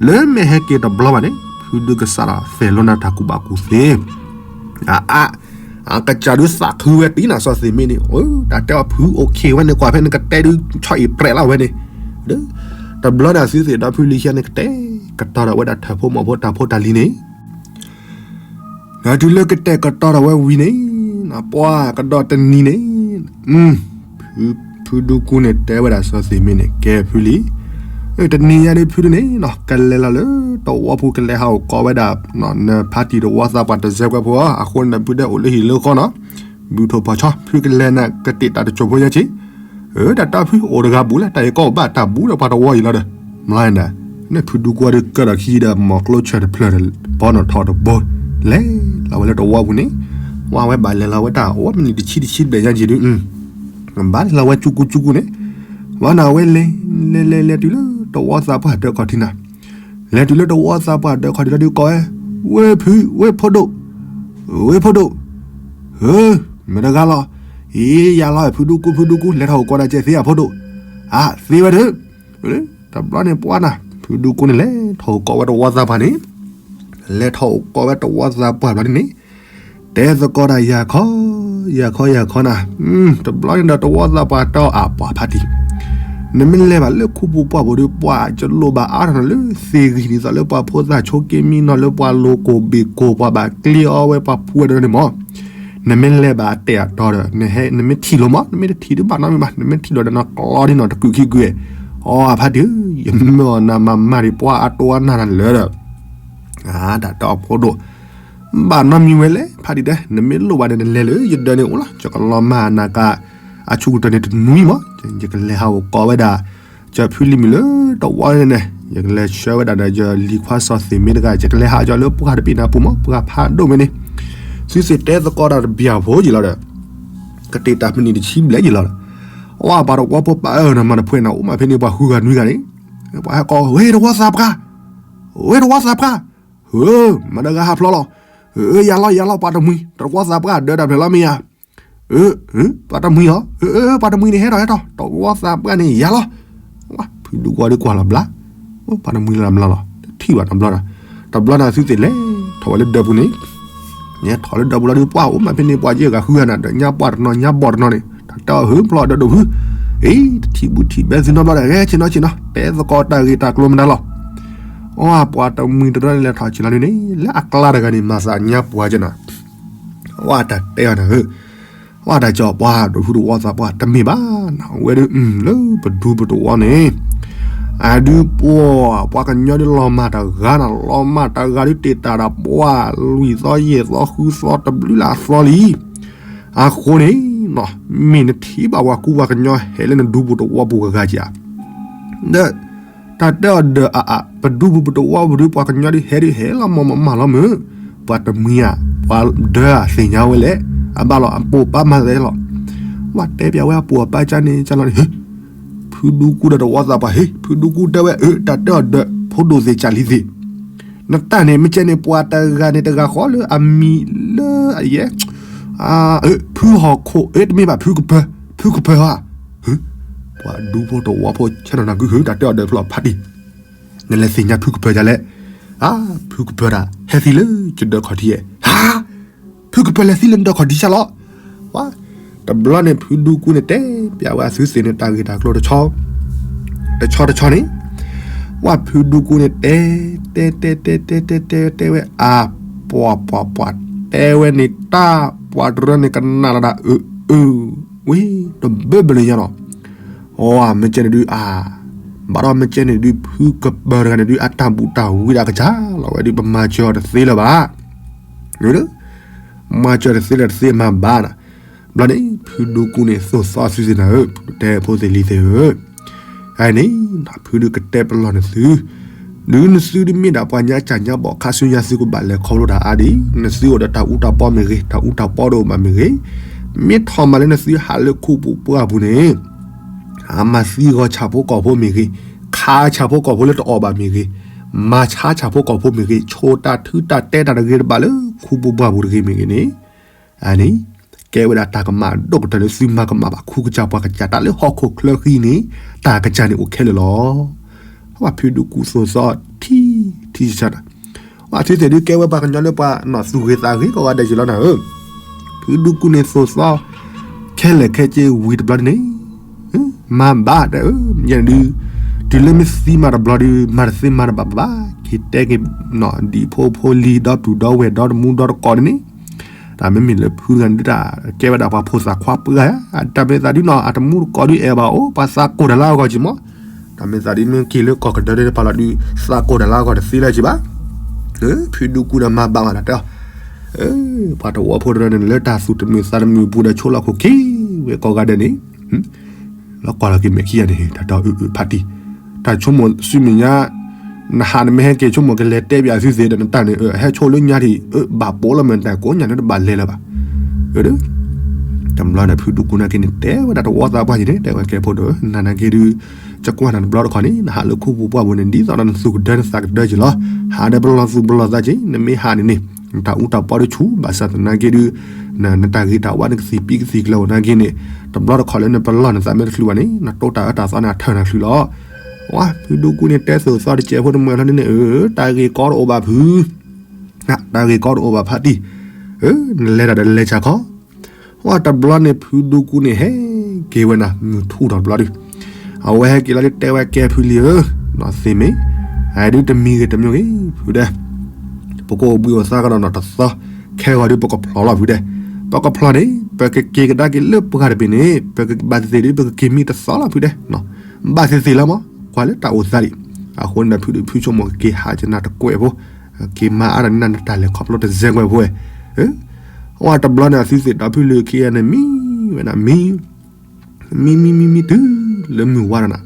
လၢမ့ၢ်ဟဲက့ၤတဘျီဘၣ်န့ၣ် ဖုဒုးကစးထီၣ်သဲးလီၤနၤတၢ်ကူၣ်ဘၣ်ကူၣ်သ့ အအါ, အကစၢ်ဒုးသးခုဝဲတံၢ်နၤစီၤသ့ၣ်မ့ၢ်န့ၣ်, တၢ်တဲအီၤဖုအိၣ်ခ့ဝဲန့ၣ် ကွၢ်ဖဲန့ၣ်ကတဲဒုးဆီအံၣ်ပြဲးလီၤဝဲန့ၣ်, တဘျီန့ၣ်သုသ့ၣ်ဒီဖုလံၤခံဂၤန့ၣ် ကတဲာ်ကတီၤထီၣ်ဝဲဒၣ်ထၢၣ်ဖိမီၤဖိတၢ်ဖိတၢ်လံၤန့ၣ် တုၤလၢကတဲာ်ကတီၤထီၣ်ဝဲဝံၤန့ၣ်, ပှၤကဒီးတနံၤန့ၣ်, ဖုဒူကူန့ၣ်တဲဝဲဒၣ်စီၤသ့ၣ်မ့ၢ်န့ၣ် ကဲဖုလံၤ, တနံၤညါဒုးဖုဒုးန့ၣ် ကလဲၤလီၤလၢတဝီပူၤ ကလဲၤဟးအိၣ်ကိးဝဲဒၣ် နဖါတံၢ်တဝီသးပှၢ်တစဲးကွဲးဖိအီၤ အဃိန့ၣ် ဖုဒဲအိၣ်လၢဟံၣ်လၢဃီနီၤ, ဘုထိၣ်ဖီၣ်ဆီ ဖုကလဲၤန့ၣ် ကတ့ၢ်တၢ်တစိၢ်ဖိညါက့ တၢ်တီဖုအိၣ်တဂၤဘူးလၢ တၢ်အံၤကီၢ်ဘၣ်တၢ်ဘူးဒီးပှၤတဝီအံၤလီၤဒီး, မၤန့ၣ်, န့ၣ်ဖုဒူကူဒီးကၢၢ်ဒီးခံဒီး မီၤကျိဆၢၣ်တဖျၢၣ်ဒီး ဘီနီၣ်ထီၣ်တဘိ, လဲၤလီၤဝဲလၢတဝီပူၤန့ၣ်, ဝဲဝဲဘၣ်လဲၤလီၤဝဲတၢ်အိၣ်မနုၤတဆံတဆံတဘျဲၣ်ညါက့ၤဒုး, ဘၣ်လဲၤလီၤဝဲကၠူကူကၠူကူန့ၣ်, ဝဲန့ၣ်ဝဲလဲၤ, လဲၤလဲၤလဲၤတုၤလၢတဝီသးပှၢ်ဒၢးခီၣ်ထံးနၤ, လဲၤတုၤလၢတဝီသးပှၢ်ဒၢးခီၣ်ထံးလီၤဒုးကိးဝဲ, ဝ့ၢ်ဖု, ဝ့ၢ်ဖိဒိၣ်, ဝ့ၢ်ဖိဒိၣ်, ဧၢ, မ့ၢ်တဂၤလီၤ, အ့ ယၤလီၤ ဖုဒူကူ ဖုဒူကူ လဲၤထီၣ်ဟူးကိးနၤကဲသ့ဧါ ဖိဒိၣ်. အါ သ့ဝဲဒၣ်. တဘျီန့ၣ်ပှၢ်နၤ ဖုဒူကူန့ၣ် လဲၤထီၣ်ဟူးကိးဝဲတဝီသးပှၢ်န့ၣ်, လဲၤထီၣ်ဟူးကိးဝဲတဝီသးပှၢ်ဘျီန့ၣ်န့ၣ်, တဲသကိးတၢ် ယၤခီ, ယၤခီ ယၤခီနၤ, တဘျီန့ၣ်ဒီးတဝီသးပှၢ်တဲအီၤ အါ ပှၤဖးတံၢ်, နမ့ၢ်လဲၤဘၣ်လၢခူပူၤပှၢ်ပူၤဒီး ပှၤကလိၣ်ဘၣ်အါထီၣ်နၤလၢသ့ၣ်ဂံၢ် ဒ်သိးလၢပှၤဖိသၣ်ဆိက့မံနီၤ လၢပှၤလိၤကိၢ်ဘ့ၣ်ကိၢ် ပှၤဘၣ်ကျ့အီဝဲ ပှၤဖှူဝဲတနီၤန့ၣ်မး, နမ့ၢ်လဲၤဘၣ်တဲအတီဒီး နမ့ၢ်ထံၣ်လိာ်မး နမ့ၢ်တထံၣ်ဒုးဘၣ်နီတမံၤဘၣ် နမ့ၢ်ထံၣ်လိာ်ဒီးနကျီဒ်နီၤ တကုာ်ခံကုာ်, အါ ဖးတံၢ်ဧၢ, ယမၢအီၤနၤမၤမၤဒံး ပှၤအတိအနၢ်နၤလၢာ်ဒီး အါတၢ်တီအဖိဒိၣ်, ဘၣ်နီတမံၤဝဲလဲၣ် ဖးတံၢ်တဲ, နမ့ၢ်လိၣ်ဘၣ်ဒီးနလဲၤလၢယဒၢးန့ၣ်အိၣ်လီၤ, ယကလီၤမၢ်နၤကါ အဆူၣ်ကတၢၢ်န့ၣ်တနွံမး, ယကလဲၤဟးအိၣ်ကိးဝဲဒၣ် ကၠီဖုလံၤမုၣ်လၢတဝီန့ၣ်န့ၣ်, ယကလဲၤဆှၢဝဲဒၣ်ဒီး ယလံၤခွါစီၤသ့ၣ်မ့ၢ်တဂၤ ယကလဲၤဟးကၠီလၢပှၢ်တဘ့ၣ်နၤပူၤမး ပှၢ်ဖးဒိၣ်မ့ၢ်န့ၣ်, သုသ့ၣ်တဲသကိးတၢ်တဘျီဖိယံာ်လီၤဒီး ကတ့ၢ်တၢ်မနံၤတဆံဘျဲၣ်ယံာ်လီၤဒီး, အဝဲပှၤတဝီဖိပာ်အၢနၤမၤတဖှဲးနၤ အိၣ်မးဖဲန့ၣ် ပှၤဃုဂၤနွံဂၤန့ၣ်, ပှၤဟဲကိး ဝ့ၢ်တဝီသးပှၢ်, ဝ့ၢ်တဝီသးပှၢ်, ဟၢ မတဂၤဟးဖျီလီၤ, ယၤလီၤ ယၤလီၤ ပှၤတမှံၤ တဝီသးပှၢ် ဒၢးတၢ်ဖျၢၣ်လီၤမ့ၢ်ယၤ, ပှၤတမှံၤအီၤ, ပှၤတမှံၤန့ၣ် ဟဲထီၣ် ဟဲထီၣ် တဝီသးပှၢ်န့ၣ် ယၤလီၤ, ဖုဒူကွၢ်ဒုးကွၢ်လီၤဘျါ, ပှၤတမှံၤလၢဘျါလီၤ တထံၣ်ဘၣ်တဘျီဒီး, တဘျီန့ၣ်သုသ့ၣ်လဲၤထီၣ်ဝဲလၢဒၢးပူၤန့ၣ်, ထီၣ်လၢဒၢးပူၤလီၤဒုး ပှၤအိၣ်မးဖဲန့ၣ် ပှၤယဲၢ်ဂၤဃုဂၤနၤဒီး ညါပှၢ်တနီၤ ညါဘီၣ်တနီၤန့ၣ် တၢ်တဲအီၤ ဟၢဖျီဒၢးဒိၣ်ဖု, အ့ တထံၣ်ဘူးထံၣ်ဘဲသုနီတဘျီဒီး ဂဲၤဆ့ၣ်နီၤဆ့ၣ်နီၤ တဲသကိးတၢ်ဂ့ၢ်တၢ်ကျိၤမနုၤလီၤ, အဝဲပှၤတမှံၤတရီန့ၣ် လဲၤထီၣ်ဆ့ၣ်လီၤဒုးန့ၣ် လၢအကျါတဂၤန့ၣ် မၤသးညါပှၢ်ကနၤ, အဝဲတၢ်တဲအီၤနၤဧၢ ဝဲတၢ်ကၠီပှၤ တဖုတဝီသးပှၢ် တမ့ၢ်ဘၣ်နၤ ဝဲဒၣ် လၢပဒူပတဝီန့ၣ် အဒုးပှၤ ပှၤကညီဒုးလီၤမၢ်တဂၤနၤ လီၤမၢ်တဂၤဒုးတ့ၢ်တၢ်ဒီးပှၢ် လွံၢ်သီယဲၢ်သီဃုသီတဘျုးလၢအသီလံ, အဃိန့ၣ် မ့ၢ်နထံၣ်ဘၣ်ပှၤကူပှၤကညီဟဲလၢနဒူပူၤတဝီပူၤဂၤဂၤဧါ ဒီး တၢ်တဲအီၤဒီးအါအါ ပဒူပူၤပတဝီပူၤဒုး ပှၤကညီဒုးဟဲဒုးဟဲလီၤမၤမၤလီၤမုၢ်, ပှၤတမှံၤဧါ ပှၤဒၢအသ့ၣ်ညါဝဲလဲၣ်, အဘၣ်လီၤ အပိာ်ပၢ်မၤသးလီၤ, ဝဲတဲပျးဝဲအပိာ်အပၢ်ကၢ်န့ၣ် ကၢ်လီၤန့ၣ် ဟ့, ဖုဒူကူဒီးတဝီသးပှၢ် ဟ့, ဖုဒူကူတဲဝဲ အၢ တၢ်တဲအီၤဒီး ဖိဒိၣ်သ့ၣ်ကၢ်လံသ့ၣ်, နတၢ်န့ၣ် မ့ၢ်ကဲန့ၣ် ပှၤတဂၤန့ၣ်တဂၤဃီလၢအမံၤလၢအယဲၢ် ဖုဟီၣ်ခိၣ် အ့ တမ့ၢ်ဘၣ် ဖုကပၢၤ, ဖုကပၢၤဧါ, ဟ့, ပှၤဒူဖိတဝီဖိဆဲနီၤနၤကုဟ့ တၢ်တဲအီၤဒီးဖျီဖးတံၢ်, နလဲၤသ့ၣ်ညါဖုကပၢၤဒ်လဲၣ်, အါ, ဖုကပၢၤဒၣ် ဟဲသံလၢယဒၢးခီၣ်ထံးဧါ, ဟါ, ဖုကပၢၤလဲၤသံလၢနဒၢးခီၣ်ထံးဆါလီၤ, ဝါ, တဘျီန့ၣ် ဖုဒူကူန့ၣ်တဲပျးဝဲအသုသ့ၣ်န့ၣ် တၢ်ဂ့ၢ်တၢ်ကျိၤတဆီ တဆီတဆီန့ၣ်, ဝဲဖုဒူကူန့ၣ်တဲ, တဲတဲတဲတဲတဲတဲတဲဝဲအါ, ပှၤပှၤပှၤတဲဝဲန့ၣ်တၢ်, ပှၤတရၢန့ၣ်ကနၣ်လီၤဒၣ် အၢ အၢ, ဝ့ၢ် တဘၢဘၢလၢညါလီၤ, အီ မ့ၢ်ကဲန့ၣ်ဒုးအါ, ဘၣ်ဒီးမ့ၢ်ကဲန့ၣ်ဒုး ဖုကပၢၤတဂၤန့ၣ်ဒုး အတၢ်ဘူၣ်တၢ်ဝံဒၣ်ကစၢ်လီၤဝဲဒုး ပမၤစၢၤအီၤတသ့လၢၤဘၣ် မၤစၢၤတသ့လၢၤတသ့မၤဘၣ်နၤ, ဘျီန့ၣ် ဖုဒူကူန့ၣ်သိၣ်သီသုသ့ၣ်နၤဧၢ, ဖုတဲဖိသ့ၣ်လံၤသ့ၣ်ဧၢ, အန့ၣ် ဖုဒုးကတဲပလီၢ်နသု, ဒုးနသုဒုးမ့ၢ်ဒၣ်ပှၤညါကၢ်ညါဘီၣ်ခါဆူညါ သုကဘၣ်လဲၤခီဖျိတၢ်အါဒံး, နသုအိၣ်ဒီးတၢ်အူတၢ်ပီမ့ၢ်ဂ့ၤ, တၢ်အူတၢ်ပီတအိၣ်ဘၣ်မ့ၢ်ဂ့ၤ, မ့ၢ်ထီၣ်မးလၢနသုဟးလၢခူပူၤပှၢ်ပူၤန့ၣ် အမၤသံဂီၤဆၣ်ဖိကီၢ်ဖိမ့ၢ်ဂ့ၤ, ခးဆၣ်ဖိကီၢ်ဖိလၢတအီၣ်ဘၣ်မ့ၢ်ဂ့ၤ, မၤဆါဆၣ်ဖိကီၢ်ဖိမ့ၢ်ဂ့ၤ, ဆိၣ်တၢ်ထုတၢ်တဲတၢ်တဂ့ၤတဘၣ်လၢခူပူၤပှၢ်ပူၤတဂ့ၤမ့ၢ်ဂ့ၤန့ၣ်, အန့ၣ် ကဲဝဲဒၣ်တၢ်ကမၣ်ဒိၣ်ကတၢၢ်လၢသုမၤကမၣ်ဘၣ်ခူကစၢ်ပှၤကစၢ် တၢ်လၢဟီၣ်ခိၣ်ချၢဃံန့ၣ် တၢ်ကစၢ်န့ၣ်အိၣ်ခဲလၢာ်လီၤ. ဝဲဖုဒူကူသိၣ်သီထံ ထံဆးတၢ်, ဝဲသုသ့ၣ်ဒုးကဲဝဲပှၤကညီလၢပှၤနီၢ်သူၣ်ဂ့ၤသးဂ့ၤကိးဂၤဒဲးယံာ်လီၤနၤဧၢ, ဖုဒူကူန့ၣ်သိၣ်သီ ခဲလၢာ်ခဲဆ့ဝံၤတဘျီန့ၣ် မၤဘၣ်တဲဧၢ, ယဲန့ၣ်ဒုး တုၤလၢမ့ၢ်သံမးတဘျီဒုး မၤတသ့မၤတဘၣ်ဘၣ်, က့ၤတဲက့ၤနီၢ်ဒံးဖိဖိလံၤ ဒီပုၢ်ဒီဝဲၢ် ဒီတမူဒီတကိးန့ၣ်န့ၣ်, တၢ်မ့မ့ၢ်လၢဖုတဂၤန့ၣ်ဒုး တၢ်ကဲဝဲဒၣ်ပှၤဖိသၣ်ခွါပှၢ်ဧါ, တၢ်မ့ၢ်သးဒုးနီၢ် အတမူတကိးဒုးအဲၣ်ဘၣ်အိၣ် ပှၤသးကိၢ်တၢ်လၢအဂီၢ်က့ၤမး, တၢ်မ့ၢ်သးဒုးမ့ၢ်က့ၤလၢကီၢ်ကဒၢဒဲးတပၤလီၤဒုး သးကိၢ်တၢ်လၢအဂီၢ်တသ့လၢၤက့ၤဘၣ်, ဖုဒူကူဒီးမၤဘၣ်မးတၢ်တဲအီၤ ပှၤတဝီဖိတရၢန့ၣ် လၢတၢ်သူၣ်တမုာ်သးတမုာ်ပူၤဒီးဆိလီၤခိၣ်ခံဝဲကိးဂၤဒဲးန့ၣ်, လီၤကွၢ်လီၤက့ၤမဲာ်ခံဂၤန့ၣ် တၢ်တဲအီၤအၢအၢဖးတံၢ်, တၢ်ဆိကမိၣ်ဆူမဲာ်ညါ နဟးနမ့ၢ်ဟဲက့ၤဆိကမိၣ်ကလဲၤတဲပၠးသုသ့ၣ်ဒီးနတၢ်န့ၣ် ဟဲဆိလၢညါထံၣ် အၢဘၣ်ပိာ်လီၤမ့ၢ်တၢ်ကိးညါန့ၣ်တဘၣ်လဲၤလၢၤဘၣ်, အၢ တဘျီန့ၣ် ဖုဒူကူနာ်က့န့ၣ် တဲဝဲဒၣ်တဝီသးပှၢ်က့ၤန့ၣ် တဲဝဲကဲဖိဒိၣ် နနာ်က့ဒုး ကကွၢ်နၤတဘျီတခီန့ၣ် နဟးလၢခူပူၤပှၢ်ပူၤန့ၣ် ဒ်သိးဒီးနသူၣ်ကဒၢနသးကဒၢက့ၤလီၤ. ဟးဒီးပလီၢ်သူၣ်ပလီၢ်သးက့ၤ နမ့ၢ်ဟးန့ၣ်န့ၣ် နတၢ်အူတၢ်ပီဒုးဆူၣ် ဘၣ်ဆၣ်သနာ်က့ဒုး နတၢ်ဂ့ၤတၢ်ဝါနကသံၣ်ပံကသံၣ်ကျၢၤအိၣ်နာ်က့န့ၣ်, တဘျီတခီၣ်လၢနပလီၢ်နသးမ့ၢ်တချုးဘၣ်န့ၣ် နတိၢ်တၢ်အၢတၢ်သီန့ၣ် အထၢၣ်နၤချုးလီၤ. ဝါ ဖုဒူကူန့ၣ် တဲသိၣ်သီတစဲးဖိတမုာ်လီၤန့ၣ် အၢ တၢ်ဂ့ၢ်ကီတအိၣ်ဘၣ်ဖု, တၢ်ဂ့ၢ်ကီတအိၣ်ဘၣ်ဖးတံၢ်, နလဲၤတၢ်ဒီးလဲၤဆၣ်ခီ. ဝါ တဘျီန့ၣ် ဖုဒူကူန့ၣ် ဟဲက့ၤဝဲနၤ မုၢ်ထူၣ်ထီၣ်တဘျီဒီး အဝဲဟဲက့ၤလီၤဒုးတဲဝဲကဲဖုလံဧၢ, နီၢ်သ့မ့ၢ်, အဒုးတမံၤဂ့ၤတမံၤဂ့ၤ ဖုဒဲး, ပကအိၣ်ဘှံးအိၣ်သါကဒီးနီၢ်တသီ, ခဲဂီၤဒုးပကဖျီလီၤဖုဒဲး, ပကဖျီန့ၣ် ပကက့ၤကဒါက့ၤလၢပှၢ်တဘ့ၣ်န့ၣ် ပကဘၣ်သ့ၣ်သ့ၣ်ဒုး ပကက့ၤမံတသီလီၤဖုဒဲး, ဘၣ်သ့ၣ်သ့ၣ်လီၤမး ကွၢ်လၢတၢ်အိၣ်သးဒံး, အဃိန့ၣ်ဒီး ဖုဒူဖုဆိကမိၣ်ကက့ၤဟးကနၣ်တကွဲးဖိ, က့ၤမၤအါဒီးနၢ်နတၢ်လဲၤခီဖျိတစဲးကွဲးဖိဝဲ, အဝဲတဘျီန့ၣ် အသုသ့ၣ်ဒီဖုလၢခံဂၤန့ၣ် မံဝဲဒၣ်မံ မံမံမံမံတုၤလၢမုၢ်ဝါဒီးနၤ,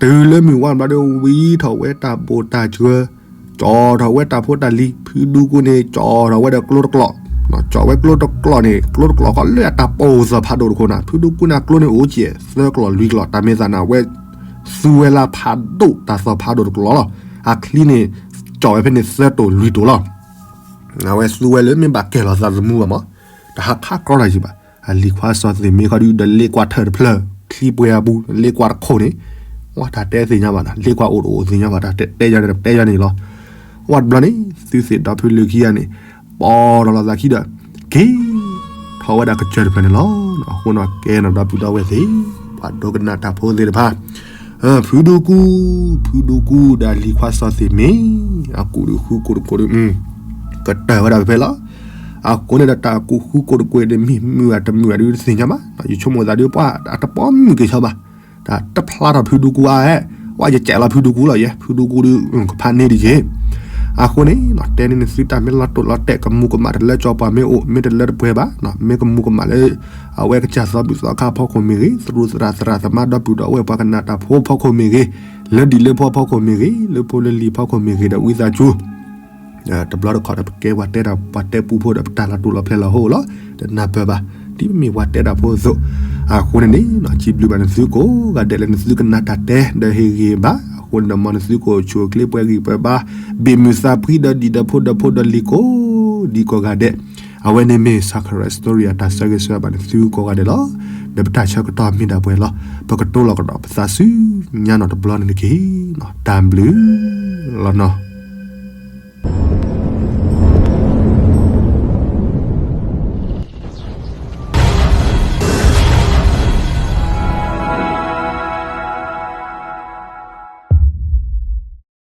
တုၤလၢမုၢ်ဝါတဘျီဒီး ဝံထီၣ်ဝဲတၢ်ဘိၣ်တၢ်စှၢၤ, ကၠီထီၣ်ဝဲတၢ်ဖိတၢ်လံၤ, ဖုဒူကူန့ၣ် ကၠီထီၣ်ဝဲဒီးကျိတကျီ, ကၠီဝဲကျိတကျီန့ၣ် ကျိတကျီဃီလၢအတၢ်ပိၢ်သီၣ်ဖးဒိၣ်တခိၣ်နၤ, ဖုဒူကူန့ၣ် အကျိန့ၣ်အိၣ်ကဲး သၢကျီလွံၢ်ကျီ, တၢ်မ့ၢ်သးနၤ အဝဲသူဝဲလၢဖးဒိၣ်တၢ်သီၣ်ဖးဒိၣ်တကျီလီၤ. အချံန့ၣ် ကၠီဝဲဖဲန့ၣ်သၢတိၢ်လွံၢ်တိၢ်လီၤ. အဝဲသူဝဲလၢမ့ၢ်ဘၣ်ကဲလီၤသးသမူဘၣ်မး, တဟးခးကြီတၢ်ယံၤဘၣ်. အလံၤခွါစီၤသ့ၣ်မ့ၢ်ခီဒုး ဒီးလ့ကွၢ်ထၢၣ်တဖျၢၣ် ချံပှဲၤအပူၤ လ့ကွၢ်တခိၣ်န့ၣ်, ဝဲတၢ်တဲသ့ၣ်ညါဘၣ်နၤ, လ့ကွၢ်အိၣ်တအိၣ်သ့ၣ်ညါဘၣ်, တၢ်တဲယၤန့ၣ် တတဲယၤန့ၣ်လီၤ. ဝဲတဘျီန့ၣ် သုသ့ၣ်ဒီဖုလၢခံဂၤန့ၣ် ပိာ်ထီၣ်လီၤသးခံဒီး က့ၤထီၣ်ဝဲဒၣ်ကစၢၢ်တဖျၢၣ်န့ၣ်လီၤ. အဃိန့ၣ်ကဲနီၢ်ဒီပုၢ်ဒီဝဲၢ်သ့ၣ်, ပှၤဒိကနၣ်တၢ်ဖိသ့ၣ်တဖၣ် ဖုဒူကူ, ဖုဒူကူဒီးလံၤခွါစီၤသ့ၣ်မ့ၢ် အကူၣ်ဒုးဃုကိၣ်တကိၣ်ဒီး ကတၢၢ်ဝဲဒၣ်ဖဲဖဲလီၤ. အဃိန့ၣ်ဒီးတၢ်ကူၣ်ဃုကိၣ်တကိၣ်ဒီးမ့ၢ်မုာ်အတမုာ်အဒုးတသ့ၣ်ညါဘၣ်, ယဆိကမိၣ်သးဒုးပှၤအတပိာ်မုာ်က့ၤဆီဘၣ်, တၢ်တဖျါထီၣ်ဖုဒူကူအါ, ဝဲယကဲးလီၤဖုဒူကူလီၤယဲ, ဖုဒူကူဒုး ကဖးန့ၢ်ဒံးက့ၤ. အဃိန့ၣ် တဲန့ၢ်နသုတၢ်မ့ၢ်လီၤတိၢ်လီၤတဲာ် ကမူၤကမၣ်တလၢကၠီပှၤမ့ၢ်အိၣ် မ့ၢ်တလၢတပှဲၤဘၣ်, မ့ၢ်ကမူၤကမၣ်လၢ အဝဲကစၢ်သီဘူၣ်သီခါဖီခိၣ်မ့ၢ်ဂ့ၤ, သရူးသရၣ်သရၣ်သမါဒီပုၢ်ဒီဝဲၢ်ပှၤကနၣ်တၢ်ဖိဖီခိၣ်မ့ၢ်ဂ့ၤ, လၢဒံၣ်လၢဖီဖီခိၣ်မ့ၢ်ဂ့ၤ, လၢဖိလၢလံၤဖီခိၣ်မ့ၢ်ဂ့ၤဒီးဝံသးစူၤ တဘျီတခီၣ်ဒီးပကဲပှၤတဲတၢ်ပှၤတဲပူဖိဒီးပတၢ်လီၤတိၢ်လီၤဖျဲးလီၤဟိလီၤ, တနၢ်ပၢၢ်ဘၣ်, ဒ်ပမ့ၢ်ပှၤတဲတၢ်ဖိအသိး, အဃိန့ၣ်န့ၣ် စံးဘျုးဘၣ်နသုကိးဂၤဒဲးလၢနသုကနၣ်တၢ်တဲဒီးဟ့ၣ်ဂ့ၤဘၣ်, အဃိန့ၣ်ဒီးမ်နသုကအိၣ်ဆူၣ်အိၣ်ချ့ပှဲၤဂံၢ်ပှဲၤဘါ, ဘ့ၣ်မုၢ်သးဖှံဒီးဒံၣ်ဒီးဖိဒီးဖိဒီးလံၤကိးဒံကိးဂၤဒဲး, အဝဲန့ၣ်မ့ၢ် Sacred Story အတၢ်ဆၢဂ့ၤဆၢဝါဘၣ်နသုကိးဂၤဒဲးလီၤ. ဒီးပတၢ်ဆၢကတီၢ်မ့ၢ်ဒၣ်ပှဲၤလီၤ, ပကတိၤလီၤကဒီးပသးဆူညါနီၢ်တဘျီန့ၣ်တက့ၢ်, တၢ်ဘျုးလီၤနီၢ်.